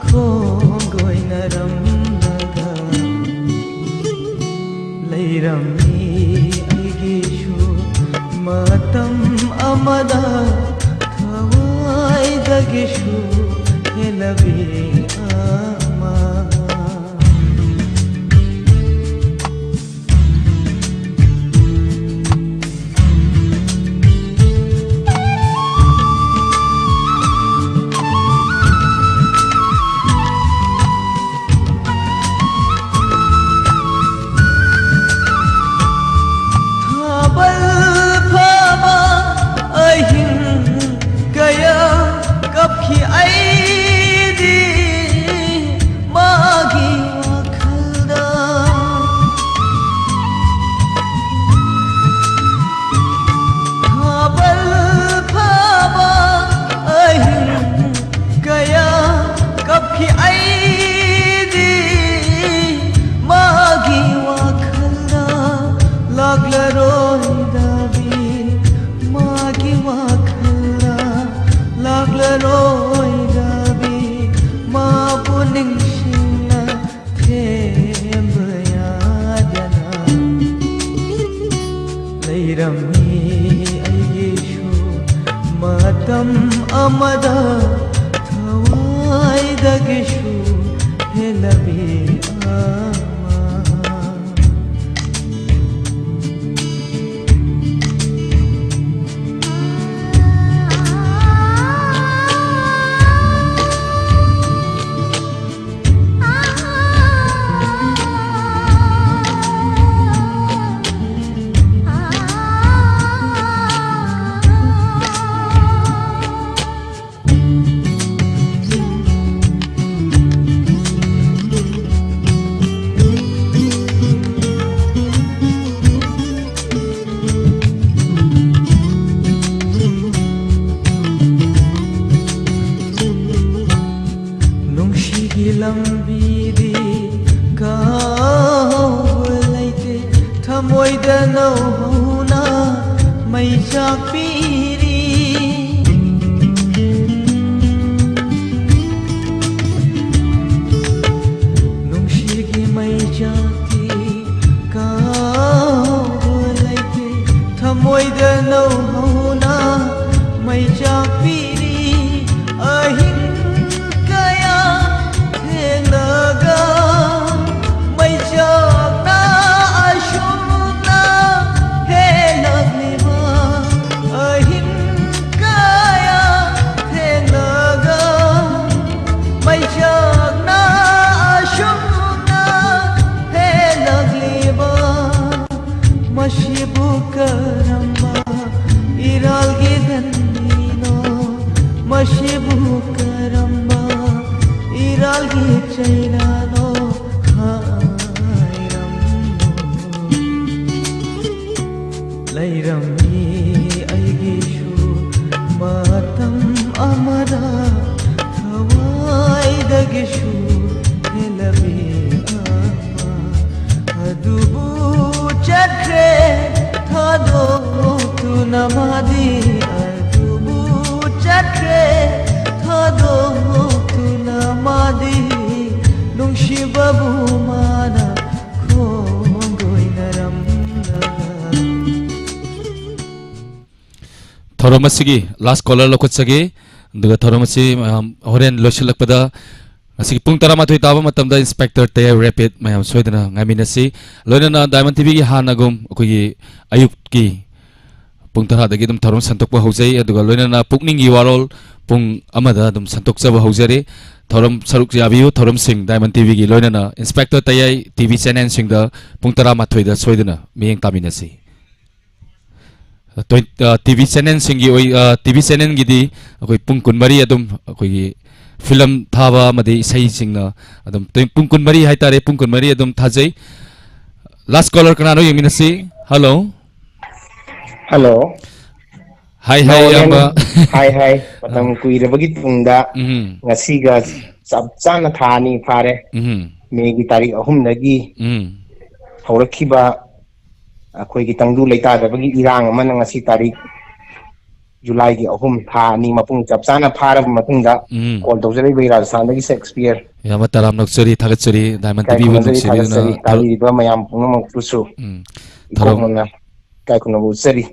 ꯈꯣꯡꯒꯣꯏꯅꯔꯝꯂꯒ꯫ ꯂꯩꯔꯝꯃꯤ ꯑꯩꯒꯤꯁꯨ ꯃꯇꯝ ꯑꯃꯗ ꯊꯋꯥꯏꯗꯒꯤꯁꯨ ꯍꯦꯜꯂꯕꯤ ꯑꯃ꯫ ꯊꯥꯕꯜ ꯃꯇꯝ ꯑꯃꯗ ꯊꯋꯥꯏꯗꯒꯤꯁꯨ ꯍꯦꯜꯂꯕꯤ ꯑꯃ꯫ ꯅꯨꯡꯁꯤꯒꯤ ꯂꯝꯕꯤꯗꯤ ꯀꯥꯎꯕ ꯂꯩꯇꯦ, ꯊꯃꯣꯏꯗ ꯅꯧꯍꯧꯅ ꯃꯩ ꯆꯥꯛꯄꯤꯔꯤ꯫ ꯅꯨꯡꯁꯤꯒꯤ ꯃꯩ ꯆꯥꯛꯇꯤ ꯀꯥꯎꯕ ꯂꯩꯇꯦ, ꯊꯃꯣꯏꯗ ꯅꯧꯍꯧꯅ ꯃꯩ ꯆꯥꯛꯄꯤꯔꯤ꯫ ꯑꯍꯤꯡ ꯀꯌꯥ ꯊꯦꯡꯂꯒ ꯃꯩꯆꯥꯛꯅ ꯑꯁꯨꯝꯅ ꯍꯦꯜꯂꯛꯂꯤꯕ꯫ ꯑꯍꯤꯡ ꯀꯌꯥ ꯊꯦꯡꯂꯒ ꯃꯩꯆꯥꯛꯅ ꯑꯁꯨꯝꯅ ꯍꯦꯜꯂꯛꯂꯤꯕ꯫ ꯃꯁꯤꯕꯨ ꯀꯔꯝꯕ ꯏꯔꯥꯜꯒꯤ ꯂꯟꯅꯤꯅꯣ? ꯃꯁꯤꯕꯨ ꯀꯔꯝꯕ ꯏꯔꯥꯜꯒꯤ ꯆꯩꯅꯥꯅꯣ? ꯍꯥꯏꯔꯝꯃꯨ꯫ ꯂꯩꯔꯝꯃꯤ ꯑꯩꯒꯤꯁꯨ ꯃꯇꯝ ꯑꯃꯗ ꯊꯋꯥꯏꯗꯒꯤꯁꯨ ꯍꯦꯜꯂꯕꯤ ꯑꯃ꯫ ꯑꯗꯨꯕꯨ ꯆꯠꯈ꯭ꯔꯦ ꯊꯥꯗꯣꯛꯇꯨꯅ ꯃꯥꯗꯤ, ꯑꯗꯨꯕꯨ ꯆꯠꯈ꯭ꯔꯦ ꯊꯥꯗꯣꯛꯇꯨꯅ ꯃꯥꯗꯤ, ꯅꯨꯡꯁꯤꯕꯕꯨ ꯃꯥꯅ ꯈꯣꯡꯒꯣꯏꯅꯔꯝꯂꯒ꯫ ꯊꯧꯔꯝ ꯑꯁꯤꯒꯤ last caller ꯂꯧꯈꯠꯆꯒꯦ꯫ ꯑꯗꯨꯒ ꯊꯧꯔꯝ ꯑꯁꯤ ꯃꯌꯥꯝ ꯍꯣꯔꯦꯟ ꯂꯣꯏꯁꯤꯜꯂꯛꯄꯗ, ꯉꯁꯤꯒꯤ ꯄꯨꯡ ꯇꯔꯥꯃꯥꯊꯣꯏ ꯇꯥꯕ ꯃꯇꯝꯗ Inspector ꯇꯌꯥꯏ Rapid ꯃꯌꯥꯝ ꯁꯣꯏꯗꯅ ꯉꯥꯏꯃꯤꯟꯅꯁꯤ꯫ ꯂꯣꯏꯅꯅ Diamond ꯇꯤꯚꯤꯒꯤ ꯍꯥꯟꯅꯒꯨꯝ ꯑꯩꯈꯣꯏꯒꯤ ꯑꯌꯨꯛꯀꯤ ꯄꯨꯡ ꯇꯔꯥꯗꯒꯤ ꯑꯗꯨꯝ ꯊꯧꯔꯝ ꯁꯟꯗꯣꯛꯄ ꯍꯧꯖꯩ꯫ ꯑꯗꯨꯒ ꯂꯣꯏꯅꯅ ꯄꯨꯛꯅꯤꯡꯒꯤ ꯋꯥꯔꯣꯜ ꯄꯨꯡ ꯑꯃꯗ ꯑꯗꯨꯝ ꯁꯟꯗꯣꯛꯆꯕ ꯍꯧꯖꯔꯤ꯫ ꯊꯧꯔꯝ ꯁꯔꯨꯛ ꯌꯥꯕꯤꯌꯨ꯫ ꯊꯧꯔꯝꯁꯤꯡ Diamond ꯇꯤꯚꯤꯒꯤ ꯂꯣꯏꯅꯅ Inspector ꯇꯌꯥꯏ ꯇꯤꯚꯤ channelꯁꯤꯡꯗ ꯄꯨꯡ ꯇꯔꯥꯃꯥꯊꯣꯏꯗ ꯁꯣꯏꯗꯅ ꯃꯤꯠꯌꯦꯡ ꯇꯥꯃꯤꯟꯅꯁꯤ꯫ ꯇꯣꯏ-, ꯑ, ꯇꯤꯚꯤ channelꯁꯤꯡꯒꯤ ꯑꯣꯏ-, ꯑ, ꯇꯤꯚꯤ channelꯒꯤꯗꯤ ꯑꯩꯈꯣꯏ ꯄꯨꯡ ꯀꯨꯟꯃꯔꯤ ꯑꯗꯨꯝ ꯑꯩꯈꯣꯏꯒꯤ film ꯊꯥꯕ ꯑꯃꯗꯤ ꯏꯁꯩꯁꯤꯡꯅ ꯑꯗꯨꯝ ꯇꯣꯏ-, ꯄꯨꯡ ꯀꯨꯟꯃꯔꯤ ꯍꯥꯏꯇꯥꯔꯦ, ꯄꯨꯡ ꯀꯨꯟꯃꯔꯤ ꯑꯗꯨꯝ ꯊꯥꯖꯩ꯫ Last caller ꯀꯅꯥꯅꯣ ꯌꯦꯡꯃꯤꯟꯅꯁꯤ꯫ Hello꯫ Hello꯫ Hi, hi, Noren. ꯏꯌꯥꯝꯕ꯫ Hi, hi꯫ ꯃꯇꯝ ꯑꯥ꯫ ꯀꯨꯏꯔꯕꯒꯤ ꯇꯨꯡꯗ ꯎꯝ꯫ ꯉꯁꯤꯒ ꯆꯞ ꯆꯥꯅ ꯊꯥ ꯑꯅꯤ ꯐꯥꯔꯦ꯫ ꯎꯝ꯫ ꯃꯦꯒꯤ ꯇꯥꯔꯤꯛ ꯑꯍꯨꯝꯗꯒꯤ ꯎꯝ꯫ ꯍꯧꯔꯛꯈꯤꯕ ꯑꯩꯈꯣꯏꯒꯤ ꯇꯪꯗꯨ ꯂꯩꯇꯥꯗꯕꯒꯤ ꯏꯔꯥꯡ ꯑꯃꯅ ꯉꯁꯤ ꯇꯥꯔꯤꯛ ꯖꯨꯂꯥꯏꯒꯤ ꯑꯍꯨꯝ, ꯊꯥ ꯑꯅꯤ ꯃꯄꯨꯡ ꯆꯞ ꯆꯥꯅ ꯐꯥꯔꯕ ꯃꯇꯨꯡꯗ ꯎꯝ꯫ Call ꯇꯧꯖꯔꯛꯏꯕ ꯔꯥꯖꯁꯊꯥꯟꯗꯒꯤ Shakespeare. ꯌꯥꯝꯅ ꯇꯔꯥꯝꯅ ꯑꯣꯛꯆꯔꯤ, ꯊꯥꯒꯠꯆꯔꯤ, Diamond ꯏꯀꯥꯏ ꯇꯤꯚꯤꯕꯨ ꯈꯨꯝꯅꯖꯔꯤ, ꯅꯨꯡꯁꯤꯕꯤꯗꯨꯅ ꯊꯥꯒꯠꯆꯔꯤ꯫ ꯊꯧ-, ꯇꯥꯕꯤꯔꯤꯕ ꯃꯌꯥꯝ ꯄꯨꯝꯅꯃꯛꯄꯨꯁꯨ ꯎꯝ꯫ ꯊꯧꯔꯝ ꯏꯀꯣꯛꯅꯅ ꯏꯀꯥꯏ ꯈꯨꯝꯅꯕ ꯎꯠꯆꯔꯤ꯫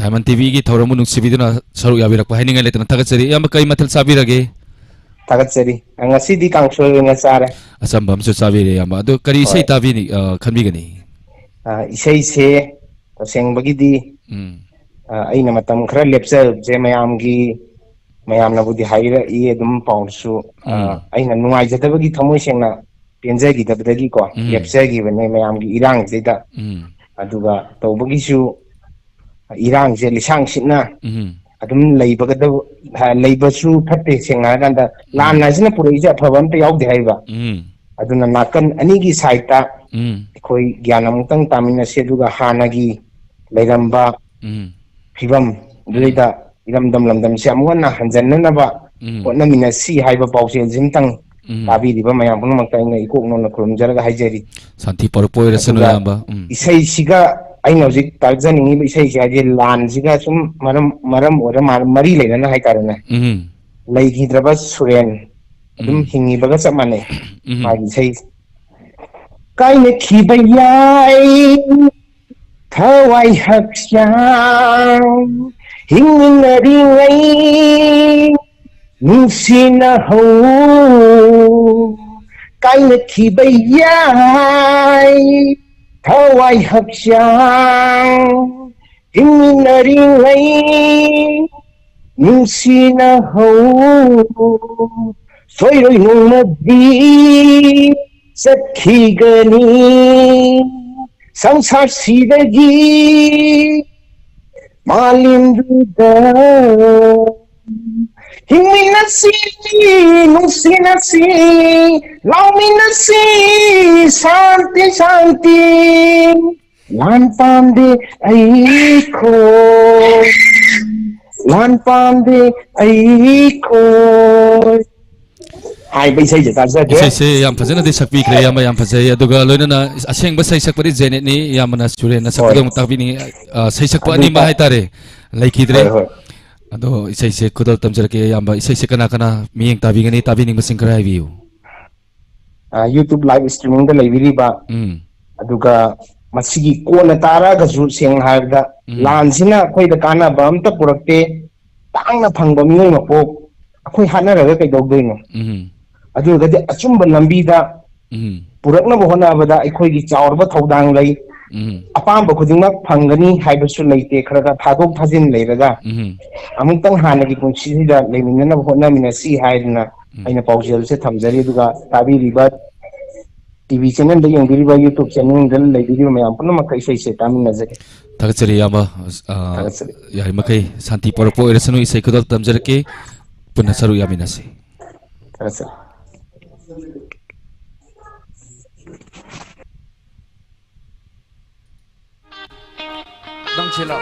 Diamond ꯇꯤꯚꯤꯒꯤ ꯊꯧꯔꯝꯕꯨ ꯅꯨꯡꯁꯤꯕꯤꯗꯨꯅ ꯁꯔꯨꯛ ꯌꯥꯕꯤꯔꯛꯄ ꯍꯥꯏꯅꯤꯡꯉꯥꯏ ꯂꯩꯇꯅ ꯊꯥꯒꯠꯆꯔꯤ꯫ ꯏꯌꯥꯝꯕ, ꯀꯔꯤ ꯃꯊꯦꯜ ꯆꯥꯕꯤꯔꯒꯦ? ꯊꯥꯒꯠꯆꯔꯤ꯫ ꯉꯁꯤꯗꯤ ꯀꯥꯡꯁꯣꯏ ꯑꯣꯏꯅ ꯆꯥꯔꯦ꯫ ꯑꯆꯝꯕ ꯑꯃꯁꯨ ꯆꯥꯕꯤꯔꯦ, ꯏꯌꯥꯝꯕ꯫ ꯑꯗꯨ ꯀꯔꯤ ꯏꯁꯩ ꯍꯣꯏ꯫ ꯇꯥꯕꯤꯅꯤ-, ꯑ, ꯈꯟꯕꯤꯒꯅꯤ? ꯑ, ꯏꯁꯩꯁꯦ ꯇꯁꯦꯡꯕꯒꯤꯗꯤ, ꯎꯝ꯫ ꯑ, ꯑꯩꯅ ꯃꯇꯝ ꯈꯔ ꯂꯦꯞꯆꯕꯁꯦ ꯃꯌꯥꯝꯒꯤ, ꯃꯌꯥꯝꯅꯕꯨꯗꯤ ꯍꯥꯏꯔꯛꯏ ꯑꯗꯨꯝ ꯄꯥꯎꯁꯨ, ꯑ, ꯎꯝ꯫ ꯑꯩꯅ ꯅꯨꯡꯉꯥꯏꯖꯗꯕꯒꯤ ꯊꯃꯣꯏ ꯁꯦꯡꯅ ꯄꯦꯟꯖꯈꯤꯗꯕꯗꯒꯤꯀꯣ ꯎꯝ꯫ ꯂꯦꯞꯆꯈꯤꯕꯅꯦ ꯃꯌꯥꯝꯒꯤ ꯏꯔꯥꯡꯁꯤꯗ꯫ ꯎꯝ꯫ ꯑꯗꯨꯒ ꯇꯧꯕꯒꯤꯁꯨ ꯏꯔꯥꯡꯁꯦ ꯂꯤꯁꯥꯡ ꯁꯤꯠꯅ ꯎꯝ꯫ ꯑꯗꯨꯝ ꯂꯩꯕꯒꯗꯕ, ꯍꯥ, ꯂꯩꯕꯁꯨ ꯐꯠꯇꯦ꯫ ꯁꯦꯡꯅ ꯍꯥꯏꯔꯀꯥꯟꯗ ꯂꯥꯟ ꯎꯝ꯫ ꯍꯥꯏꯁꯤꯅ ꯄꯨꯔꯛꯏꯁꯦ ꯑꯐꯕ ꯑꯝꯇ ꯌꯥꯎꯗꯦ ꯍꯥꯏꯔꯤꯕ꯫ ꯎꯝ꯫ ꯑꯗꯨꯅ ꯅꯥꯀꯟ ꯑꯅꯤꯒꯤ side ꯇ ꯎꯝ꯫ ꯑꯩꯈꯣꯏ ꯒ꯭ꯌꯥꯟ ꯑꯃꯨꯛꯇꯪ ꯇꯥꯃꯤꯟꯅꯁꯤ, ꯑꯗꯨꯒ ꯍꯥꯟꯅꯒꯤ ꯂꯩꯔꯝꯕ ꯎꯝ꯫ ꯐꯤꯕꯝ ꯎꯝ꯫ ꯑꯗꯨꯗꯩꯗ ꯏꯔꯝꯗꯝ ꯂꯝꯗꯝꯁꯦ ꯑꯃꯨꯛ ꯍꯟꯅ ꯍꯟꯖꯟꯅꯅꯕ ꯎꯝ꯫ ꯍꯣꯠꯅꯃꯤꯟꯅꯁꯤ ꯍꯥꯏꯕ ꯄꯥꯎꯖꯦꯜꯁꯤꯝꯇꯪ ꯎꯝ꯫ ꯇꯥꯕꯤꯔꯤꯕ ꯃꯌꯥꯝ ꯄꯨꯝꯅꯃꯛꯇ ꯑꯩꯅ ꯏꯀꯣꯛ ꯅꯧꯅ ꯈꯨꯔꯨꯝꯖꯔꯒ ꯍꯥꯏꯖꯔꯤ꯫ ꯁꯥꯟꯇꯤ ꯄꯣꯔꯛꯄ ꯑꯣꯏꯔꯁꯅꯨ, ꯑꯗꯨꯒ ꯏꯌꯥꯝꯕ꯫ ꯎꯝ꯫ ꯏꯁꯩꯁꯤꯒ ꯑꯩꯅ ꯍꯧꯖꯤꯛ ꯇꯥꯖꯅꯤꯡꯉꯤꯕ ꯏꯁꯩꯁꯦ ꯍꯥꯏꯗꯤ ꯂꯥꯟꯁꯤꯒ ꯁꯨꯝ ꯃꯔꯝ, ꯃꯔꯝ ꯑꯣꯏꯔ ꯃꯥ-, ꯃꯔꯤ ꯂꯩꯅꯅ ꯍꯥꯏꯇꯥꯔꯦꯅꯦ꯫ ꯎꯝ꯫ ꯂꯩꯈꯤꯗ꯭ꯔꯕ ꯁꯨꯔꯦꯟ, ꯑꯗꯨꯝ ꯎꯝ꯫ ꯍꯤꯡꯉꯤꯕꯒ ꯆꯞ ꯃꯥꯟꯅꯩ꯫ ꯎꯝ꯫ ꯃꯥꯒꯤ ꯏꯁꯩ꯫ ꯀꯥꯏꯅꯈꯤꯕ ꯌꯥꯏ ꯊꯋꯥꯏ ꯍꯛꯆꯥꯡ, ꯍꯤꯡꯃꯤꯟꯅꯔꯤꯉꯩ ꯅꯨꯡꯁꯤꯅꯍꯧ꯫ ꯀꯥꯏꯅꯈꯤꯕ ꯌꯥꯏ ꯊꯋꯥꯏ ꯍꯛꯆꯥꯡ, ꯍꯤꯡꯃꯤꯟꯅꯔꯤꯉꯩ ꯅꯨꯡꯁꯤꯅꯍꯧ꯫ ꯁꯣꯏꯔꯣꯏ ꯅꯣꯡꯃꯗꯤ ꯆꯠꯈꯤꯒꯅꯤ ꯁꯪꯁꯥꯔꯁꯤꯗꯒꯤ ꯃꯥꯂꯦꯝꯗꯨꯗ꯫ ꯍꯤꯡꯃꯤꯟꯅꯁꯤ, ꯅꯨꯡꯁꯤꯅꯁꯤ, ꯂꯥꯎꯃꯤꯟꯅꯁꯤ, ꯁꯥꯟꯇꯤ, ꯁꯥꯟꯇꯤ꯫ ꯂꯥꯟ ꯄꯥꯝꯗꯦ ꯑꯩꯈꯣꯏ, ꯂꯥꯟ ꯄꯥꯝꯗꯦ ꯑꯩꯈꯣꯏ꯫ ꯍꯥꯏꯕ ꯏꯁꯩꯁꯦ ꯇꯥꯖꯒꯦ꯫ ꯏꯁꯩꯁꯦ ꯌꯥꯝ ꯐꯖꯅꯗꯤ ꯁꯛꯄꯤꯈ꯭ꯔꯦ, ꯏꯌꯥꯝꯕ, ꯌꯥꯝ ꯐꯖꯩ꯫ ꯑꯗꯨꯒ ꯂꯣꯏꯅꯅ ꯑꯁꯦꯡꯕ ꯁꯩꯁꯛꯄꯗꯤ ꯖꯦꯅꯦꯠꯅꯤ, ꯏꯌꯥꯝꯕꯅ ꯁꯨꯔꯦꯟꯅ ꯁꯛꯄꯗꯣ ꯍꯣꯏ꯫ ꯑꯃꯨꯛ ꯇꯥꯛꯄꯤꯅꯤꯡꯉꯤ꯫ ꯑ, ꯁꯩꯁꯛꯄ ꯑꯗꯨ ꯑꯅꯤꯃꯛ ꯇꯥ- ꯍꯥꯏꯇꯥꯔꯦ, ꯂꯩꯈꯤꯗ꯭ꯔꯦ꯫ ꯍꯣꯏ, ꯍꯣꯏ꯫ ꯑꯗꯣ ꯏꯁꯩꯁꯦ ꯈꯨꯗꯣꯜ ꯇꯝꯖꯔꯛꯀꯦ, ꯏꯌꯥꯝꯕ꯫ ꯏꯁꯩꯁꯦ ꯀꯅꯥ ꯀꯅꯥ ꯃꯤꯠꯌꯦꯡ ꯇꯥꯕꯤꯒꯅꯤ, ꯇꯥꯕꯤꯅꯤꯡꯕꯁꯤꯡ ꯈꯔ ꯍꯥꯏꯕꯤꯌꯨ꯫ ꯑ, YouTube live streamingꯗ ꯂꯩꯕꯤꯔꯤꯕ, ꯎꯝ꯫ ꯑꯗꯨꯒ ꯃꯁꯤꯒꯤ ꯀꯣꯟꯅ ꯇꯥꯔꯛꯑꯒꯁꯨ, ꯁꯦꯡꯅ ꯍꯥꯏꯔꯕꯗ, ꯎꯝ꯫ ꯂꯥꯟꯁꯤꯅ ꯑꯩꯈꯣꯏꯗ ꯀꯥꯟꯅꯕ ꯑꯝꯇ ꯄꯨꯔꯛꯇꯦ, ꯇꯥꯡꯅ ꯐꯪꯕ ꯃꯤꯑꯣꯏ ꯃꯄꯣꯛ ꯑꯩꯈꯣꯏ ꯍꯥꯠꯅꯔꯒ ꯀꯩꯗꯧꯗꯣꯏꯅꯣ? ꯎꯝ꯫ ꯑꯗꯨ ꯑꯣꯏꯔꯒꯗꯤ ꯑꯆꯨꯝꯕ ꯂꯝꯕꯤꯗ ꯎꯝ꯫ ꯄꯨꯔꯛꯅꯕ ꯍꯣꯠꯅꯕꯗ ꯑꯩꯈꯣꯏꯒꯤ ꯆꯥꯎꯔꯕ ꯊꯧꯗꯥꯡ ꯂꯩ꯫ ꯎꯝ꯫ ꯑꯄꯥꯝꯕ ꯈꯨꯗꯤꯡꯃꯛ ꯐꯪꯒꯅꯤ ꯍꯥꯏꯕꯁꯨ ꯂꯩꯇꯦ, ꯈꯔ ꯈꯔ ꯊꯥꯗꯣꯛ ꯊꯥꯖꯤꯟ ꯂꯩꯔꯒ ꯎꯝ꯫ ꯑꯃꯨꯛꯇꯪ ꯍꯥꯟꯅꯒꯤ ꯄꯨꯟꯁꯤꯁꯤꯗ ꯂꯩꯃꯤꯟꯅꯅꯕ ꯍꯣꯠꯅꯃꯤꯟꯅꯁꯤ ꯍꯥꯏꯗꯅ ꯎꯝ꯫ ꯑꯩꯅ ꯄꯥꯎꯖꯦꯜꯁꯦ ꯊꯝꯖꯔꯤ꯫ ꯑꯗꯨꯒ ꯇꯥꯕꯤꯔꯤꯕ ꯇꯤ ꯚꯤ ꯆꯦꯅꯦꯜꯗ ꯌꯦꯡꯕꯤꯔꯤꯕ YouTube ꯆꯦꯅꯦꯜꯗ ꯂꯩꯕꯤꯔꯤꯕ ꯃꯌꯥꯝ ꯄꯨꯝꯅꯃꯛꯀ ꯏꯁꯩꯁꯦ ꯇꯥꯃꯤꯟꯅꯖꯒꯦ꯫ ꯊꯥꯒꯠꯆꯔꯤ, ꯏꯌꯥꯝꯕ꯫ ꯑ, ꯊꯥꯒꯠꯆꯔꯤ꯫ ꯌꯥꯔꯤꯃꯈꯩ ꯁꯥꯟꯇꯤ ꯄꯣꯔꯛꯄ ꯑꯣꯏꯔꯁꯅꯨ, ꯏꯁꯩ ꯈꯨꯗꯣꯜ ꯇꯝꯖꯔꯛꯀꯦ꯫ ꯄꯨꯟꯅ ꯁꯔꯨꯛ ꯌꯥꯃꯤꯟꯅꯁꯤ꯫ ꯊꯥꯒꯠꯆꯔꯤ꯫ ꯅꯪꯁꯤꯂꯣ꯫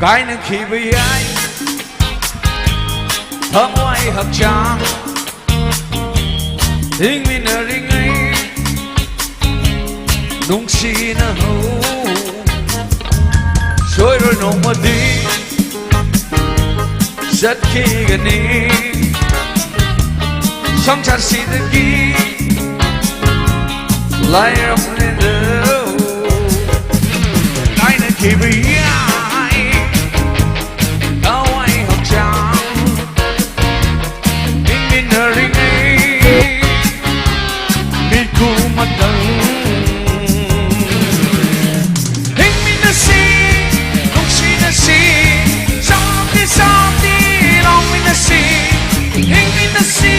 ꯀꯥꯏꯅꯈꯤꯕ ꯌꯥꯏ ꯊꯋꯥꯏ ꯍꯛꯆꯥꯡ, ꯍꯤꯡꯃꯤꯟꯅꯔꯤꯉꯩ ꯅꯨꯡꯁꯤꯅꯍꯧ꯫ ꯁꯣꯏꯔꯣꯏ ꯅꯣꯡꯃꯗꯤ ꯆꯠꯈꯤꯒꯅꯤ꯫ ꯁꯪꯁꯥꯔꯁꯤꯗꯒꯤ ꯂꯥꯏꯔꯝꯂꯦꯗꯣ꯫ ꯀꯥꯏꯅꯈꯤꯕ ꯌꯥꯏ ꯊꯋꯥꯏ ꯍꯛꯆꯥꯡ ꯍꯤꯡꯃꯤꯟꯅꯔꯤꯉꯩ ꯃꯤꯀꯨꯞ ꯑꯃꯇꯪ꯫ ꯍꯤꯡꯃꯤꯟꯅꯁꯤ, ꯅꯨꯡꯁꯤꯅꯁꯤ, ꯁꯥꯟꯇꯤ, ꯁꯥꯟꯇꯤ ꯂꯥꯎꯃꯤꯟꯅꯁꯤ꯫ ꯍꯤꯡꯃꯤꯟꯅꯁꯤ,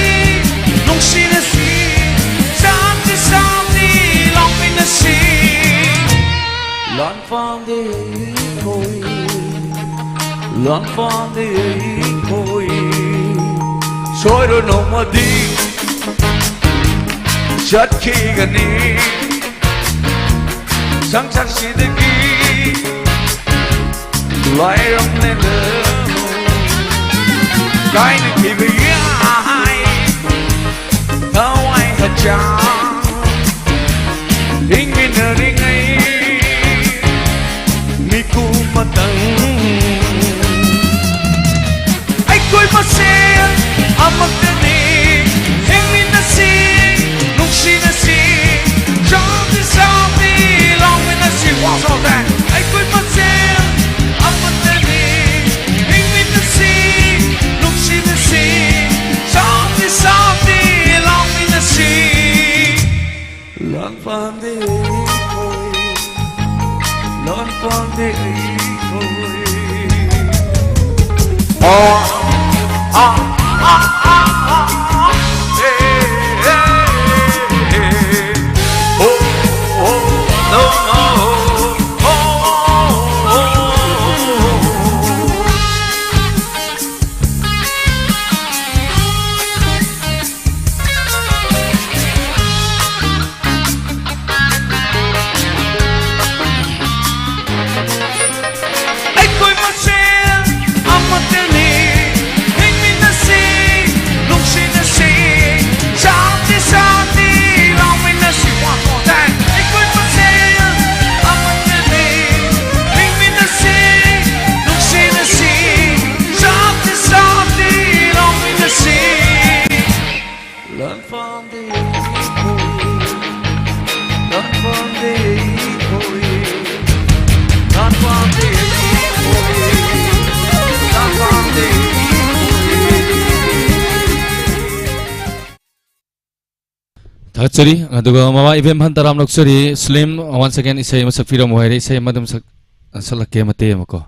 ꯅꯨꯡꯁꯤꯅꯁꯤ, ꯁꯥꯟꯇꯤ, ꯁꯥꯟꯇꯤ ꯂꯥꯎꯃꯤꯟꯅꯁꯤ꯫ ꯂꯥꯟꯐꯝꯗꯤ ꯑꯩꯈꯣꯏ, ꯂꯥꯟꯐꯝꯗꯤ ꯑꯩꯈꯣꯏ꯫ ꯁꯣꯏꯔꯣꯏ ꯅꯣꯡꯃꯗꯤ ꯆꯠꯈꯤꯒꯅꯤ꯫ ꯁꯪꯁꯥꯔꯁꯤꯗꯒꯤ ꯂꯥꯏꯔꯝꯂꯦꯗꯣ꯫ ꯀꯥꯏꯅꯈꯤꯕ ꯌꯥꯏ ꯊꯋꯥꯏ ꯍꯛꯆꯥꯡ ꯍꯤꯡꯃꯤꯟꯅꯔꯤꯉꯩ ꯃꯤꯀꯨꯞ ꯑꯃꯇꯪ꯫ ꯑꯩꯈꯣꯏ ꯃꯁꯦꯜ ꯑꯃꯠꯇꯅꯤ꯫ ꯍꯤꯡꯃꯤꯟꯅꯁꯤ, ꯅꯨꯡꯁꯤꯅꯁꯤ, ꯁꯥꯟꯇꯤ, ꯁꯥꯟꯇꯤ ꯂꯥꯎꯃꯤꯟꯅꯁꯤ꯫ One more time. ꯑꯩꯈꯣꯏ ꯃꯁꯦꯜ ꯑꯃꯠꯇꯅꯤ꯫ ꯍꯤꯡꯃꯤꯟꯅꯁꯤ, ꯅꯨꯡꯁꯤꯅꯁꯤ, ꯁꯥꯟꯇꯤ, ꯁꯥꯟꯇꯤ ꯂꯥꯎꯃꯤꯟꯅꯁꯤ꯫ ꯂꯥꯟꯐꯝꯗꯤ ꯑꯩꯈꯣꯏ, ꯂꯥꯟꯐꯝꯗꯤ ꯑꯩꯈꯣꯏ꯫ ꯑꯣ, ꯑꯥ, ꯑꯥ, ꯑꯥ, ꯑꯥ, ꯑꯥ, ꯑꯦ, ꯑꯦ, ꯑꯦ, ꯑꯦ, ꯑꯣ, ꯑꯣ, no, no, ꯑꯣ, ꯑꯣ, ꯑꯣ, ꯑꯣ꯫ ꯑꯩꯈꯣꯏ ꯃꯁꯦꯜ ꯑꯃꯠꯇꯅꯤ, ꯍꯤꯡꯃꯤꯟꯅꯁꯤ, ꯊꯥꯒꯠꯆꯔꯤ꯫ ꯑꯗꯨꯒ ꯃꯃꯥ ꯏꯕꯦꯝꯍꯜ ꯇꯔꯥꯝ ꯅꯣꯛꯆꯔꯤ꯫ ꯁ꯭ꯂꯤꯝ, once again ꯏꯁꯩ ꯑꯃ ꯁꯛꯄꯤꯔꯝꯃꯨ ꯍꯥꯏꯔꯦ꯫ ꯏꯁꯩ ꯑꯃ ꯑꯗꯨꯝ ꯁꯛ-, ꯁꯛꯂꯛꯀꯦ ꯃꯇꯦꯛ ꯑꯃꯀꯣ꯫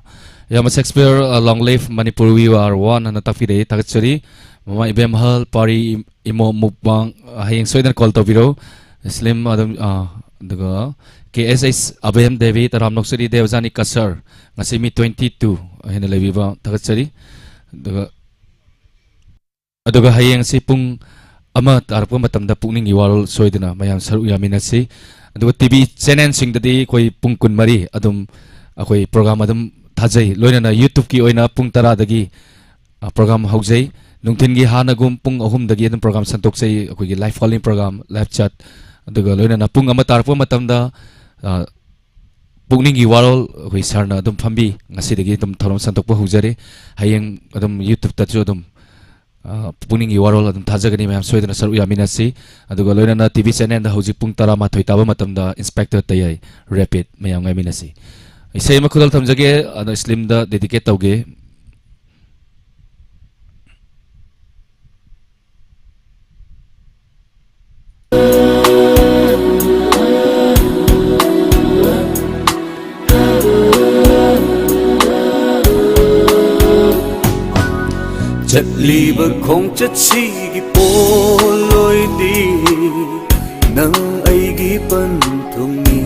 ꯌꯥꯝꯅ ꯁꯦꯛꯁꯄꯤꯌꯔ, ꯑ, Long Live Manipur We Are One ꯑꯅ ꯇꯥꯛꯄꯤꯔꯛꯏ꯫ ꯊꯥꯒꯠꯆꯔꯤ꯫ ꯃꯃꯥ ꯏꯕꯦꯝꯍꯜ, ꯄꯥꯔꯤ ꯏꯃꯣ ꯃꯨꯛꯕꯥꯡ, ꯑ, ꯍꯌꯦꯡ ꯁꯣꯏꯗꯅ call ꯇꯧꯕꯤꯔꯧ꯫ ꯁ꯭ꯂꯤꯝ ꯑꯗꯨꯝ, ꯑ, ꯑꯗꯨꯒ ꯀꯦ ꯑꯦꯁ ꯑꯩꯆ ꯑꯕꯦꯝ ꯗꯦꯕꯤ ꯇꯔꯥꯝ ꯅꯣꯛꯆꯔꯤ꯫ ꯗꯦꯕꯖꯥꯅꯤ ꯀꯁꯔ, ꯉꯁꯤ ꯃꯤ twenty two ꯍꯦꯟꯅ ꯂꯩꯕꯤꯕ ꯊꯥꯒꯠꯆꯔꯤ꯫ ꯑꯗꯨꯒ ꯑꯗꯨꯒ ꯍꯌꯦꯡꯁꯤ ꯄꯨꯡ ꯑꯃ ꯇꯥꯔꯛꯄ ꯃꯇꯝꯗ ꯄꯨꯛꯅꯤꯡꯒꯤ ꯋꯥꯔꯣꯜ ꯁꯣꯏꯗꯅ ꯃꯌꯥꯝ ꯁꯔꯨꯛ ꯌꯥꯃꯤꯟꯅꯁꯤ꯫ ꯑꯗꯨꯒ ꯇꯤ ꯚꯤ ꯆꯦꯅꯦꯜꯁꯤꯡꯗꯗꯤ ꯑꯩꯈꯣꯏ ꯄꯨꯡ ꯀꯨꯟꯃꯔꯤ ꯑꯗꯨꯝ ꯑꯩꯈꯣꯏ ꯄ꯭ꯔꯣꯒ꯭ꯔꯥꯝ ꯑꯗꯨꯝ ꯊꯥꯖꯩ꯫ ꯂꯣꯏꯅꯅ YouTubeꯀꯤ ꯑꯣꯏꯅ ꯄꯨꯡ ꯇꯔꯥꯗꯒꯤ, ꯑ, ꯄ꯭ꯔꯣꯒ꯭ꯔꯥꯝ ꯍꯧꯖꯩ꯫ ꯅꯨꯡꯊꯤꯟꯒꯤ ꯍꯥꯟꯅꯒꯨꯝ ꯄꯨꯡ ꯑꯍꯨꯝꯗꯒꯤ ꯑꯗꯨꯝ ꯄ꯭ꯔꯣꯒ꯭ꯔꯥꯝ ꯁꯟꯗꯣꯛꯆꯩ, ꯑꯩꯈꯣꯏꯒꯤ live call-in programme, live chat꯫ ꯑꯗꯨꯒ ꯂꯣꯏꯅꯅ ꯄꯨꯡ ꯑꯃ ꯇꯥꯔꯛꯄ ꯃꯇꯝꯗ, ꯑ, ꯄꯨꯛꯅꯤꯡꯒꯤ ꯋꯥꯔꯣꯜ ꯑꯩꯈꯣꯏ ꯁꯥꯔꯅ ꯑꯗꯨꯝ ꯐꯝꯕꯤ꯫ ꯉꯁꯤꯗꯒꯤ ꯑꯗꯨꯝ ꯊꯧꯔꯝ ꯁꯟꯗꯣꯛꯄ ꯍꯧꯖꯔꯤ꯫ ꯍꯌꯦꯡ ꯑꯗꯨꯝ YouTubeꯇꯁꯨ ꯑꯗꯨꯝ ꯑ, ꯄꯨꯛꯅꯤꯡꯒꯤ ꯋꯥꯔꯣꯜ ꯑꯗꯨꯝ ꯊꯥꯖꯒꯅꯤ꯫ ꯃꯌꯥꯝ ꯁꯣꯏꯗꯅ ꯁꯔꯨꯛ ꯌꯥꯃꯤꯟꯅꯁꯤ꯫ ꯑꯗꯨꯒ ꯂꯣꯏꯅꯅ ꯇꯤ ꯚꯤ ꯆꯦꯅꯦꯜꯗ ꯍꯧꯖꯤꯛ ꯄꯨꯡ ꯇꯔꯥꯃꯥꯊꯣꯏ ꯇꯥꯕ ꯃꯇꯝꯗ ꯏꯟꯁꯄꯦꯛꯇꯔ ꯇꯌꯥꯏ ꯔꯦꯄꯤꯠ ꯃꯌꯥꯝ ꯉꯥꯏꯃꯤꯟꯅꯁꯤ꯫ ꯏꯁꯩ ꯑꯃ ꯈꯨꯗꯣꯜ ꯊꯝꯖꯒꯦ, ꯑꯗꯣ ꯁ꯭ꯂꯤꯝꯗ dedicate ꯇꯧꯒꯦ꯫ ꯆꯠꯂꯤꯕ ꯈꯣꯡꯆꯠꯁꯤꯒꯤ ꯄꯣꯠꯂꯣꯏꯗꯤ ꯅꯪ ꯑꯩꯒꯤ ꯄꯟꯊꯨꯡꯅꯤ꯫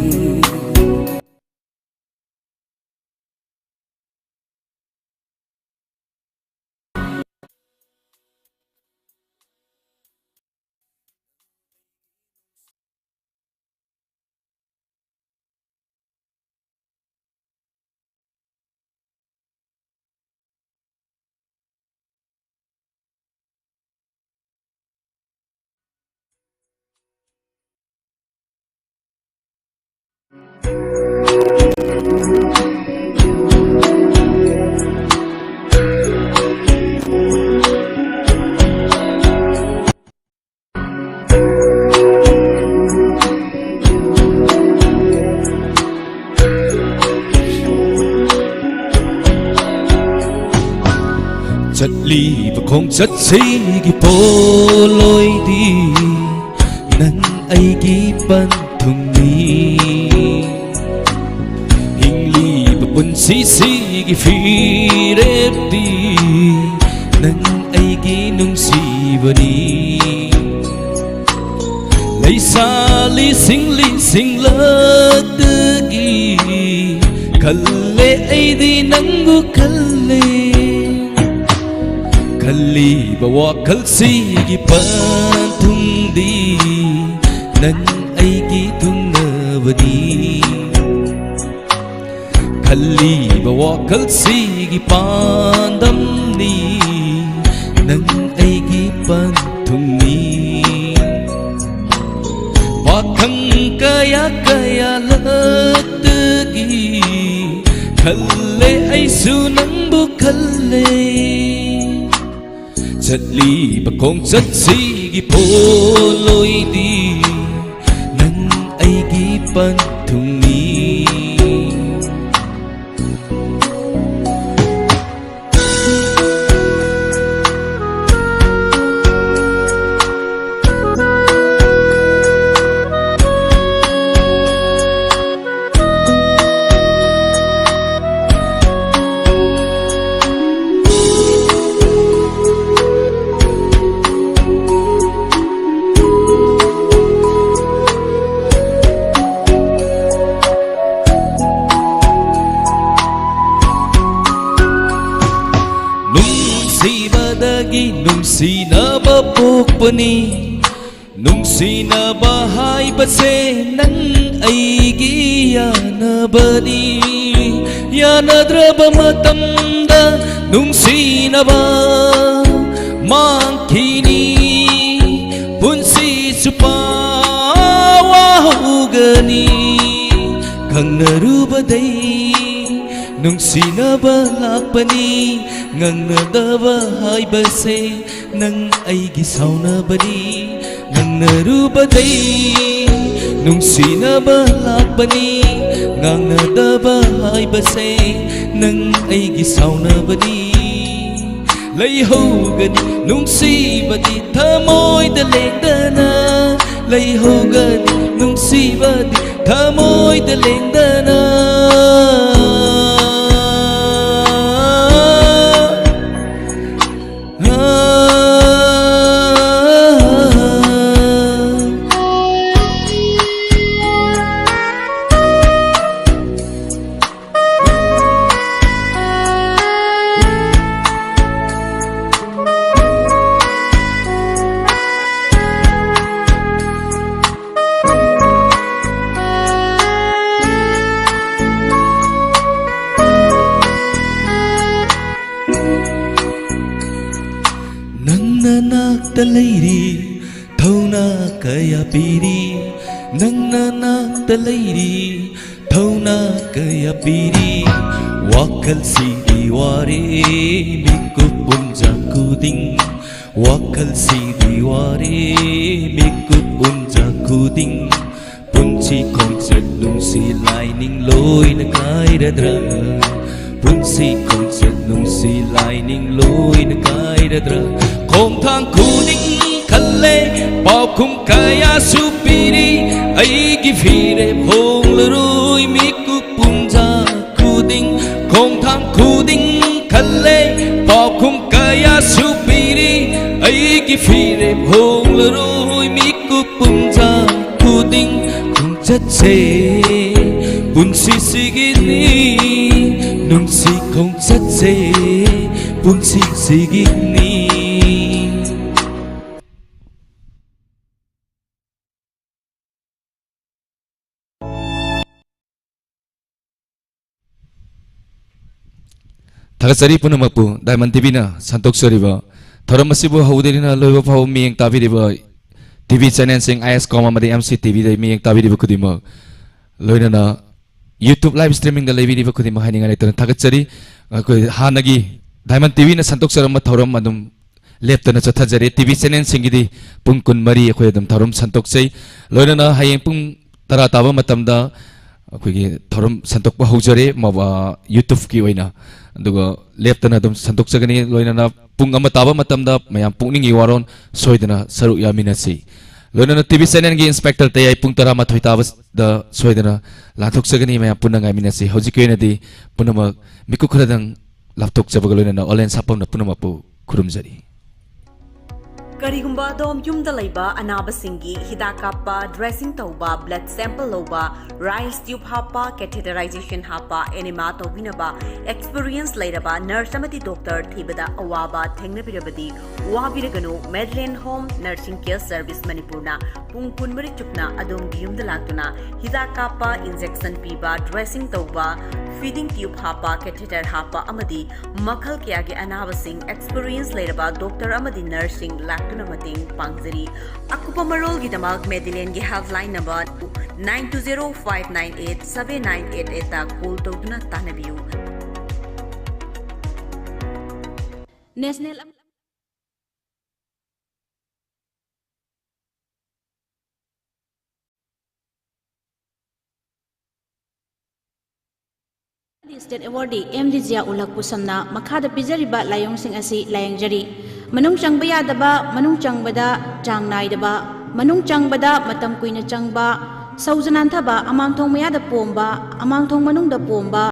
ꯆꯠꯂꯤꯕ ꯈꯣꯡꯆꯠꯁꯤꯒꯤ ꯄꯣꯠꯂꯣꯏꯗꯤ ꯅꯪ ꯑꯩꯒꯤ ꯄꯟꯊꯨꯡꯅꯤ꯫ ꯍꯤꯡꯂꯤꯕ ꯄꯨꯟꯁꯤꯁꯤꯒꯤ ꯐꯤꯔꯦꯞꯇꯤ ꯅꯪ ꯑꯩꯒꯤ ꯅꯨꯡꯁꯤꯕꯅꯤ꯫ ꯂꯩꯁꯥ ꯂꯤꯁꯤꯡ ꯂꯤꯁꯤꯡꯂꯛꯇꯒꯤ ꯈꯜꯂꯦ ꯑꯩꯗꯤ ꯅꯪꯕꯨ ꯈꯜꯂꯦ꯫ ꯈꯜꯂꯤꯕ ꯋꯥꯈꯜꯁꯤꯒꯤ ꯄꯟꯊꯨꯡꯗꯤ ꯅꯪ ꯑꯩꯒꯤ ꯊꯨꯡꯅꯕꯅꯤ꯫ ꯈꯜꯂꯤꯕ ꯋꯥꯈꯜꯁꯤꯒꯤ ꯄꯥꯟꯗꯝꯅꯤ ꯅꯪ ꯑꯩꯒꯤ ꯄꯟꯊꯨꯡꯅꯤ꯫ ꯋꯥꯈꯪ ꯀꯌꯥ ꯀꯌꯥ ꯂꯛꯇꯒꯤ ꯈꯜꯂꯦ ꯑꯩꯁꯨ ꯅꯪꯕꯨ ꯈꯜꯂꯦ꯫ ꯆꯠꯂꯤꯕ ꯈꯣꯡꯆꯠꯁꯤꯒꯤ ꯄꯣꯠꯂꯣꯏꯗꯤ ꯅꯪ ꯑꯩꯒꯤ ꯄꯟꯊꯨꯡꯅꯤ꯫ ꯅꯨꯡꯁꯤꯕꯗꯒꯤ ꯅꯨꯡꯁꯤꯅꯕ ꯄꯣꯛꯄꯅꯤ꯫ ꯅꯨꯡꯁꯤꯅꯕ ꯍꯥꯏꯕꯁꯦ ꯅꯪ ꯑꯩꯒꯤ ꯌꯥꯅꯕꯅꯤ꯫ ꯌꯥꯅꯗ꯭ꯔꯕ ꯃꯇꯝꯗ ꯅꯨꯡꯁꯤꯅꯕ ꯃꯥꯡꯈꯤꯅꯤ꯫ ꯄꯨꯟꯁꯤ ꯆꯨꯞꯄ ꯋꯥꯍꯧꯒꯅꯤ꯫ ꯈꯪꯅꯔꯨꯕꯗꯩ ꯅꯨꯡꯁꯤꯅꯕ ꯂꯥꯛꯄꯅꯤ꯫ ꯉꯥꯡꯅꯗꯕ ꯍꯥꯏꯕꯁꯦ ꯅꯪ ꯑꯩꯒꯤ ꯁꯥꯎꯅꯕꯅꯤ꯫ ꯉꯥꯡꯅꯔꯨꯕꯗꯩ ꯅꯨꯡꯁꯤꯅꯕ ꯂꯥꯛꯄꯅꯤ꯫ ꯉꯥꯡꯅꯗꯕ ꯍꯥꯏꯕꯁꯦ ꯅꯪ ꯑꯩꯒꯤ ꯁꯥꯎꯅꯕꯅꯤ꯫ ꯂꯩꯍꯧꯒꯅꯤ ꯅꯨꯡꯁꯤꯕꯗꯤ ꯊꯃꯣꯏꯗ ꯂꯦꯡꯗꯅ꯫ ꯂꯩꯍꯧꯒꯅꯤ ꯅꯨꯡꯁꯤꯕꯗꯤ ꯊꯃꯣꯏꯗ ꯂꯦꯡꯗꯅ꯫ ꯅꯪꯅ ꯅꯥꯛꯇ ꯂꯩꯔꯤ, ꯊꯧꯅꯥ ꯀꯌꯥ ꯄꯤꯔꯤ, ꯅꯪꯅ ꯅꯥꯛꯇ ꯂꯩꯔꯤ, ꯊꯧꯅꯥ ꯀꯌꯥ ꯄꯤꯔꯤ꯫ ꯋꯥꯈꯜꯁꯤꯗꯤ ꯋꯥꯔꯦ ꯃꯤꯀꯨꯞ ꯄꯨꯝꯖꯥ ꯈꯨꯗꯤꯡ, ꯋꯥꯈꯜꯁꯤꯗꯤ ꯋꯥꯔꯦ ꯃꯤꯀꯨꯞ ꯄꯨꯝꯖꯥ ꯈꯨꯗꯤꯡ꯫ ꯄꯨꯟꯁꯤ ꯈꯣꯡꯆꯠ ꯅꯨꯡꯁꯤ ꯂꯥꯏꯅꯤꯡ ꯂꯣꯏꯅ ꯀꯥꯏꯔꯗ꯭ꯔꯥ? ꯄꯨꯟꯁꯤ ꯈꯣꯡꯆꯠ ꯅꯨꯡꯁꯤ ꯂꯥꯏꯅꯤꯡ ꯂꯣꯏꯅ ꯀꯥꯏꯔꯗ꯭ꯔꯥ? ꯈꯣꯡꯊꯥꯡ ꯈꯨꯗꯤꯡ ꯈꯜꯂꯦ, ꯄꯥꯎꯈꯨꯝ ꯀꯌꯥꯁꯨ ꯄꯤꯔꯤ꯫ ꯑꯩꯒꯤ ꯐꯤꯔꯦꯞ ꯍꯣꯡꯂꯔꯣꯏ ꯃꯤꯀꯨꯞ ꯄꯨꯝꯖꯥ ꯈꯨꯗꯤꯡ꯫ ꯈꯣꯡꯊꯥꯡ ꯈꯨꯗꯤꯡ ꯈꯜꯂꯦ, ꯄꯥꯎꯈꯨꯝ ꯀꯌꯥꯁꯨ ꯄꯤꯔꯤ꯫ ꯑꯩꯒꯤ ꯐꯤꯔꯦꯞ ꯍꯣꯡꯂꯔꯣꯏ ꯃꯤꯀꯨꯞ ꯄꯨꯝꯖꯥ ꯈꯨꯗꯤꯡ꯫ ꯈꯣꯡꯆꯠꯁꯦ ꯄꯨꯟꯁꯤꯁꯤꯒꯤꯅꯤ, ꯅꯨꯡꯁꯤ ꯈꯣꯡꯆꯠꯁꯦ ꯄꯨꯟꯁꯤꯁꯤꯒꯤꯅꯤ꯫ ꯊꯥꯒꯠꯆꯔꯤ ꯄꯨꯝꯅꯃꯛꯄꯨ꯫ ꯗꯥꯏꯃꯟ ꯇꯤꯚꯤꯅ ꯁꯟꯗꯣꯛꯆꯔꯤꯕ ꯊꯧꯔꯝ ꯑꯁꯤꯕꯨ ꯍꯧꯗꯨꯅ ꯂꯣꯏꯕ ꯐꯥꯎꯕ ꯃꯤꯠꯌꯦꯡ ꯇꯥꯕꯤꯔꯤꯕ ꯇꯤꯚꯤ ꯆꯦꯅꯦꯜꯁꯤꯡ ꯑꯥꯏ ꯑꯦꯁ ꯀꯣꯝ ꯑꯃꯗꯤ ꯑꯦꯝ ꯁꯤ ꯇꯤꯚꯤꯗ ꯃꯤꯠꯌꯦꯡ ꯇꯥꯕꯤꯔꯤꯕ ꯈꯨꯗꯤꯡꯃꯛ, ꯂꯣꯏꯅꯅ YouTube live streamingꯗ ꯂꯩꯕꯤꯔꯤꯕ ꯈꯨꯗꯤꯡꯃꯛ ꯍꯥꯏꯅꯤꯡꯉꯥꯏ ꯂꯩꯇꯅ ꯊꯥꯒꯠꯆꯔꯤ꯫ ꯑꯩꯈꯣꯏ ꯍꯥꯟꯅꯒꯤ ꯗꯥꯏꯃꯟ ꯇꯤꯚꯤꯅ ꯁꯟꯗꯣꯛꯆꯔꯝꯕ ꯊꯧꯔꯝ ꯑꯗꯨꯝ ꯂꯦꯞꯇꯅ ꯆꯠꯊꯖꯔꯤ꯫ ꯇꯤꯚꯤ ꯆꯦꯅꯦꯜꯁꯤꯡꯒꯤꯗꯤ ꯄꯨꯡ ꯀꯨꯟꯃꯔꯤ ꯑꯩꯈꯣꯏ ꯑꯗꯨꯝ ꯊꯧꯔꯝ ꯁꯟꯗꯣꯛꯆꯩ꯫ ꯂꯣꯏꯅꯅ ꯍꯌꯦꯡ ꯄꯨꯡ ꯇꯔꯥ ꯇꯥꯕ ꯃꯇꯝꯗ ꯑꯩꯈꯣꯏꯒꯤ ꯊꯧꯔꯝ ꯁꯟꯗꯣꯛꯄ ꯍꯧꯖꯔꯦ, ꯃ-, YouTubeꯀꯤ ꯑꯣꯏꯅ꯫ ꯑꯗꯨꯒ ꯂꯦꯞꯇꯅ ꯑꯗꯨꯝ ꯁꯟꯗꯣꯛꯆꯒꯅꯤ꯫ ꯂꯣꯏꯅꯅ ꯄꯨꯡ ꯑꯃ ꯇꯥꯕ ꯃꯇꯝꯗ ꯃꯌꯥꯝ ꯄꯨꯛꯅꯤꯡꯒꯤ ꯋꯥꯔꯣꯜ ꯁꯣꯏꯗꯅ ꯁꯔꯨꯛ ꯌꯥꯃꯤꯟꯅꯁꯤ꯫ ꯂꯣꯏꯅꯅ ꯇꯤ ꯚꯤ ꯆꯦꯅꯦꯜꯒꯤ ꯏꯟꯁꯄꯦꯛꯇꯔ ꯇꯌꯥꯏ ꯄꯨꯡ ꯇꯔꯥꯃꯥꯊꯣꯏ ꯇꯥꯕꯗ ꯁꯣꯏꯗꯅ ꯂꯥꯟꯊꯣꯛꯆꯒꯅꯤ꯫ ꯃꯌꯥꯝ ꯄꯨꯟꯅ ꯉꯥꯏꯃꯤꯟꯅꯁꯤ꯫ ꯍꯧꯖꯤꯛꯀꯤ ꯑꯣꯏꯅꯗꯤ ꯄꯨꯝꯅꯃꯛ ꯃꯤꯀꯨꯞ ꯈꯔꯗꯪ ꯂꯥꯞꯊꯣꯛꯆꯕꯒ ꯂꯣꯏꯅꯅ ꯑꯣꯂꯦꯟ ꯁꯥꯄꯝꯅ ꯄꯨꯝꯅꯃꯛꯄꯨ ꯈꯨꯔꯨꯝꯖꯔꯤ꯫ ꯀꯔꯤꯒꯨꯝꯕ ꯑꯗꯣꯝ ꯌꯨꯝꯗ ꯂꯩꯕ ꯑꯅꯥꯕꯁꯤꯡꯒꯤ ꯍꯤꯗꯥꯛ ꯀꯥꯞꯄ, dressing ꯇꯧꯕ, blood sample ꯂꯧꯕ, rice tube ꯍꯥꯞꯄ, catheterization ꯍꯥꯞꯄ, enema ꯇꯧꯕꯤꯅꯕ experience ꯂꯩꯔꯕ nurse ꯑꯃꯗꯤ doctor ꯊꯤꯕꯗ ꯑꯋꯥꯕ ꯊꯦꯡꯅꯕꯤꯔꯕꯗꯤ ꯋꯥꯕꯤꯔꯒꯅꯨ꯫ Medland Home Nursing Care Service ꯃꯅꯤꯄꯨꯔꯅ ꯄꯨꯡ ꯀꯨꯟꯃꯔꯤ ꯆꯨꯞꯅ ꯑꯗꯣꯝꯒꯤ ꯌꯨꯝꯗ ꯂꯥꯛꯇꯨꯅ ꯍꯤꯗꯥꯛ ꯀꯥꯞꯄ, injection ꯄꯤꯕ, dressing ꯇꯧꯕ, feeding tube ꯍꯥꯞꯄ, catheter ꯍꯥꯞꯄ ꯑꯃꯗꯤ ꯃꯈꯜ ꯀꯌꯥꯒꯤ ꯑꯅꯥꯕꯁꯤꯡ experience ꯂꯩꯔꯕ doctor ꯑꯃꯗꯤ nurseꯁꯤꯡ ꯂꯥꯛꯇꯨꯅ ꯃꯇꯦꯡ ꯄꯥꯡꯖꯔꯤ꯫ ꯑꯀꯨꯞꯄ ꯃꯔꯣꯜꯒꯤꯗꯃꯛ Medlandꯒꯤ helpline number nine two zero five nine eight seven nine eight eight ꯇ call ꯇꯧꯗꯨꯅ ꯇꯥꯟꯅꯕꯤꯌꯨ꯫ National State Awardee M D Zia ul ꯍꯛꯄꯨ ꯁꯝꯅ ꯃꯈꯥꯗ ꯄꯤꯖꯔꯤꯕ ꯂꯥꯏꯑꯣꯡꯁꯤꯡ ꯑꯁꯤ ꯂꯥꯌꯦꯡꯖꯔꯤ꯫ ꯃꯅꯨꯡ ꯆꯪꯕ ꯌꯥꯗꯕ, ꯃꯅꯨꯡ ꯆꯪꯕꯗ ꯆꯥꯡ ꯅꯥꯏꯗꯕ, ꯃꯅꯨꯡ ꯆꯪꯕꯗ ꯃꯇꯝ ꯀꯨꯏꯅ ꯆꯪꯕ, ꯁꯧꯖ ꯅꯥꯟꯊꯕ, ꯑꯃꯥꯡꯊꯣꯡ ꯃꯌꯥꯗ ꯄꯣꯝꯕ, ꯑꯃꯥꯡꯊꯣꯡ ꯃꯅꯨꯡꯗ ꯄꯣꯝꯕ,